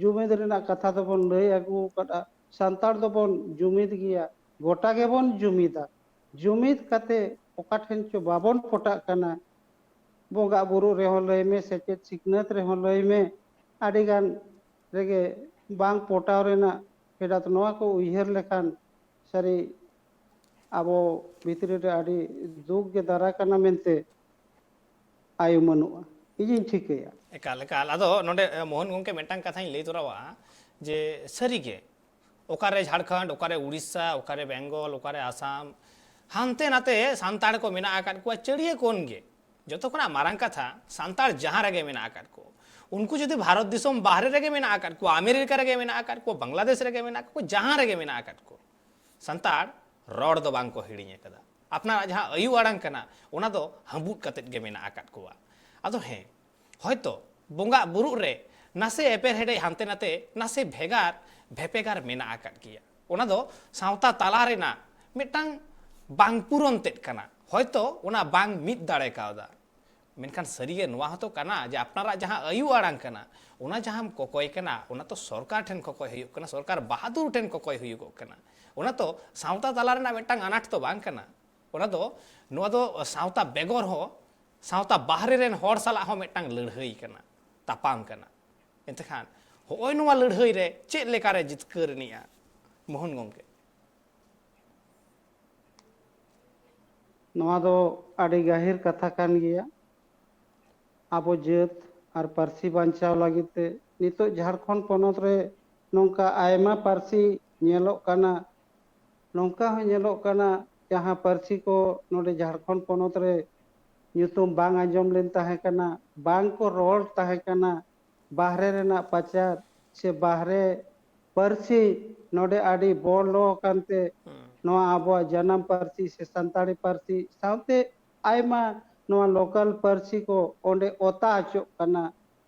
ᱡᱩᱢᱤᱫ ᱨᱮᱱᱟᱜ ᱠᱟᱛᱷᱟ ᱫᱚᱵᱚᱱ ᱞᱟᱹᱭ ᱟᱹᱜᱩ ᱟᱠᱟᱫᱼᱟ, ᱥᱟᱱᱛᱟᱲ ᱫᱚᱵᱚᱱ ᱡᱩᱢᱤᱫ ᱜᱮᱭᱟ, ᱜᱚᱴᱟ ᱜᱮᱵᱚᱱ ᱡᱩᱢᱤᱫᱟ᱾ ᱡᱩᱢᱤᱫ ᱠᱟᱛᱮ ᱚᱠᱟ ᱴᱷᱮᱱ ᱪᱚ ᱵᱟᱵᱚᱱ ᱯᱚᱴᱟᱜ ᱠᱟᱱᱟ᱾ ᱵᱚᱸᱜᱟ ᱵᱩᱨᱩ ᱨᱮᱦᱚᱸ ᱞᱟᱹᱭ ᱢᱮ, ᱥᱮᱪᱮᱫ ᱥᱤᱠᱷᱱᱟᱹᱛ ᱨᱮᱦᱚᱸ ᱞᱟᱹᱭ ᱢᱮ, ᱟᱹᱰᱤ ᱜᱟᱱ ᱨᱮᱜᱮ ᱵᱟᱝ ᱯᱚᱴᱟᱣ ᱨᱮᱱᱟᱜ ᱯᱷᱮᱰᱟᱛ᱾ ᱱᱚᱣᱟ ᱠᱚ ᱩᱭᱦᱟᱹᱨ ᱞᱮᱠᱷᱟᱱ ᱥᱟᱹᱨᱤ ᱟᱵᱚ ᱵᱷᱤᱛᱨᱤ ᱨᱮ ᱟᱹᱰᱤ ᱫᱩᱠ ᱜᱮ ᱫᱟᱨᱟ ᱠᱟᱱᱟ ᱢᱮᱱᱛᱮ ᱟᱭᱩᱢᱟᱹᱱᱚᱜᱼᱟ, ᱤᱧᱤᱧ ᱴᱷᱤᱠᱟᱹᱭᱟ᱾ ᱮᱠᱟᱞ, ᱮᱠᱟᱞ᱾ ᱟᱫᱚ ᱱᱚᱰᱮ, ᱮ, ᱢᱳᱦᱚᱱ ᱜᱚᱢᱠᱮ, ᱢᱤᱫᱴᱟᱝ ᱠᱟᱛᱷᱟᱧ ᱞᱟᱹᱭ ᱛᱚᱨᱟᱣᱟᱜᱼᱟ ᱡᱮ ᱥᱟᱹᱨᱤᱜᱮ ᱚᱠᱟᱨᱮ ᱡᱷᱟᱲᱠᱷᱚᱸᱰ, ᱚᱠᱟᱨᱮ ᱩᱲᱤᱥᱥᱟ, ᱚᱠᱟᱨᱮ ᱵᱮᱝᱜᱚᱞ, ᱚᱠᱟᱨᱮ ᱟᱥᱟᱢ, ᱦᱟᱱᱛᱮ ᱱᱟᱛᱮ ᱥᱟᱱᱛᱟᱲ ᱠᱚ ᱢᱮᱱᱟᱜ ᱟᱠᱟᱫ ᱠᱚᱣᱟ ᱪᱟᱹᱲᱤᱭᱟᱹ ᱠᱚᱱ ᱜᱮ᱾ ᱡᱚᱛᱚ ᱠᱷᱚᱱᱟᱜ ᱢᱟᱨᱟᱝ ᱠᱟᱛᱷᱟ, ᱥᱟᱱᱛᱟᱲ ᱡᱟᱦᱟᱸ ᱨᱮᱜᱮ ᱢᱮᱱᱟᱜ ᱟᱠᱟᱫ ᱠᱚ, ᱩᱱᱠᱩ ᱡᱩᱫᱤ ᱵᱷᱟᱨᱚᱛ ᱫᱤᱥᱚᱢ ᱵᱟᱦᱨᱮ ᱨᱮᱜᱮ ᱢᱮᱱᱟᱜ ᱟᱠᱟᱫ ᱠᱚᱣᱟ, ᱟᱢᱮᱨᱤᱠᱟ ᱨᱮᱜᱮ ᱢᱮᱱᱟᱜ ᱟᱠᱟᱫ ᱠᱚᱣᱟ, ᱵᱟᱝᱞᱟᱫᱮᱥ ᱨᱮᱜᱮ ᱢᱮᱱᱟᱜ ᱟᱠᱟᱫ ᱠᱚᱣᱟ, ᱡᱟᱦᱟᱸ ᱨᱮᱜᱮ ᱢᱮᱱᱟᱜ ᱟᱠᱟᱫ ᱠᱚ, ᱥᱟᱱᱛᱟᱲ ᱨᱚᱲ ᱫᱚ ᱵᱟᱝ ᱠᱚ ᱦᱤᱲᱤᱧ ᱟᱠᱟᱫᱟ᱾ ᱟᱯᱱᱟᱨᱟᱜ ᱡᱟᱦᱟᱸ ᱟᱭᱩ ᱟᱲᱟᱝ ᱠᱟᱱᱟ, ᱚᱱᱟ ᱫᱚ ᱦᱟᱹᱵᱩᱫ ᱠᱟᱛᱮᱫ ᱜᱮ ᱢᱮᱱᱟᱜ ᱟᱠᱟᱫ ᱠᱚᱣᱟ᱾ ᱟᱫᱚ ᱦᱮᱸ, ᱦᱚᱭᱛᱚ ᱵᱚᱸᱜᱟ ᱵᱩᱨᱩᱜ ᱨᱮ ᱱᱟᱥᱮ ᱮᱯᱮᱨᱦᱮᱰᱮᱡ, ᱦᱟᱱᱛᱮ ᱱᱟᱛᱮ ᱱᱟᱥᱮ ᱵᱷᱮᱜᱟᱨ ᱵᱷᱮᱯᱮᱜᱟᱨ ᱢᱮᱱᱟᱜ ᱟᱠᱟᱫ ᱜᱮᱭᱟ᱾ ᱚᱱᱟ ᱫᱚ ᱥᱟᱶᱛᱟ ᱛᱟᱞᱟ ᱨᱮᱱᱟᱜ ᱢᱤᱫᱴᱟᱝ ᱵᱟᱝ ᱯᱩᱨᱚᱱ ᱛᱮᱫ ᱠᱟᱱᱟ, ᱦᱚᱭᱛᱚ ᱚᱱᱟ ᱵᱟᱝ ᱢᱤᱫ ᱫᱟᱲᱮ ᱠᱟᱣᱫᱟ᱾ ᱢᱮᱱᱠᱷᱟᱱ ᱥᱟᱹᱨᱤᱜᱮ ᱱᱚᱣᱟ ᱦᱚᱸᱛᱚ ᱠᱟᱱᱟ ᱡᱮ ᱟᱯᱱᱟᱨᱟᱜ ᱡᱟᱦᱟᱸ ᱟᱭᱩ ᱟᱲᱟᱝ ᱠᱟᱱᱟ, ᱚᱱᱟ ᱡᱟᱦᱟᱸᱢ ᱠᱚᱠᱚᱭ ᱠᱟᱱᱟ, ᱚᱱᱟ ᱛᱚ ᱥᱚᱨᱠᱟᱨ ᱴᱷᱮᱱ ᱠᱚᱠᱚᱭ ᱦᱩᱭᱩᱜ ᱠᱟᱱᱟ, ᱥᱚᱨᱠᱟᱨ ᱵᱟᱦᱟᱫᱩᱨ ᱴᱷᱮᱱ ᱠᱚᱠᱚᱭ ᱦᱩᱭᱩᱜᱚᱜ ᱠᱟᱱᱟ᱾ ᱚᱱᱟ ᱛᱚ ᱥᱟᱶᱛᱟ ᱛᱟᱞᱟ ᱨᱮᱱᱟᱜ ᱢᱤᱫᱴᱟᱝ ᱟᱱᱟᱴ ᱫᱚ ᱵᱟᱝ ᱠᱟᱱᱟ᱾ ᱚᱱᱟ ᱫᱚ, ᱱᱚᱣᱟ ᱫᱚ ᱥᱟᱶᱛᱟ ᱵᱮᱜᱚᱨ ᱦᱚᱸ, ᱥᱟᱶᱛᱟ ᱵᱟᱦᱨᱮ ᱨᱮᱱ ᱦᱚᱲ ᱥᱟᱞᱟᱜ ᱦᱚᱸ ᱢᱤᱫᱴᱟᱝ ᱞᱟᱹᱲᱦᱟᱹᱭ ᱠᱟᱱᱟ, ᱛᱟᱯᱟᱢ ᱠᱟᱱᱟ᱾ ᱮᱱᱛᱮᱠᱷᱟᱱ ᱦᱚᱸᱜᱼᱚᱭ ᱱᱚᱣᱟ ᱞᱟᱹᱲᱦᱟᱹᱭ ᱨᱮ ᱪᱮᱫ ᱞᱮᱠᱟᱨᱮ ᱡᱤᱛᱠᱟᱹᱨ ᱮᱱᱤᱡᱼᱟ, ᱢᱳᱦᱚᱱ ᱜᱚᱢᱠᱮ? ᱱᱚᱣᱟ ᱫᱚ ᱟᱹᱰᱤ ᱜᱟᱹᱦᱤᱨ ᱠᱟᱛᱷᱟ ᱠᱟᱱ ᱜᱮᱭᱟ᱾ ᱟᱵᱚ ᱡᱟᱹᱛ ᱟᱨ ᱯᱟᱹᱨᱥᱤ ᱵᱟᱧᱪᱟᱣ ᱞᱟᱹᱜᱤᱫ ᱛᱮ ᱱᱤᱛᱚᱜ ᱡᱷᱟᱲᱠᱷᱚᱸᱰ ᱯᱚᱱᱚᱛ ᱨᱮ ᱱᱚᱝᱠᱟ ᱟᱭᱢᱟ ᱯᱟᱹᱨᱥᱤ ᱧᱮᱞᱚᱜ ᱠᱟᱱᱟ, ᱱᱚᱝᱠᱟ ᱦᱚᱸ ᱧᱮᱞᱚᱜ ᱠᱟᱱᱟ, ᱡᱟᱦᱟᱸ ᱯᱟᱹᱨᱥᱤ ᱠᱚ ᱱᱚᱰᱮ ᱡᱷᱟᱲᱠᱷᱚᱸᱰ ᱯᱚᱱᱚᱛ ᱨᱮ ᱧᱩᱛᱩᱢ ᱵᱟᱝ ᱟᱸᱡᱚᱢ ᱞᱮᱱ ᱛᱟᱦᱮᱸ ᱠᱟᱱᱟ, ᱵᱟᱝ ᱠᱚ ᱨᱚᱲ ᱛᱟᱦᱮᱸ ᱠᱟᱱᱟ, ᱵᱟᱦᱨᱮ ᱨᱮᱱᱟᱜ ᱯᱟᱪᱟᱨ ᱥᱮ ᱵᱟᱦᱨᱮ ᱯᱟᱹᱨᱥᱤ ᱱᱚᱰᱮ ᱟᱹᱰᱤ ᱵᱚᱞᱚ ᱟᱠᱟᱱ ᱛᱮ, ᱱᱚᱣᱟ ᱟᱵᱚᱣᱟᱜ ᱡᱟᱱᱟᱢ ᱯᱟᱹᱨᱥᱤ ᱥᱮ ᱥᱟᱱᱛᱟᱲᱤ ᱯᱟᱹᱨᱥᱤ ᱥᱟᱶᱛᱮ ᱟᱭᱢᱟ ᱱᱚᱣᱟ ᱞᱳᱠᱟᱞ ᱯᱟᱹᱨᱥᱤ ᱠᱚ ᱚᱸᱰᱮ ᱚᱛᱟ ᱦᱚᱪᱚᱜ ᱠᱟᱱᱟ᱾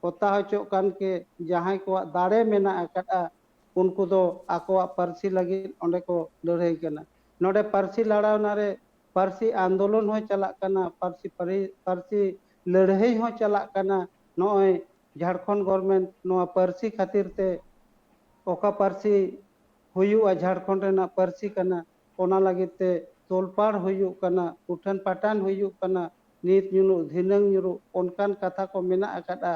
ᱚᱛᱟ ᱦᱚᱪᱚᱜ ᱠᱟᱱ ᱠᱮ ᱡᱟᱦᱟᱸᱭ ᱠᱚᱣᱟᱜ ᱫᱟᱲᱮ ᱢᱮᱱᱟᱜ ᱟᱠᱟᱫᱼᱟ, ᱩᱱᱠᱩ ᱫᱚ ᱟᱠᱚᱣᱟᱜ ᱯᱟᱹᱨᱥᱤ ᱞᱟᱹᱜᱤᱫ ᱚᱸᱰᱮ ᱠᱚ ᱞᱟᱹᱲᱦᱟᱹᱭ ᱠᱟᱱᱟ᱾ ᱱᱚᱰᱮ ᱯᱟᱹᱨᱥᱤ ᱞᱟᱲᱟᱣᱱᱟ ᱨᱮ ᱯᱟᱹᱨᱥᱤ ᱟᱱᱫᱳᱞᱚᱱ ᱦᱚᱸ ᱪᱟᱞᱟᱜ ᱠᱟᱱᱟ, ᱯᱟᱹᱨᱥᱤ ᱯᱟᱹᱨᱤ-, ᱯᱟᱹᱨᱥᱤ ᱞᱟᱹᱲᱦᱟᱹᱭ ᱦᱚᱸ ᱪᱟᱞᱟᱜ ᱠᱟᱱᱟ᱾ ᱱᱚᱜᱼᱚᱭ ᱡᱷᱟᱲᱠᱷᱚᱸᱰ ᱜᱚᱨᱢᱮᱱᱴ ᱱᱚᱣᱟ ᱯᱟᱹᱨᱥᱤ ᱠᱷᱟᱹᱛᱤᱨ ᱛᱮ ᱚᱠᱟ ᱯᱟᱹᱨᱥᱤ ᱦᱩᱭᱩᱜᱼᱟ, ᱡᱷᱟᱲᱠᱷᱚᱸᱰ ᱨᱮᱱᱟᱜ ᱯᱟᱹᱨᱥᱤ ᱠᱟᱱᱟ, ᱚᱱᱟ ᱞᱟᱹᱜᱤᱫ ᱛᱮ ᱛᱚᱞᱯᱟᱲ ᱦᱩᱭᱩᱜ ᱠᱟᱱᱟ, ᱩᱴᱷᱟᱹᱱ ᱯᱟᱴᱟᱱ ᱦᱩᱭᱩᱜ ᱠᱟᱱᱟ, ᱱᱤᱛ ᱧᱩᱨᱩᱜ ᱫᱷᱤᱱᱟᱹᱝ ᱧᱩᱨᱩᱜ ᱚᱱᱠᱟᱱ ᱠᱟᱛᱷᱟ ᱠᱚ ᱢᱮᱱᱟᱜ ᱟᱠᱟᱫᱼᱟ᱾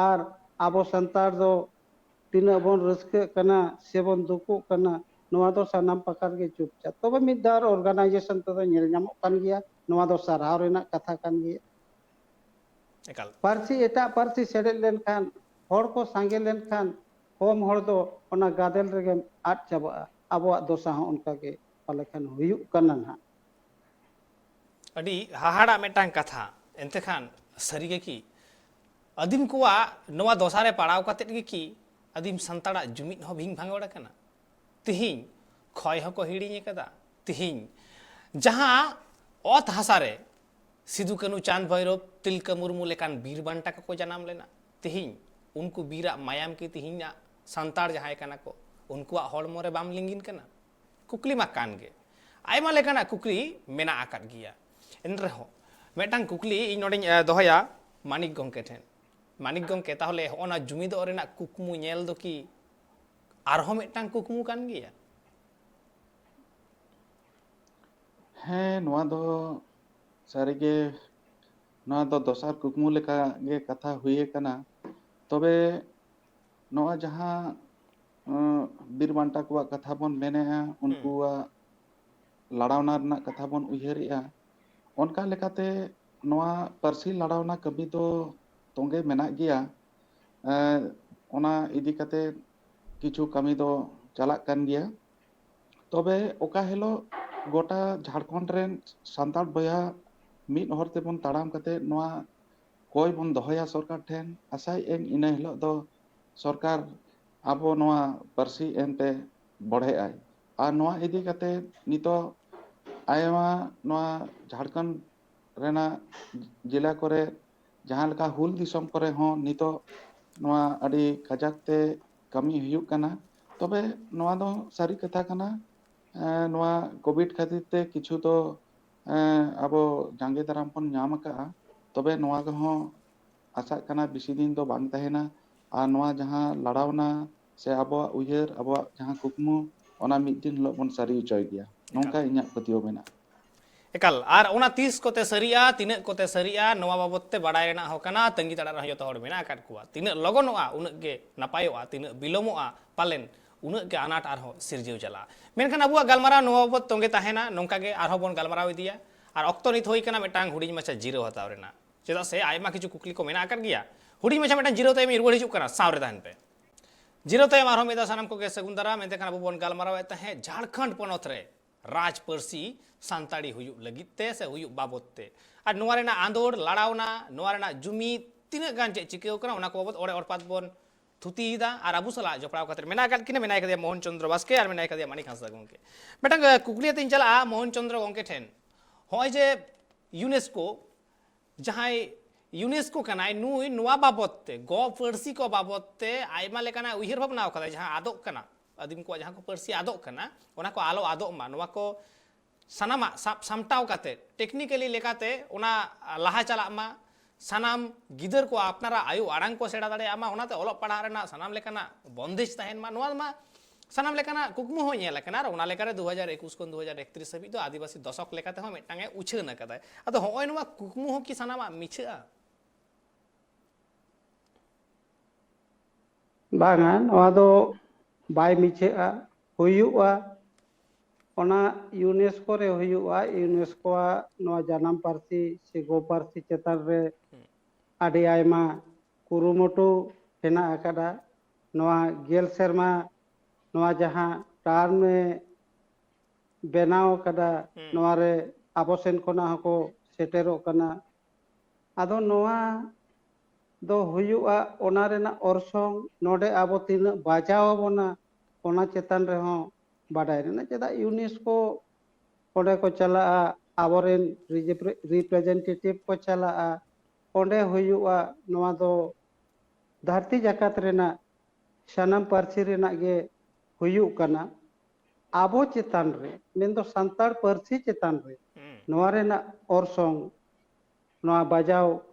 ᱟᱨ ᱟᱵᱚ ᱥᱟᱱᱛᱟᱲ ᱫᱚ ᱛᱤᱱᱟᱹᱜ ᱵᱚᱱ ᱨᱟᱹᱥᱠᱟᱹᱜ ᱠᱟᱱᱟ ᱥᱮᱵᱚᱱ ᱫᱩᱠᱩᱜ ᱠᱟᱱᱟ, ᱱᱚᱣᱟ ᱫᱚ ᱥᱟᱱᱟᱢ ᱯᱟᱠᱟᱨ ᱜᱮ ᱪᱩᱯᱪᱟᱯ᱾ ᱛᱚᱵᱮ ᱢᱤᱫ ᱫᱷᱟᱣ ᱚᱨᱜᱟᱱᱟᱭᱡᱮᱥᱚᱱ ᱛᱮᱫᱚ ᱧᱮᱞ ᱧᱟᱢᱚᱜ ᱠᱟᱱ ᱜᱮᱭᱟ, ᱱᱚᱣᱟ ᱫᱚ ᱥᱟᱨᱦᱟᱣ ᱨᱮᱱᱟᱜ ᱠᱟᱛᱷᱟ ᱠᱟᱱ ᱜᱮᱭᱟ᱾ ᱮᱠᱟᱞ᱾ ᱯᱟᱹᱨᱥᱤ, ᱮᱴᱟᱜ ᱯᱟᱹᱨᱥᱤ ᱥᱮᱞᱮᱫ ᱞᱮᱱᱠᱷᱟᱱ, ᱦᱚᱲ ᱠᱚ ᱥᱟᱸᱜᱮ ᱞᱮᱱᱠᱷᱟᱱ, ᱠᱚᱢ ᱦᱚᱲ ᱫᱚ ᱚᱱᱟ ᱜᱟᱫᱮᱞ ᱨᱮᱜᱮᱢ ᱟᱫ ᱪᱟᱵᱟᱜᱼᱟ᱾ ᱟᱵᱚᱣᱟᱜ ᱫᱚᱥᱟ ᱦᱚᱸ ᱚᱱᱠᱟ ᱜᱮ ᱯᱟᱞᱮ ᱠᱷᱟᱱ ᱦᱩᱭᱩᱜ ᱠᱟᱱᱟ ᱱᱟᱦᱟᱜ᱾ ᱟᱹᱰᱤ ᱦᱟᱦᱟᱲᱟᱜ ᱢᱤᱫᱴᱟᱝ ᱠᱟᱛᱷᱟ᱾ ᱮᱱᱛᱮ ᱠᱷᱟᱱ ᱥᱟᱹᱨᱤᱜᱮ ᱠᱤ ᱟᱹᱫᱤᱢ ᱠᱚᱣᱟᱜ ᱱᱚᱣᱟ ᱫᱚᱥᱟ ᱨᱮ ᱯᱟᱲᱟᱣ ᱠᱟᱛᱮᱫ ᱜᱮ ᱠᱤ ᱟᱹᱫᱤᱢ ᱥᱟᱱᱛᱟᱲᱟᱜ ᱡᱩᱢᱤᱫ ᱦᱚᱸ ᱵᱷᱤᱝ ᱵᱷᱟᱸᱜᱚᱲ ᱟᱠᱟᱱᱟ? ᱛᱤᱦᱤᱧ ᱠᱷᱚᱭ ᱦᱚᱸᱠᱚ ᱦᱤᱲᱤᱧ ᱟᱠᱟᱫᱟ᱾ ᱛᱤᱦᱤᱧ ᱡᱟᱦᱟᱸ ᱚᱛ ᱦᱟᱥᱟ ᱨᱮ ᱥᱤᱫᱩ ᱠᱟᱹᱱᱩ, ᱪᱟᱸᱫᱽ ᱵᱷᱟᱭᱨᱚᱵ, ᱛᱤᱞᱠᱟᱹ ᱢᱩᱨᱢᱩ ᱞᱮᱠᱟᱱ ᱵᱤᱨ ᱵᱟᱱᱴᱟ ᱠᱚᱠᱚ ᱡᱟᱱᱟᱢ ᱞᱮᱱᱟ, ᱛᱤᱦᱤᱧ ᱩᱱᱠᱩ ᱵᱤᱨᱟᱜ ᱢᱟᱭᱟᱢ ᱠᱤ ᱛᱤᱦᱤᱧᱟᱜ ᱥᱟᱱᱛᱟᱲ ᱡᱟᱦᱟᱸᱭ ᱠᱟᱱᱟ ᱠᱚ, ᱩᱱᱠᱩᱣᱟᱜ ᱦᱚᱲᱢᱚ ᱨᱮ ᱵᱟᱢ ᱞᱤᱸᱜᱤᱱ ᱠᱟᱱᱟ? ᱠᱩᱠᱞᱤ ᱢᱟ ᱠᱟᱱ ᱜᱮ, ᱟᱭᱢᱟ ᱞᱮᱠᱟᱱᱟᱜ ᱠᱩᱠᱞᱤ ᱢᱮᱱᱟᱜ ᱟᱠᱟᱫ ᱜᱮᱭᱟ᱾ ᱮᱱ ᱨᱮᱦᱚᱸ ᱢᱤᱫᱴᱟᱝ ᱠᱩᱠᱞᱤ ᱤᱧ ᱱᱚᱰᱮᱧ, ᱮ, ᱫᱚᱦᱚᱭᱟ ᱢᱟᱱᱤᱠ ᱜᱚᱢᱠᱮ ᱴᱷᱮᱱ᱾ ᱢᱟᱱᱤᱠ ᱜᱚᱢᱠᱮ, ᱛᱟᱦᱚᱞᱮ ᱦᱚᱸᱜᱼᱚ ᱱᱟ ᱡᱩᱢᱤᱫᱚᱜ ᱨᱮᱱᱟᱜ ᱠᱩᱠᱢᱩ ᱧᱮᱞ ᱫᱚ ᱠᱤ ᱟᱨᱦᱚᱸ ᱢᱤᱫᱴᱟᱝ ᱠᱩᱠᱢᱩ ᱠᱟᱱ ᱜᱮᱭᱟ? ᱦᱮᱸ, ᱱᱚᱣᱟ ᱫᱚ ᱥᱟᱹᱨᱤᱜᱮ, ᱱᱚᱣᱟ ᱫᱚ ᱫᱚᱥᱟᱨ ᱠᱩᱠᱢᱩ ᱞᱮᱠᱟ ᱜᱮ ᱠᱟᱛᱷᱟ ᱦᱩᱭ ᱟᱠᱟᱱᱟ᱾ ᱛᱚᱵᱮ ᱱᱚᱣᱟ ᱡᱟᱦᱟᱸ, ᱟᱸ, ᱵᱤᱨ ᱵᱟᱱᱴᱟ ᱠᱚᱣᱟᱜ ᱠᱟᱛᱷᱟ ᱵᱚᱱ ᱢᱮᱱᱮᱜᱼᱟ, ᱩᱱᱠᱩᱣᱟᱜ ᱞᱟᱲᱟᱣᱱᱟ ᱨᱮᱱᱟᱜ ᱠᱟᱛᱷᱟ ᱵᱚᱱ ᱩᱭᱦᱟᱹᱨᱮᱜᱼᱟ, ᱚᱱᱠᱟ ᱞᱮᱠᱟᱛᱮ ᱱᱚᱣᱟ ᱯᱟᱹᱨᱥᱤ ᱞᱟᱲᱟᱣᱱᱟ ᱠᱟᱹᱢᱤ ᱫᱚ ᱛᱚᱸᱜᱮ ᱢᱮᱱᱟᱜ ᱜᱮᱭᱟ᱾ ᱮᱸ, ᱚᱱᱟ ᱤᱫᱤ ᱠᱟᱛᱮ ᱠᱤᱪᱷᱩ ᱠᱟᱹᱢᱤ ᱫᱚ ᱪᱟᱞᱟᱜ ᱠᱟᱱ ᱜᱮᱭᱟ᱾ ᱛᱚᱵᱮ ᱚᱠᱟ ᱦᱤᱞᱳᱜ ᱜᱚᱴᱟ ᱡᱷᱟᱲᱠᱷᱚᱸᱰ ᱨᱮᱱ ᱥᱟᱱᱛᱟᱲ ᱵᱚᱭᱦᱟ ᱢᱤᱫ ᱦᱚᱨ ᱛᱮᱵᱚᱱ ᱛᱟᱲᱟᱢ ᱠᱟᱛᱮ ᱱᱚᱣᱟ ᱠᱚᱭ ᱵᱚᱱ ᱫᱚᱦᱚᱭᱟ ᱥᱚᱨᱠᱟᱨ ᱴᱷᱮᱱ, ᱟᱥᱟᱭᱮᱫ ᱟᱹᱧ ᱤᱱᱟᱹ ᱦᱤᱞᱳᱜ ᱫᱚ ᱥᱚᱨᱠᱟᱨ ᱟᱵᱚ ᱱᱚᱣᱟ ᱯᱟᱹᱨᱥᱤ ᱮᱱᱛᱮ ᱵᱚᱲᱦᱮᱜ ᱟᱭ᱾ ᱟᱨ ᱱᱚᱣᱟ ᱤᱫᱤ ᱠᱟᱛᱮ ᱱᱤᱛᱚᱜ ᱟᱭᱢᱟ ᱱᱚᱣᱟ ᱡᱷᱟᱲᱠᱷᱚᱸᱰ ᱨᱮᱱᱟᱜ ᱡᱮᱞᱟ ᱠᱚᱨᱮ, ᱡᱟᱦᱟᱸ ᱞᱮᱠᱟ ᱦᱩᱞ ᱫᱤᱥᱚᱢ ᱠᱚᱨᱮ ᱦᱚᱸ ᱱᱤᱛᱚᱜ ᱱᱚᱣᱟ ᱟᱹᱰᱤ ᱠᱟᱡᱟᱠ ᱛᱮ ᱠᱟᱹᱢᱤ ᱦᱩᱭᱩᱜ ᱠᱟᱱᱟ᱾ ᱛᱚᱵᱮ ᱱᱚᱣᱟ ᱫᱚ ᱥᱟᱹᱨᱤ ᱠᱟᱛᱷᱟ ᱠᱟᱱᱟ, ᱮᱸ, ᱱᱚᱣᱟ ᱠᱳᱵᱷᱤᱰ ᱠᱷᱟᱹᱛᱤᱨ ᱛᱮ ᱠᱤᱪᱷᱩ ᱫᱚ, ᱮᱸ, ᱟᱵᱚ ᱡᱟᱸᱜᱮ ᱫᱟᱨᱟᱢ ᱵᱚᱱ ᱧᱟᱢ ᱟᱠᱟᱜᱼᱟ᱾ ᱛᱚᱵᱮ ᱱᱚᱣᱟ ᱠᱚᱦᱚᱸ ᱟᱥᱟᱜ ᱠᱟᱱᱟ ᱵᱮᱥᱤ ᱫᱤᱱ ᱫᱚ ᱵᱟᱝ ᱛᱟᱦᱮᱱᱟ᱾ ᱟᱨ ᱱᱚᱣᱟ ᱡᱟᱦᱟᱸ ᱞᱟᱲᱟᱣᱱᱟ ᱥᱮ ᱟᱵᱚᱣᱟᱜ ᱩᱭᱦᱟᱹᱨ, ᱟᱵᱚᱣᱟᱜ ᱡᱟᱦᱟᱸ ᱠᱩᱠᱢᱩ, ᱚᱱᱟ ᱢᱤᱫ ᱫᱤᱱ ᱦᱤᱞᱳᱜ ᱵᱚᱱ ᱥᱟᱹᱨᱤ ᱦᱚᱪᱚᱭ ᱜᱮᱭᱟ, ᱱᱚᱝᱠᱟ ᱤᱧᱟᱹᱜ ᱯᱟᱹᱛᱭᱟᱹᱣ ᱢᱮᱱᱟᱜᱼᱟ᱾ ᱮᱠᱟᱞ᱾ ᱟᱨ ᱚᱱᱟ ᱛᱤᱥ ᱠᱚᱛᱮ ᱥᱟᱹᱨᱤᱜᱼᱟ, ᱛᱤᱱᱟᱹᱜ ᱠᱚᱛᱮ ᱥᱟᱹᱨᱤᱜᱼᱟ, ᱱᱚᱣᱟ ᱵᱟᱵᱚᱛ ᱛᱮ ᱵᱟᱰᱟᱭ ᱨᱮᱱᱟᱜ ᱦᱚᱸ ᱠᱟᱱᱟ᱾ ᱛᱟᱺᱜᱤ ᱛᱟᱲᱟᱜ ᱨᱮᱦᱚᱸ ᱡᱚᱛᱚ ᱦᱚᱲ ᱢᱮᱱᱟᱜ ᱟᱠᱟᱫ ᱠᱚᱣᱟ᱾ ᱛᱤᱱᱟᱹᱜ ᱞᱚᱜᱚᱱᱚᱜᱼᱟ, ᱩᱱᱟᱹᱜ ᱜᱮ ᱱᱟᱯᱟᱭᱚᱜᱼᱟ᱾ ᱛᱤᱱᱟᱹᱜ ᱵᱤᱞᱚᱢᱚᱜᱼᱟ, ᱯᱟᱞᱮᱱ ᱩᱱᱟᱹᱜ ᱜᱮ ᱟᱱᱟᱴ ᱟᱨᱦᱚᱸ ᱥᱤᱨᱡᱟᱹᱣ ᱪᱟᱞᱟᱜᱼᱟ᱾ ᱢᱮᱱᱠᱷᱟᱱ ᱟᱵᱚᱣᱟᱜ ᱜᱟᱞᱢᱟᱨᱟᱣ ᱱᱚᱣᱟ ᱵᱟᱵᱚᱛ ᱛᱚᱸᱜᱮ ᱛᱟᱦᱮᱱᱟ, ᱱᱚᱝᱠᱟ ᱜᱮ ᱟᱨᱦᱚᱸ ᱵᱚᱱ ᱜᱟᱞᱢᱟᱨᱟᱣ ᱤᱫᱤᱭᱟ᱾ ᱟᱨ ᱚᱠᱛᱚ ᱱᱤᱛ ᱦᱩᱭ ᱠᱟᱱᱟ ᱢᱤᱫᱴᱟᱝ ᱦᱩᱰᱤᱧ ᱢᱟᱪᱷᱟ ᱡᱤᱨᱟᱹᱣ ᱦᱟᱛᱟᱣ ᱨᱮᱱᱟᱜ, ᱪᱮᱫᱟᱜ ᱥᱮ ᱟᱭᱢᱟ ᱠᱤᱪᱷᱩ ᱠᱩᱠᱞᱤ ᱠᱚ ᱢᱮᱱᱟᱜ ᱟᱠᱟᱫ ᱜᱮᱭᱟ᱾ ᱦᱩᱰᱤᱧ ᱢᱟᱪᱷᱟ ᱢᱤᱫᱴᱟᱝ ᱡᱤᱨᱟᱹᱣ ᱛᱟᱭᱚᱢ ᱤᱧ ᱨᱩᱣᱟᱹᱲ ᱦᱤᱡᱩᱜ ᱠᱟᱱᱟ, ᱥᱟᱶ ᱨᱮ ᱛᱟᱦᱮᱱ ᱯᱮ᱾ ᱡᱤᱨᱟᱹᱣ ᱛᱟᱭᱚᱢ ᱟᱨᱦᱚᱸ ᱢᱤᱫ ᱫᱷᱟᱣ ᱥᱟᱱᱟᱢ ᱠᱚᱜᱮ ᱥᱟᱹᱜᱩᱱ ᱫᱟᱨᱟᱢ᱾ ᱮᱱᱛᱮ ᱠᱷᱟᱱ ᱟᱵᱚ ᱵᱚᱱ ᱜᱟᱞᱢᱟᱨᱟᱣᱮᱫ ᱛᱟᱦᱮᱸᱫ ᱡᱷᱟᱲᱠᱷᱚᱸᱰ ᱯᱚᱱᱚᱛ ᱨᱮ ᱨᱟᱡᱽ ᱯᱟᱹᱨᱥᱤ ᱥᱟᱱᱛᱟᱲᱤ ᱦᱩᱭᱩᱜ ᱞᱟᱹᱜᱤᱫ ᱛᱮ ᱥᱮ ᱦᱩᱭᱩᱜ ᱵᱟᱵᱚᱛ ᱛᱮ᱾ ᱟᱨ ᱱᱚᱣᱟ ᱨᱮᱱᱟᱜ ᱟᱸᱫᱳᱲ, ᱞᱟᱲᱟᱣᱱᱟ, ᱱᱚᱣᱟ ᱨᱮᱱᱟᱜ ᱡᱩᱢᱤᱫ, ᱛᱤᱱᱟᱹᱜ ᱜᱟᱱ ᱪᱮᱫ ᱪᱤᱠᱟᱹᱣ ᱠᱟᱱᱟ, ᱚᱱᱟ ᱠᱚ ᱵᱟᱵᱚᱛ ᱚᱲᱮ ᱚᱲᱯᱟᱛ ᱵᱚᱱ ᱛᱷᱩᱛᱤᱭᱮᱫᱟ᱾ ᱟᱨ ᱟᱵᱚ ᱥᱟᱞᱟᱜ ᱡᱚᱯᱲᱟᱣ ᱠᱟᱛᱮ ᱢᱮᱱᱟᱜ ᱟᱠᱟᱫ ᱠᱤᱱᱟ, ᱢᱮᱱᱟᱭ ᱠᱟᱫᱮᱭᱟ ᱢᱳᱦᱚᱱ ᱪᱚᱸᱫᱽᱨᱚ ᱵᱟᱥᱠᱮ ᱟᱨ ᱢᱮᱱᱟᱭ ᱠᱟᱫᱮᱭᱟ ᱢᱟᱹᱱᱤᱠ ᱦᱟᱸᱥᱫᱟ ᱜᱚᱢᱠᱮ᱾ ᱢᱤᱫᱴᱟᱝ, ᱮ, ᱠᱩᱠᱞᱤ ᱟᱛᱮᱧ ᱪᱟᱞᱟᱜᱼᱟ ᱢᱳᱦᱚᱱ ᱪᱚᱸᱫᱽᱨᱚ ᱜᱚᱢᱠᱮ ᱴᱷᱮᱱ᱾ ᱦᱚᱸᱜᱼᱚᱭ ᱡᱮ ᱭᱩᱱᱮᱥᱠᱳ, ᱡᱟᱦᱟᱸᱭ ᱭᱩᱱᱮᱥᱠᱳ ᱠᱟᱱᱟᱭ, ᱱᱩᱭ ᱱᱚᱣᱟ ᱵᱟᱵᱚᱛ ᱛᱮ, ᱜᱚ ᱯᱟᱹᱨᱥᱤ ᱠᱚ ᱵᱟᱵᱚᱛ ᱛᱮ ᱟᱭᱢᱟ ᱞᱮᱠᱟᱱᱟᱜ ᱩᱭᱦᱟᱹᱨ ᱵᱷᱟᱵᱽᱱᱟ ᱟᱠᱟᱫᱟᱭ, ᱡᱟᱦᱟᱸ ᱟᱫᱚᱜ ᱠᱟᱱᱟ, ᱟᱹᱫᱤᱢ ᱠᱚᱣᱟᱜ ᱡᱟᱦᱟᱸ ᱠᱚ ᱯᱟᱹᱨᱥᱤ ᱟᱫᱚᱜ ᱠᱟᱱᱟ, ᱚᱱᱟ ᱠᱚ ᱟᱞᱚ ᱟᱫᱚᱜ ᱢᱟ, ᱱᱚᱣᱟ ᱠᱚ ᱥᱟᱱᱟᱢᱟᱜ ᱥᱟᱵ ᱥᱟᱢᱴᱟᱣ ᱠᱟᱛᱮ, technically ᱞᱮᱠᱟᱛᱮ ᱚᱱᱟ ᱞᱟᱦᱟ ᱪᱟᱞᱟᱜ ᱢᱟ, ᱥᱟᱱᱟᱢ ᱜᱤᱫᱟᱹᱨ ᱠᱚ ᱟᱯᱱᱟᱨᱟᱜ ᱟᱭᱳ ᱟᱲᱟᱝ ᱠᱚ ᱥᱮᱬᱟ ᱫᱟᱲᱮᱭᱟᱜ ᱢᱟ, ᱚᱱᱟᱛᱮ ᱚᱞᱚᱜ ᱯᱟᱲᱦᱟᱜ ᱨᱮᱱᱟᱜ ᱥᱟᱱᱟᱢ ᱞᱮᱠᱟᱱᱟᱜ ᱵᱚᱱᱫᱮᱡᱽ ᱛᱟᱦᱮᱱ ᱢᱟ, ᱱᱚᱣᱟ ᱢᱟ ᱥᱟᱱᱟᱢ ᱞᱮᱠᱟᱱᱟᱜ ᱠᱩᱠᱢᱩ ᱦᱚᱸ ᱧᱮᱞ ᱟᱠᱟᱱᱟ᱾ ᱟᱨ ᱚᱱᱟ ᱞᱮᱠᱟᱨᱮ ᱫᱩ ᱦᱟᱡᱟᱨ ᱮᱠᱩᱥ ᱠᱷᱚᱱ ᱫᱩ ᱦᱟᱡᱟᱨ ᱮᱠᱛᱨᱤᱥ ᱦᱟᱹᱵᱤᱡ ᱫᱚ ᱟᱹᱫᱤᱵᱟᱹᱥᱤ ᱫᱚᱥᱚᱠ ᱞᱮᱠᱟ ᱛᱮᱦᱚᱸ ᱢᱤᱫᱴᱟᱝ ᱮ ᱩᱪᱷᱟᱹᱱ ᱟᱠᱟᱫᱟᱭ᱾ ᱟᱫᱚ ᱦᱚᱸᱜᱼᱚᱭ ᱱᱚᱣᱟ ᱠᱩᱠᱢᱩ ᱦᱚᱸ ᱠᱤ ᱥᱟᱱᱟᱢᱟᱜ ᱢᱤᱪᱷᱟᱹᱜᱼᱟ? ᱵᱟᱝᱟ, ᱱᱚᱣᱟ ᱫᱚ ᱵᱟᱭ ᱢᱤᱪᱷᱟᱹᱜᱼᱟ, ᱦᱩᱭᱩᱜᱼᱟ᱾ ᱚᱱᱟ ᱭᱩᱱᱮᱥᱠᱳ ᱨᱮ ᱦᱩᱭᱩᱜᱼᱟ᱾ ᱭᱩᱱᱮᱥᱠᱳᱣᱟᱜ ᱱᱚᱣᱟ ᱡᱟᱱᱟᱢ ᱯᱟᱹᱨᱥᱤ ᱥᱮ ᱜᱚ ᱯᱟᱹᱨᱥᱤ ᱪᱮᱛᱟᱱ ᱨᱮ ᱟᱹᱰᱤ ᱟᱭᱢᱟ ᱠᱩᱨᱩᱢᱩᱴᱩ ᱦᱮᱱᱟᱜ ᱟᱠᱟᱫᱟ᱾ ᱱᱚᱣᱟ ᱜᱮᱞ ᱥᱮᱨᱢᱟ, ᱱᱚᱣᱟ ᱡᱟᱦᱟᱸ term ᱮ ᱵᱮᱱᱟᱣ ᱟᱠᱟᱫᱟ᱾ ᱦᱩᱸ᱾ ᱱᱚᱣᱟ ᱨᱮ ᱟᱵᱚ ᱥᱮᱱ ᱠᱷᱚᱱᱟᱜ ᱦᱚᱸᱠᱚ ᱥᱮᱴᱮᱨᱚᱜ ᱠᱟᱱᱟ᱾ ᱟᱫᱚ ᱱᱚᱣᱟ ᱫᱚ ᱦᱩᱭᱩᱜᱼᱟ, ᱚᱱᱟ ᱨᱮᱱᱟᱜ ᱚᱨᱥᱚᱝ ᱱᱚᱰᱮ ᱟᱵᱚ ᱛᱤᱱᱟᱹᱜ ᱵᱟᱡᱟᱣ ᱟᱵᱚᱱᱟ, ᱚᱱᱟ ᱪᱮᱛᱟᱱ ᱨᱮᱦᱚᱸ ᱵᱟᱰᱟᱭ ᱨᱮᱱᱟᱜ᱾ ᱪᱮᱫᱟᱜ UNESCO ᱚᱸᱰᱮ ᱠᱚ ᱪᱟᱞᱟᱜᱼᱟ, ᱟᱵᱚᱨᱮᱱ ᱨᱤᱡᱮᱯᱨᱮ-, representative ᱠᱚ ᱪᱟᱞᱟᱜᱼᱟ, ᱚᱸᱰᱮ ᱦᱩᱭᱩᱜᱼᱟ᱾ ᱱᱚᱣᱟ ᱫᱚ ᱫᱷᱟᱹᱨᱛᱤ ᱡᱟᱠᱟᱛ ᱨᱮᱱᱟᱜ ᱥᱟᱱᱟᱢ ᱯᱟᱹᱨᱥᱤ ᱨᱮᱱᱟᱜ ᱜᱮ ᱦᱩᱭᱩᱜ ᱠᱟᱱᱟ᱾ ᱟᱵᱚ ᱪᱮᱛᱟᱱ ᱨᱮ, ᱢᱮᱱᱫᱚ ᱥᱟᱱᱛᱟᱲ ᱯᱟᱹᱨᱥᱤ ᱪᱮᱛᱟᱱ ᱨᱮ ᱦᱩᱸ᱾ ᱱᱚᱣᱟ ᱨᱮᱱᱟᱜ ᱚᱨᱥᱚᱝ, ᱱᱚᱣᱟ ᱵᱟᱡᱟᱣ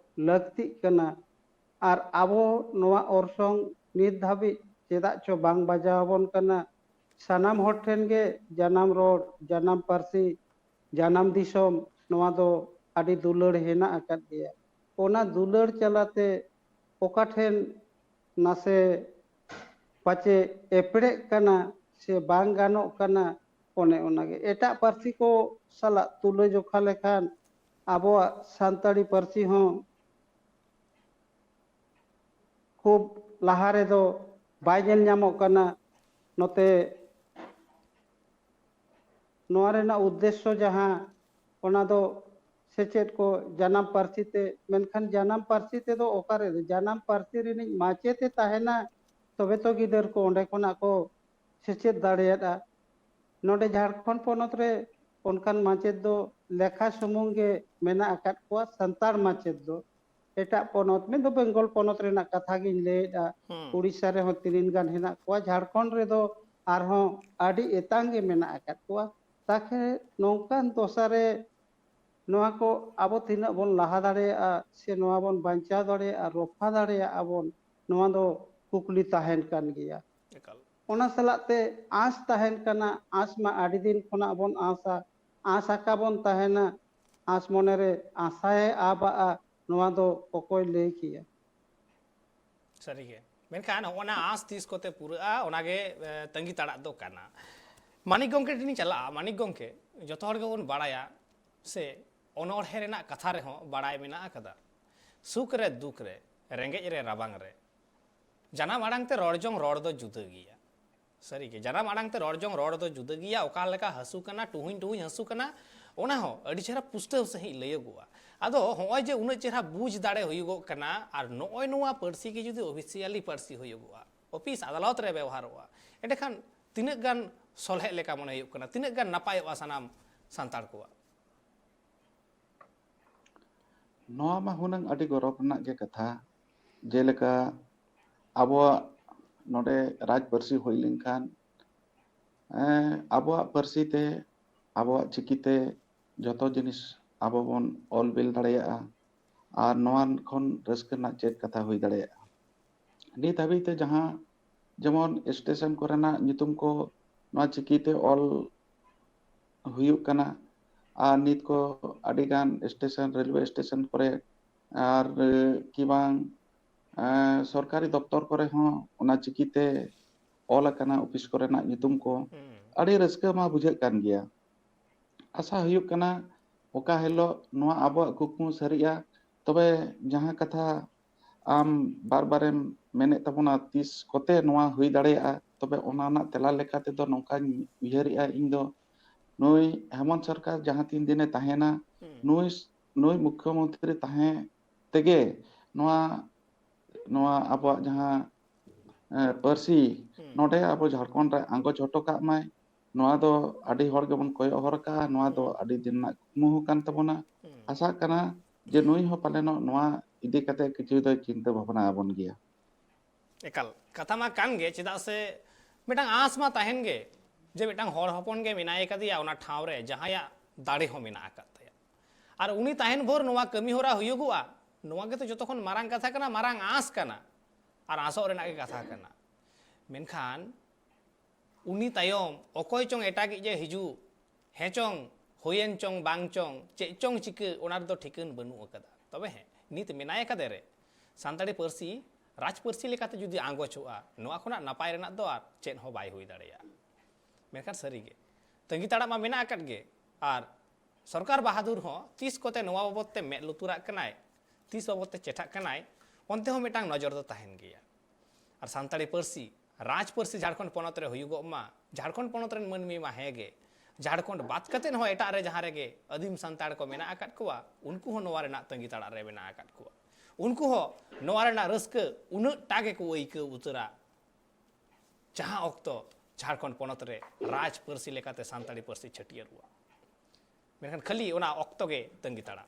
ᱞᱟᱹᱠᱛᱤᱜ ᱠᱟᱱᱟ᱾ ᱟᱨ ᱟᱵᱚ ᱱᱚᱣᱟ ᱚᱨᱥᱚᱝ ᱱᱤᱛ ᱫᱷᱟᱹᱵᱤᱡ ᱪᱮᱫᱟᱜ ᱪᱚ ᱵᱟᱝ ᱵᱟᱡᱟᱣ ᱟᱵᱚᱱ ᱠᱟᱱᱟ᱾ ᱥᱟᱱᱟᱢ ᱦᱚᱲ ᱴᱷᱮᱱ ᱜᱮ ᱡᱟᱱᱟᱢ ᱨᱚᱲ, ᱡᱟᱱᱟᱢ ᱯᱟᱹᱨᱥᱤ, ᱡᱟᱱᱟᱢ ᱫᱤᱥᱚᱢ, ᱱᱚᱣᱟ ᱫᱚ ᱟᱹᱰᱤ ᱫᱩᱞᱟᱹᱲ ᱦᱮᱱᱟᱜ ᱟᱠᱟᱫ ᱜᱮᱭᱟ᱾ ᱚᱱᱟ ᱫᱩᱞᱟᱹᱲ ᱪᱟᱞᱟᱛᱮ ᱚᱠᱟ ᱴᱷᱮᱱ ᱱᱟᱥᱮ ᱯᱟᱪᱮ ᱮᱯᱲᱮᱜ ᱠᱟᱱᱟ ᱥᱮ ᱵᱟᱝ ᱜᱟᱱᱚᱜ ᱠᱟᱱᱟ, ᱚᱱᱮ ᱚᱱᱟᱜᱮ᱾ ᱮᱴᱟᱜ ᱯᱟᱹᱨᱥᱤ ᱠᱚ ᱥᱟᱞᱟᱜ ᱛᱩᱞᱟᱹᱡᱚᱠᱷᱟ ᱞᱮᱠᱷᱟᱱ ᱟᱵᱚᱣᱟᱜ ᱥᱟᱱᱛᱟᱲᱤ ᱯᱟᱹᱨᱥᱤ ᱦᱚᱸ ᱠᱷᱩᱵ ᱞᱟᱦᱟ ᱨᱮᱫᱚ ᱵᱟᱭ ᱧᱮᱞ ᱧᱟᱢᱚᱜ ᱠᱟᱱᱟ᱾ ᱱᱚᱛᱮ ᱱᱚᱣᱟ ᱨᱮᱱᱟᱜ ᱩᱫᱽᱫᱮᱥᱥᱚ ᱡᱟᱦᱟᱸ, ᱚᱱᱟ ᱫᱚ ᱥᱮᱪᱮᱫ ᱠᱚ ᱡᱟᱱᱟᱢ ᱯᱟᱹᱨᱥᱤ ᱛᱮ, ᱢᱮᱱᱠᱷᱟᱱ ᱡᱟᱱᱟᱢ ᱯᱟᱹᱨᱥᱤ ᱛᱮᱫᱚ ᱚᱠᱟᱨᱮ? ᱡᱟᱱᱟᱢ ᱯᱟᱹᱨᱥᱤ ᱨᱤᱱᱤᱡ ᱢᱟᱪᱮᱫ ᱮ ᱛᱟᱦᱮᱱᱟ, ᱛᱚᱵᱮ ᱛᱚ ᱜᱤᱫᱟᱹᱨ ᱠᱚ ᱚᱸᱰᱮ ᱠᱷᱚᱱᱟᱜ ᱠᱚ ᱥᱮᱪᱮᱫ ᱫᱟᱲᱮᱭᱟᱜᱼᱟ᱾ ᱱᱚᱰᱮ ᱡᱷᱟᱲᱠᱷᱚᱸᱰ ᱯᱚᱱᱚᱛ ᱨᱮ ᱚᱱᱠᱟᱱ ᱢᱟᱪᱮᱫ ᱫᱚ ᱞᱮᱠᱷᱟ ᱥᱩᱢᱩᱝ ᱜᱮ ᱢᱮᱱᱟᱜ ᱟᱠᱟᱫ ᱠᱚᱣᱟ, ᱥᱟᱱᱛᱟᱲ ᱢᱟᱪᱮᱫ ᱫᱚ᱾ ᱮᱴᱟᱜ ᱯᱚᱱᱚᱛ, ᱢᱮᱱᱫᱚ ᱵᱮᱝᱜᱚᱞ ᱯᱚᱱᱚᱛ ᱨᱮᱱᱟᱜ ᱠᱟᱛᱷᱟ ᱜᱤᱧ ᱞᱟᱹᱭᱮᱫᱼᱟ, ᱦᱩᱸ᱾ ᱩᱲᱤᱥᱥᱟ ᱨᱮᱦᱚᱸ ᱛᱤᱱᱟᱹᱱ ᱜᱟᱱ ᱦᱮᱱᱟᱜ ᱠᱚᱣᱟ, ᱡᱷᱟᱲᱠᱷᱚᱸᱰ ᱨᱮᱫᱚ ᱟᱨᱦᱚᱸ ᱟᱹᱰᱤ ᱮᱛᱟᱝ ᱜᱮ ᱢᱮᱱᱟᱜ ᱟᱠᱟᱫ ᱠᱚᱣᱟ᱾ ᱛᱟᱠᱷᱮ ᱱᱚᱝᱠᱟᱱ ᱫᱚᱥᱟ ᱨᱮ ᱱᱚᱣᱟ ᱠᱚ ᱟᱵᱚ ᱛᱤᱱᱟᱹᱜ ᱵᱚᱱ ᱞᱟᱦᱟ ᱫᱟᱲᱮᱭᱟᱜᱼᱟ ᱥᱮ ᱱᱚᱣᱟ ᱵᱚᱱ ᱵᱟᱧᱪᱟᱣ ᱫᱟᱲᱮᱭᱟᱜᱼᱟ, ᱨᱚᱯᱷᱟ ᱫᱟᱲᱮᱭᱟᱜᱼᱟ ᱵᱚᱱ, ᱱᱚᱣᱟ ᱫᱚ ᱠᱩᱠᱞᱤ ᱛᱟᱦᱮᱱ ᱠᱟᱱ ᱜᱮᱭᱟ᱾ ᱮᱠᱟᱞ᱾ ᱚᱱᱟ ᱥᱟᱞᱟᱜ ᱛᱮ ᱟᱸᱥ ᱛᱟᱦᱮᱱ ᱠᱟᱱᱟ, ᱟᱸᱥ ᱢᱟ ᱟᱹᱰᱤ ᱫᱤᱱ ᱠᱷᱚᱱᱟᱜ ᱵᱚᱱ ᱟᱸᱥᱟ, ᱟᱸᱥ ᱟᱠᱟ ᱵᱚᱱ ᱛᱟᱦᱮᱱᱟ, ᱟᱸᱥ ᱢᱚᱱᱮᱨᱮ ᱟᱥᱟᱭᱮ ᱟᱵᱟᱜᱼᱟ, ᱱᱚᱣᱟ ᱫᱚ ᱚᱠᱚᱭ ᱞᱟᱹᱭ ᱠᱮᱭᱟ? ᱥᱟᱹᱨᱤᱜᱮ᱾ ᱢᱮᱱᱠᱷᱟᱱ ᱦᱚᱸᱜᱼᱚ ᱱᱟ ᱟᱸᱥ ᱛᱤᱥ ᱠᱚᱛᱮ ᱯᱩᱨᱟᱹᱜᱼᱟ, ᱚᱱᱟᱜᱮ, ᱮ, ᱛᱟᱺᱜᱤ ᱛᱟᱲᱟᱜ ᱫᱚ ᱠᱟᱱᱟ᱾ ᱢᱟᱱᱤᱠ ᱜᱚᱢᱠᱮ ᱴᱷᱮᱱᱤᱧ ᱪᱟᱞᱟᱜᱼᱟ᱾ ᱢᱟᱱᱤᱠ ᱜᱚᱢᱠᱮ, ᱡᱚᱛᱚ ᱦᱚᱲ ᱜᱮᱵᱚᱱ ᱵᱟᱲᱟᱭᱟ ᱥᱮ ᱚᱱᱚᱬᱦᱮ ᱨᱮᱱᱟᱜ ᱠᱟᱛᱷᱟ ᱨᱮᱦᱚᱸ ᱵᱟᱲᱟᱭ ᱢᱮᱱᱟᱜ ᱟᱠᱟᱫᱟ, "ᱥᱩᱠ ᱨᱮ ᱫᱩᱠ ᱨᱮ, ᱨᱮᱸᱜᱮᱡ ᱨᱮ ᱨᱟᱵᱟᱝ ᱨᱮ, ᱡᱟᱱᱟᱢ ᱟᱲᱟᱝ ᱛᱮ ᱨᱚᱲ ᱡᱚᱝ ᱨᱚᱲ ᱫᱚ ᱡᱩᱫᱟᱹ ᱜᱮᱭᱟ, ᱥᱟᱹᱨᱤᱜᱮ, ᱡᱟᱱᱟᱢ ᱟᱲᱟᱝ ᱛᱮ ᱨᱚᱲ ᱡᱚᱝ ᱨᱚᱲ ᱫᱚ ᱡᱩᱫᱟᱹ ᱜᱮᱭᱟ᱾ ᱚᱠᱟ ᱞᱮᱠᱟ ᱦᱟᱹᱥᱩ ᱠᱟᱱᱟ, ᱴᱩᱦᱩᱧ ᱴᱩᱦᱩᱧ ᱦᱟᱹᱥᱩ ᱠᱟᱱᱟ, ᱚᱱᱟ ᱦᱚᱸ ᱟᱹᱰᱤ ᱪᱮᱦᱨᱟ ᱯᱩᱥᱴᱟᱹᱣ ᱥᱟᱺᱦᱤᱡ ᱞᱟᱹᱭᱚᱜᱚᱜᱼᱟ᱾ ᱟᱫᱚ ᱦᱚᱸᱜᱼᱚᱭ ᱡᱮ ᱩᱱᱟᱹᱜ ᱪᱮᱦᱨᱟ ᱵᱩᱡᱽ ᱫᱟᱲᱮ ᱦᱩᱭᱩᱜᱚᱜ ᱠᱟᱱᱟ, ᱟᱨ ᱱᱚᱜᱼᱚᱭ ᱱᱚᱣᱟ ᱯᱟᱹᱨᱥᱤ ᱜᱮ ᱡᱩᱫᱤ ᱚᱯᱷᱤᱥᱤᱭᱟᱞᱤ ᱯᱟᱹᱨᱥᱤ ᱦᱩᱭᱩᱜᱚᱜᱼᱟ, ᱚᱯᱷᱤᱥ ᱟᱫᱟᱞᱚᱛ ᱨᱮ ᱵᱮᱣᱦᱟᱨᱚᱜᱼᱟ, ᱮᱸᱰᱮᱠᱷᱟᱱ ᱛᱤᱱᱟᱹᱜ ᱜᱟᱱ ᱥᱚᱞᱦᱮᱜ ᱞᱮᱠᱟ ᱢᱚᱱᱮ ᱦᱩᱭᱩᱜ ᱠᱟᱱᱟ, ᱛᱤᱱᱟᱹᱜ ᱜᱟᱱ ᱱᱟᱯᱟᱭᱚᱜᱼᱟ ᱥᱟᱱᱟᱢ ᱥᱟᱱᱛᱟᱲ ᱠᱚᱣᱟᱜ? ᱱᱚᱣᱟ ᱢᱟ ᱦᱩᱱᱟᱹᱝ ᱟᱹᱰᱤ ᱜᱚᱨᱚᱵᱽ ᱨᱮᱱᱟᱜ ᱜᱮ ᱠᱟᱛᱷᱟ᱾ ᱡᱮᱞᱮᱠᱟ ᱟᱵᱚᱣᱟᱜ ᱱᱚᱰᱮ ᱨᱟᱡᱽ ᱯᱟᱹᱨᱥᱤ ᱦᱩᱭ ᱞᱮᱱᱠᱷᱟᱱ, ᱮᱸ, ᱟᱵᱚᱣᱟᱜ ᱯᱟᱹᱨᱥᱤ ᱛᱮ, ᱟᱵᱚᱣᱟᱜ ᱪᱤᱠᱤ ᱛᱮ ᱡᱚᱛᱚ ᱡᱤᱱᱤᱥ ᱟᱵᱚ ᱵᱚᱱ ᱚᱞ ᱵᱤᱞ ᱫᱟᱲᱮᱭᱟᱜᱼᱟ᱾ ᱟᱨ ᱱᱚᱣᱟ ᱠᱷᱚᱱ ᱨᱟᱹᱥᱠᱟᱹ ᱨᱮᱱᱟᱜ ᱪᱮᱫ ᱠᱟᱛᱷᱟ ᱦᱩᱭ ᱫᱟᱲᱮᱭᱟᱜᱼᱟ? ᱱᱤᱛ ᱦᱟᱹᱵᱤᱡ ᱛᱮ ᱡᱟᱦᱟᱸ ᱡᱮᱢᱚᱱ ᱥᱴᱮᱥᱚᱱ ᱠᱚᱨᱮᱱᱟᱜ ᱧᱩᱛᱩᱢ ᱠᱚ ᱱᱚᱣᱟ ᱪᱤᱠᱤ ᱛᱮ ᱚᱞ ᱦᱩᱭᱩᱜ ᱠᱟᱱᱟ, ᱟᱨ ᱱᱤᱛ ᱠᱚ ᱟᱹᱰᱤ ᱜᱟᱱ ᱥᱴᱮᱥᱚᱱ, ᱨᱮᱞᱣᱮ ᱥᱴᱮᱥᱚᱱ ᱠᱚᱨᱮ ᱟᱨ, ᱮ, ᱠᱤ ᱵᱟᱝ, ᱮ, ᱥᱚᱨᱠᱟᱨᱤ ᱫᱚᱯᱛᱚᱨ ᱠᱚᱨᱮ ᱦᱚᱸ ᱚᱱᱟ ᱪᱤᱠᱤ ᱛᱮ ᱚᱞ ᱟᱠᱟᱱᱟ ᱚᱯᱷᱤᱥ ᱠᱚᱨᱮᱱᱟᱜ ᱧᱩᱛᱩᱢ ᱠᱚ᱾ ᱦᱩᱸ᱾ ᱟᱹᱰᱤ ᱨᱟᱹᱥᱠᱟᱹ ᱢᱟ ᱵᱩᱡᱷᱟᱹᱜ ᱠᱟᱱ ᱜᱮᱭᱟ᱾ ᱟᱥᱟ ᱦᱩᱭᱩᱜ ᱠᱟᱱᱟ ᱚᱠᱟ ᱦᱤᱞᱳᱜ ᱱᱚᱣᱟ ᱟᱵᱚᱣᱟᱜ ᱠᱩᱠᱢᱩ ᱥᱟᱹᱨᱤᱜᱼᱟ᱾ ᱛᱚᱵᱮ ᱡᱟᱦᱟᱸ ᱠᱟᱛᱷᱟ ᱟᱢ ᱵᱟᱨ ᱵᱟᱨᱮᱢ ᱢᱮᱱᱮᱫ ᱛᱟᱵᱚᱱᱟ, ᱛᱤᱥ ᱠᱚᱛᱮ ᱱᱚᱣᱟ ᱦᱩᱭ ᱫᱟᱲᱮᱭᱟᱜᱼᱟ, ᱛᱚᱵᱮ ᱚᱱᱟ ᱨᱮᱱᱟᱜ ᱛᱮᱞᱟ ᱞᱮᱠᱟ ᱛᱮᱫᱚ ᱱᱚᱝᱠᱟᱧ ᱩᱭᱦᱟᱹᱨᱮᱜᱼᱟ ᱤᱧ ᱫᱚ, ᱱᱩᱭ ᱦᱮᱢᱚᱱᱛ ᱥᱚᱨᱠᱟᱨ ᱡᱟᱦᱟᱸ ᱛᱤᱱ ᱫᱤᱱᱮ ᱛᱟᱦᱮᱱᱟ, ᱦᱩᱸ᱾ ᱱᱩᱭ, ᱱᱩᱭ ᱢᱩᱠᱠᱷᱚᱢᱚᱱᱛᱨᱤ ᱛᱟᱦᱮᱸ ᱛᱮᱜᱮ ᱱᱚᱣᱟ, ᱱᱚᱣᱟ ᱟᱵᱚᱣᱟᱜ ᱡᱟᱦᱟᱸ, ᱮ, ᱯᱟᱹᱨᱥᱤ, ᱦᱩᱸ᱾ ᱱᱚᱰᱮ ᱟᱵᱚ ᱡᱷᱟᱲᱠᱷᱚᱸᱰ ᱨᱮ ᱟᱸᱜᱚᱪ ᱦᱚᱴᱚ ᱠᱟᱜ ᱢᱟᱭ᱾ ᱱᱚᱣᱟ ᱫᱚ ᱟᱹᱰᱤ ᱦᱚᱲ ᱜᱮᱵᱚᱱ ᱠᱚᱭᱚᱜ ᱦᱚᱨ ᱠᱟᱜᱼᱟ᱾ ᱱᱚᱣᱟ ᱫᱚ ᱦᱩᱸ᱾ ᱟᱹᱰᱤ ᱫᱤᱱ ᱨᱮᱱᱟᱜ ᱠᱩᱠᱢᱩ ᱦᱚᱸ ᱠᱟᱱ ᱛᱟᱵᱚᱱᱟ᱾ ᱦᱩᱸ᱾ ᱟᱥᱟᱜ ᱠᱟᱱᱟ ᱡᱮ ᱱᱩᱭ ᱦᱚᱸ ᱯᱟᱞᱮᱱᱚᱜ ᱱᱚᱣᱟ ᱤᱫᱤ ᱠᱟᱛᱮ ᱠᱤᱪᱷᱩ ᱫᱚᱭ ᱪᱤᱱᱛᱟᱹ ᱵᱷᱟᱵᱽᱱᱟ ᱟᱵᱚᱱ ᱜᱮᱭᱟ᱾ ᱮᱠᱟᱞ, ᱠᱟᱛᱷᱟ ᱢᱟ ᱠᱟᱱ ᱜᱮ, ᱪᱮᱫᱟᱜ ᱥᱮ ᱢᱤᱫᱴᱟᱝ ᱟᱸᱥ ᱢᱟ ᱛᱟᱦᱮᱱ ᱜᱮ ᱡᱮ ᱢᱤᱫᱴᱟᱝ ᱦᱚᱲ ᱦᱚᱯᱚᱱ ᱜᱮ ᱢᱮᱱᱟᱭ ᱠᱟᱫᱮᱭᱟ ᱚᱱᱟ ᱴᱷᱟᱶ ᱨᱮ, ᱡᱟᱦᱟᱸᱭᱟᱜ ᱫᱟᱲᱮ ᱦᱚᱸ ᱢᱮᱱᱟᱜ ᱟᱠᱟᱫ ᱛᱟᱭᱟ, ᱟᱨ ᱩᱱᱤ ᱛᱟᱦᱮᱱ ᱵᱷᱳᱨ ᱱᱚᱣᱟ ᱠᱟᱹᱢᱤ ᱦᱚᱨᱟ ᱦᱩᱭᱩᱜᱚᱜᱼᱟ᱾ ᱱᱚᱣᱟ ᱜᱮᱛᱚ ᱡᱚᱛᱚ ᱠᱷᱚᱱ ᱢᱟᱨᱟᱝ ᱠᱟᱛᱷᱟ ᱠᱟᱱᱟ, ᱢᱟᱨᱟᱝ ᱟᱸᱥ ᱠᱟᱱᱟ, ᱟᱨ ᱟᱸᱥᱚᱜ ᱨᱮᱱᱟᱜ ᱜᱮ ᱠᱟᱛᱷᱟ ᱠᱟᱱᱟ᱾ ᱢᱮᱱᱠᱷᱟᱱ ᱩᱱᱤ ᱛᱟᱭᱚᱢ ᱚᱠᱚᱭ ᱪᱚᱝ ᱮᱴᱟᱜᱤᱡ ᱮ ᱦᱤᱡᱩᱜ, ᱦᱮᱸ ᱪᱚᱝ, ᱦᱩᱭᱮᱱ ᱪᱚᱝ ᱵᱟᱝ ᱪᱚᱝ, ᱪᱮᱫ ᱪᱚᱝ ᱪᱤᱠᱟᱹ, ᱚᱱᱟ ᱨᱮᱫᱚ ᱴᱷᱤᱠᱟᱹᱱ ᱵᱟᱹᱱᱩᱜ ᱟᱠᱟᱫᱟ᱾ ᱛᱚᱵᱮ ᱦᱮᱸ, ᱱᱤᱛ ᱢᱮᱱᱟᱭ ᱠᱟᱫᱮ ᱨᱮ ᱥᱟᱱᱛᱟᱲᱤ ᱯᱟᱹᱨᱥᱤ ᱨᱟᱡᱽ ᱯᱟᱹᱨᱥᱤ ᱞᱮᱠᱟᱛᱮ ᱡᱩᱫᱤ ᱟᱸᱜᱚᱪᱚᱜᱼᱟ, ᱱᱚᱣᱟ ᱠᱷᱚᱱᱟᱜ ᱱᱟᱯᱟᱭ ᱨᱮᱱᱟᱜ ᱫᱚ ᱟᱨ ᱪᱮᱫ ᱦᱚᱸ ᱵᱟᱭ ᱦᱩᱭ ᱫᱟᱲᱮᱭᱟᱜᱼᱟ᱾ ᱢᱮᱱᱠᱷᱟᱱ ᱥᱟᱹᱨᱤᱜᱮ ᱛᱟᱺᱜᱤ ᱛᱟᱲᱟᱜ ᱢᱟ ᱢᱮᱱᱟᱜ ᱟᱠᱟᱫ ᱜᱮ, ᱟᱨ ᱥᱚᱨᱠᱟᱨ ᱵᱟᱦᱟᱫᱩᱨ ᱦᱚᱸ ᱛᱤᱥ ᱠᱚᱛᱮ ᱱᱚᱣᱟ ᱵᱟᱵᱚᱫ ᱛᱮ ᱢᱮᱫ ᱞᱩᱛᱩᱨᱟᱜ ᱠᱟᱱᱟᱭ, ᱛᱤᱥ ᱵᱟᱵᱚᱫ ᱛᱮ ᱪᱮᱴᱷᱟᱜ ᱠᱟᱱᱟᱭ, ᱚᱱᱛᱮ ᱦᱚᱸ ᱢᱤᱫᱴᱟᱝ ᱱᱚᱡᱚᱨ ᱫᱚ ᱛᱟᱦᱮᱱ ᱜᱮᱭᱟ᱾ ᱟᱨ ᱥᱟᱱᱛᱟᱲᱤ ᱯᱟᱹᱨᱥᱤ ᱨᱟᱡᱽ ᱯᱟᱹᱨᱥᱤ ᱡᱷᱟᱲᱠᱷᱚᱸᱰ ᱯᱚᱱᱚᱛ ᱨᱮ ᱦᱩᱭᱩᱜᱚᱜ ᱢᱟ᱾ ᱡᱷᱟᱲᱠᱷᱚᱸᱰ ᱯᱚᱱᱚᱛ ᱨᱮᱱ ᱢᱟᱹᱱᱢᱤ ᱢᱟ ᱦᱮᱸ ᱜᱮ, ᱡᱷᱟᱲᱠᱷᱚᱸᱰ ᱵᱟᱫ ᱠᱟᱛᱮᱫ ᱦᱚᱸ ᱮᱴᱟᱜ ᱨᱮ ᱡᱟᱦᱟᱸ ᱨᱮᱜᱮ ᱟᱹᱫᱤᱢ ᱥᱟᱱᱛᱟᱲ ᱠᱚ ᱢᱮᱱᱟᱜ ᱟᱠᱟᱫ ᱠᱚᱣᱟ, ᱩᱱᱠᱩ ᱦᱚᱸ ᱱᱚᱣᱟ ᱨᱮᱱᱟᱜ ᱛᱟᱺᱜᱤ ᱛᱟᱲᱟᱜ ᱨᱮ ᱢᱮᱱᱟᱜ ᱟᱠᱟᱫ ᱠᱚᱣᱟ᱾ ᱩᱱᱠᱩ ᱦᱚᱸ ᱱᱚᱣᱟ ᱨᱮᱱᱟᱜ ᱨᱟᱹᱥᱠᱟᱹ ᱩᱱᱟᱹᱜ ᱴᱟ ᱜᱮᱠᱚ ᱟᱹᱭᱠᱟᱹᱣ ᱩᱛᱟᱹᱨᱟ, ᱡᱟᱦᱟᱸ ᱚᱠᱛᱚ ᱡᱷᱟᱲᱠᱷᱚᱸᱰ ᱯᱚᱱᱚᱛ ᱨᱮ ᱨᱟᱡᱽ ᱯᱟᱹᱨᱥᱤ ᱞᱮᱠᱟᱛᱮ ᱥᱟᱱᱛᱟᱲᱤ ᱯᱟᱹᱨᱥᱤ ᱪᱷᱟᱹᱴᱭᱟᱹᱨᱚᱜᱼᱟ᱾ ᱢᱮᱱᱠᱷᱟᱱ ᱠᱷᱟᱹᱞᱤ ᱚᱱᱟ ᱚᱠᱛᱚ ᱜᱮ ᱛᱟᱺᱜᱤ ᱛᱟᱲᱟᱜ᱾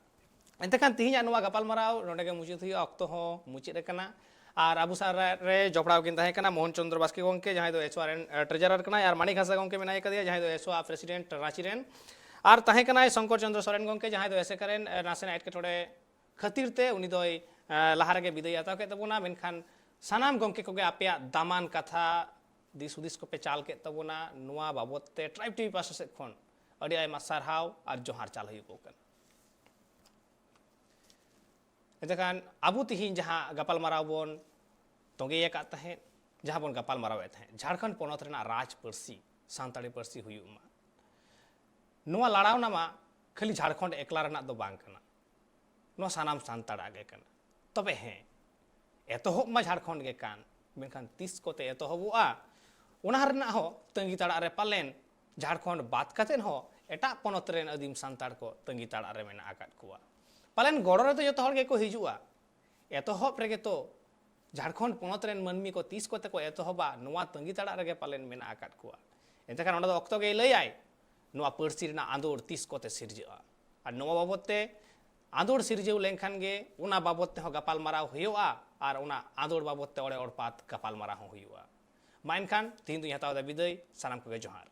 ᱮᱱᱛᱮ ᱠᱷᱟᱱ ᱛᱮᱦᱮᱧᱟᱜ ᱱᱚᱣᱟ ᱜᱟᱯᱟᱞᱢᱟᱨᱟᱣ ᱱᱚᱰᱮ ᱜᱮ ᱢᱩᱪᱟᱹᱫ ᱦᱩᱭᱩᱜᱼᱟ, ᱚᱠᱛᱚ ᱦᱚᱸ ᱢᱩᱪᱟᱹᱫ ᱟᱠᱟᱱᱟ᱾ ᱟᱨ ᱟᱵᱚ ᱥᱟᱶ ᱨᱮ ᱡᱚᱯᱲᱟᱣ ᱠᱤᱱ ᱛᱟᱦᱮᱸ ᱠᱟᱱᱟ ᱢᱳᱦᱚᱱ ᱪᱚᱸᱫᱽᱨᱚ ᱵᱟᱥᱠᱮ ᱜᱚᱢᱠᱮ, ᱡᱟᱦᱟᱸᱭ ᱫᱚ ᱮᱥᱳᱣᱟ ᱨᱮᱱ ᱴᱨᱮᱡᱟᱨᱟᱨ ᱠᱟᱱᱟᱭ, ᱟᱨ ᱢᱟᱱᱤᱠ ᱦᱟᱸᱥᱫᱟ ᱜᱚᱢᱠᱮ ᱢᱮᱱᱟᱭ ᱠᱟᱫᱮᱭᱟ, ᱡᱟᱦᱟᱸᱭ ᱫᱚ ᱮᱥᱳᱣᱟ ᱯᱨᱮᱥᱤᱰᱮᱱᱴ ᱨᱟᱸᱪᱤ ᱨᱮᱱ, ᱟᱨ ᱛᱟᱦᱮᱸ ᱠᱟᱱᱟᱭ ᱥᱚᱝᱠᱚᱨ ᱪᱚᱸᱫᱽᱨᱚ ᱥᱚᱨᱮᱱ ᱜᱚᱢᱠᱮ, ᱡᱟᱦᱟᱸᱭ ᱫᱚ ᱮᱥᱮᱠᱟ ᱨᱮᱱ ᱱᱟᱥᱮᱱᱟᱜ ᱮᱴᱠᱮᱴᱚᱬᱮ ᱠᱷᱟᱹᱛᱤᱨ ᱛᱮ ᱩᱱᱤ ᱫᱚᱭ ᱞᱟᱦᱟ ᱨᱮᱜᱮ ᱵᱤᱫᱟᱹᱭ ᱦᱟᱛᱟᱣ ᱠᱮᱫ ᱛᱟᱵᱚᱱᱟ᱾ ᱢᱮᱱᱠᱷᱟᱱ ᱥᱟᱱᱟᱢ ᱜᱚᱢᱠᱮ ᱠᱚᱜᱮ ᱟᱯᱮᱭᱟᱜ ᱫᱟᱢᱟᱱ ᱠᱟᱛᱷᱟ, ᱫᱤᱥ ᱦᱩᱫᱤᱥ ᱠᱚᱯᱮ ᱪᱟᱞ ᱠᱮᱫ ᱛᱟᱵᱚᱱᱟ᱾ ᱱᱚᱣᱟ ᱵᱟᱵᱚᱛ ᱛᱮ ᱴᱨᱟᱭᱤᱵᱽ ᱴᱤᱵᱷᱤ ᱯᱟᱦᱴᱟ ᱥᱮᱫ ᱠᱷᱚᱱ ᱟᱹᱰᱤ ᱟᱭᱢᱟ ᱥᱟᱨᱦᱟᱣ ᱟᱨ ᱡᱚᱦᱟᱨ ᱪᱟᱞ ᱦᱩᱭᱩᱜ ᱠᱟᱱᱟ᱾ ᱮᱱᱛᱮᱠᱷᱟᱱ ᱟᱵᱚ ᱛᱤᱦᱤᱧ ᱡᱟᱦᱟᱸ ᱜᱟᱯᱟᱞᱢᱟᱨᱟᱣ ᱵᱚᱱ ᱛᱚᱸᱜᱮ ᱟᱠᱟᱫ ᱛᱟᱦᱮᱸᱫ, ᱡᱟᱦᱟᱸ ᱵᱚᱱ ᱜᱟᱯᱟᱞᱢᱟᱨᱟᱣᱮᱫ ᱛᱟᱦᱮᱸᱫ ᱡᱷᱟᱲᱠᱷᱚᱸᱰ ᱯᱚᱱᱚᱛ ᱨᱮᱱᱟᱜ ᱨᱟᱡᱽ ᱯᱟᱹᱨᱥᱤ ᱥᱟᱱᱛᱟᱲᱤ ᱯᱟᱹᱨᱥᱤ ᱦᱩᱭᱩᱜ ᱢᱟ, ᱱᱚᱣᱟ ᱞᱟᱲᱟᱣᱱᱟ ᱢᱟ ᱠᱷᱟᱹᱞᱤ ᱡᱷᱟᱲᱠᱷᱚᱸᱰ ᱮᱠᱞᱟ ᱨᱮᱱᱟᱜ ᱫᱚ ᱵᱟᱝ ᱠᱟᱱᱟ, ᱱᱚᱣᱟ ᱥᱟᱱᱟᱢ ᱥᱟᱱᱛᱟᱲᱟᱜ ᱜᱮ ᱠᱟᱱᱟ᱾ ᱛᱚᱵᱮ ᱦᱮᱸ, ᱮᱛᱚᱦᱚᱵ ᱢᱟ ᱡᱷᱟᱲᱠᱷᱚᱸᱰ ᱜᱮ ᱠᱟᱱ, ᱢᱮᱱᱠᱷᱟᱱ ᱛᱤᱥ ᱠᱚᱛᱮ ᱮᱛᱚᱦᱚᱵᱚᱜᱼᱟ, ᱚᱱᱟ ᱨᱮᱱᱟᱜ ᱦᱚᱸ ᱛᱟᱺᱜᱤ ᱛᱟᱲᱟᱜ ᱨᱮ ᱯᱟᱞᱮᱱ ᱡᱷᱟᱲᱠᱷᱚᱸᱰ ᱵᱟᱫ ᱠᱟᱛᱮᱫ ᱦᱚᱸ ᱮᱴᱟᱜ ᱯᱚᱱᱚᱛ ᱨᱮᱱ ᱟᱹᱫᱤᱢ ᱥᱟᱱᱛᱟᱲ ᱠᱚ ᱛᱟᱺᱜᱤ ᱛᱟᱲᱟᱜ ᱨᱮ ᱢᱮᱱᱟᱜ ᱟᱠᱟᱫ ᱠᱚᱣᱟ᱾ ᱯᱟᱞᱮᱱ ᱜᱚᱲᱚ ᱨᱮᱫᱚ ᱡᱚᱛᱚ ᱦᱚᱲ ᱜᱮᱠᱚ ᱦᱤᱡᱩᱜᱼᱟ᱾ ᱮᱛᱚᱦᱚᱵ ᱨᱮᱜᱮ ᱛᱚ ᱡᱷᱟᱲᱠᱷᱚᱸᱰ ᱯᱚᱱᱚᱛ ᱨᱮᱱ ᱢᱟᱹᱱᱢᱤ ᱠᱚ ᱛᱤᱥ ᱠᱚᱛᱮ ᱠᱚ ᱮᱛᱚᱦᱚᱵᱟ, ᱱᱚᱣᱟ ᱛᱟᱺᱜᱤ ᱛᱟᱲᱟᱜ ᱨᱮᱜᱮ ᱯᱟᱞᱮᱱ ᱢᱮᱱᱟᱜ ᱟᱠᱟᱫ ᱠᱚᱣᱟ᱾ ᱮᱱᱛᱮᱠᱷᱟᱱ ᱚᱸᱰᱮ ᱫᱚ ᱚᱠᱛᱚ ᱜᱮᱭ ᱞᱟᱹᱭᱟᱭ, ᱱᱚᱣᱟ ᱯᱟᱹᱨᱥᱤ ᱨᱮᱱᱟᱜ ᱟᱸᱫᱳᱲ ᱛᱤᱥ ᱠᱚᱛᱮ ᱥᱤᱨᱡᱟᱹᱜᱼᱟ᱾ ᱟᱨ ᱱᱚᱣᱟ ᱵᱟᱵᱚᱛ ᱛᱮ ᱟᱸᱫᱳᱲ ᱥᱤᱨᱡᱟᱹᱣ ᱞᱮᱱᱠᱷᱟᱱ ᱜᱮ ᱚᱱᱟ ᱵᱟᱵᱚᱛ ᱛᱮᱦᱚᱸ ᱜᱟᱯᱟᱞᱢᱟᱨᱟᱣ ᱦᱩᱭᱩᱜᱼᱟ, ᱟᱨ ᱚᱱᱟ ᱟᱸᱫᱳᱲ ᱵᱟᱵᱚᱛ ᱛᱮ ᱚᱲᱮ ᱚᱲᱯᱟᱛ ᱜᱟᱯᱟᱞᱢᱟᱨᱟᱣ ᱦᱚᱸ ᱦᱩᱭᱩᱜᱼᱟ᱾ ᱢᱟ ᱮᱱᱠᱷᱟᱱ ᱛᱤᱦᱤᱧ ᱫᱚᱧ ᱦᱟᱛᱟᱣ ᱮᱫᱟ ᱵᱤᱫᱟᱹᱭ᱾ ᱥᱟᱱᱟᱢ ᱠᱚᱜᱮ ᱡᱚᱦᱟᱨ᱾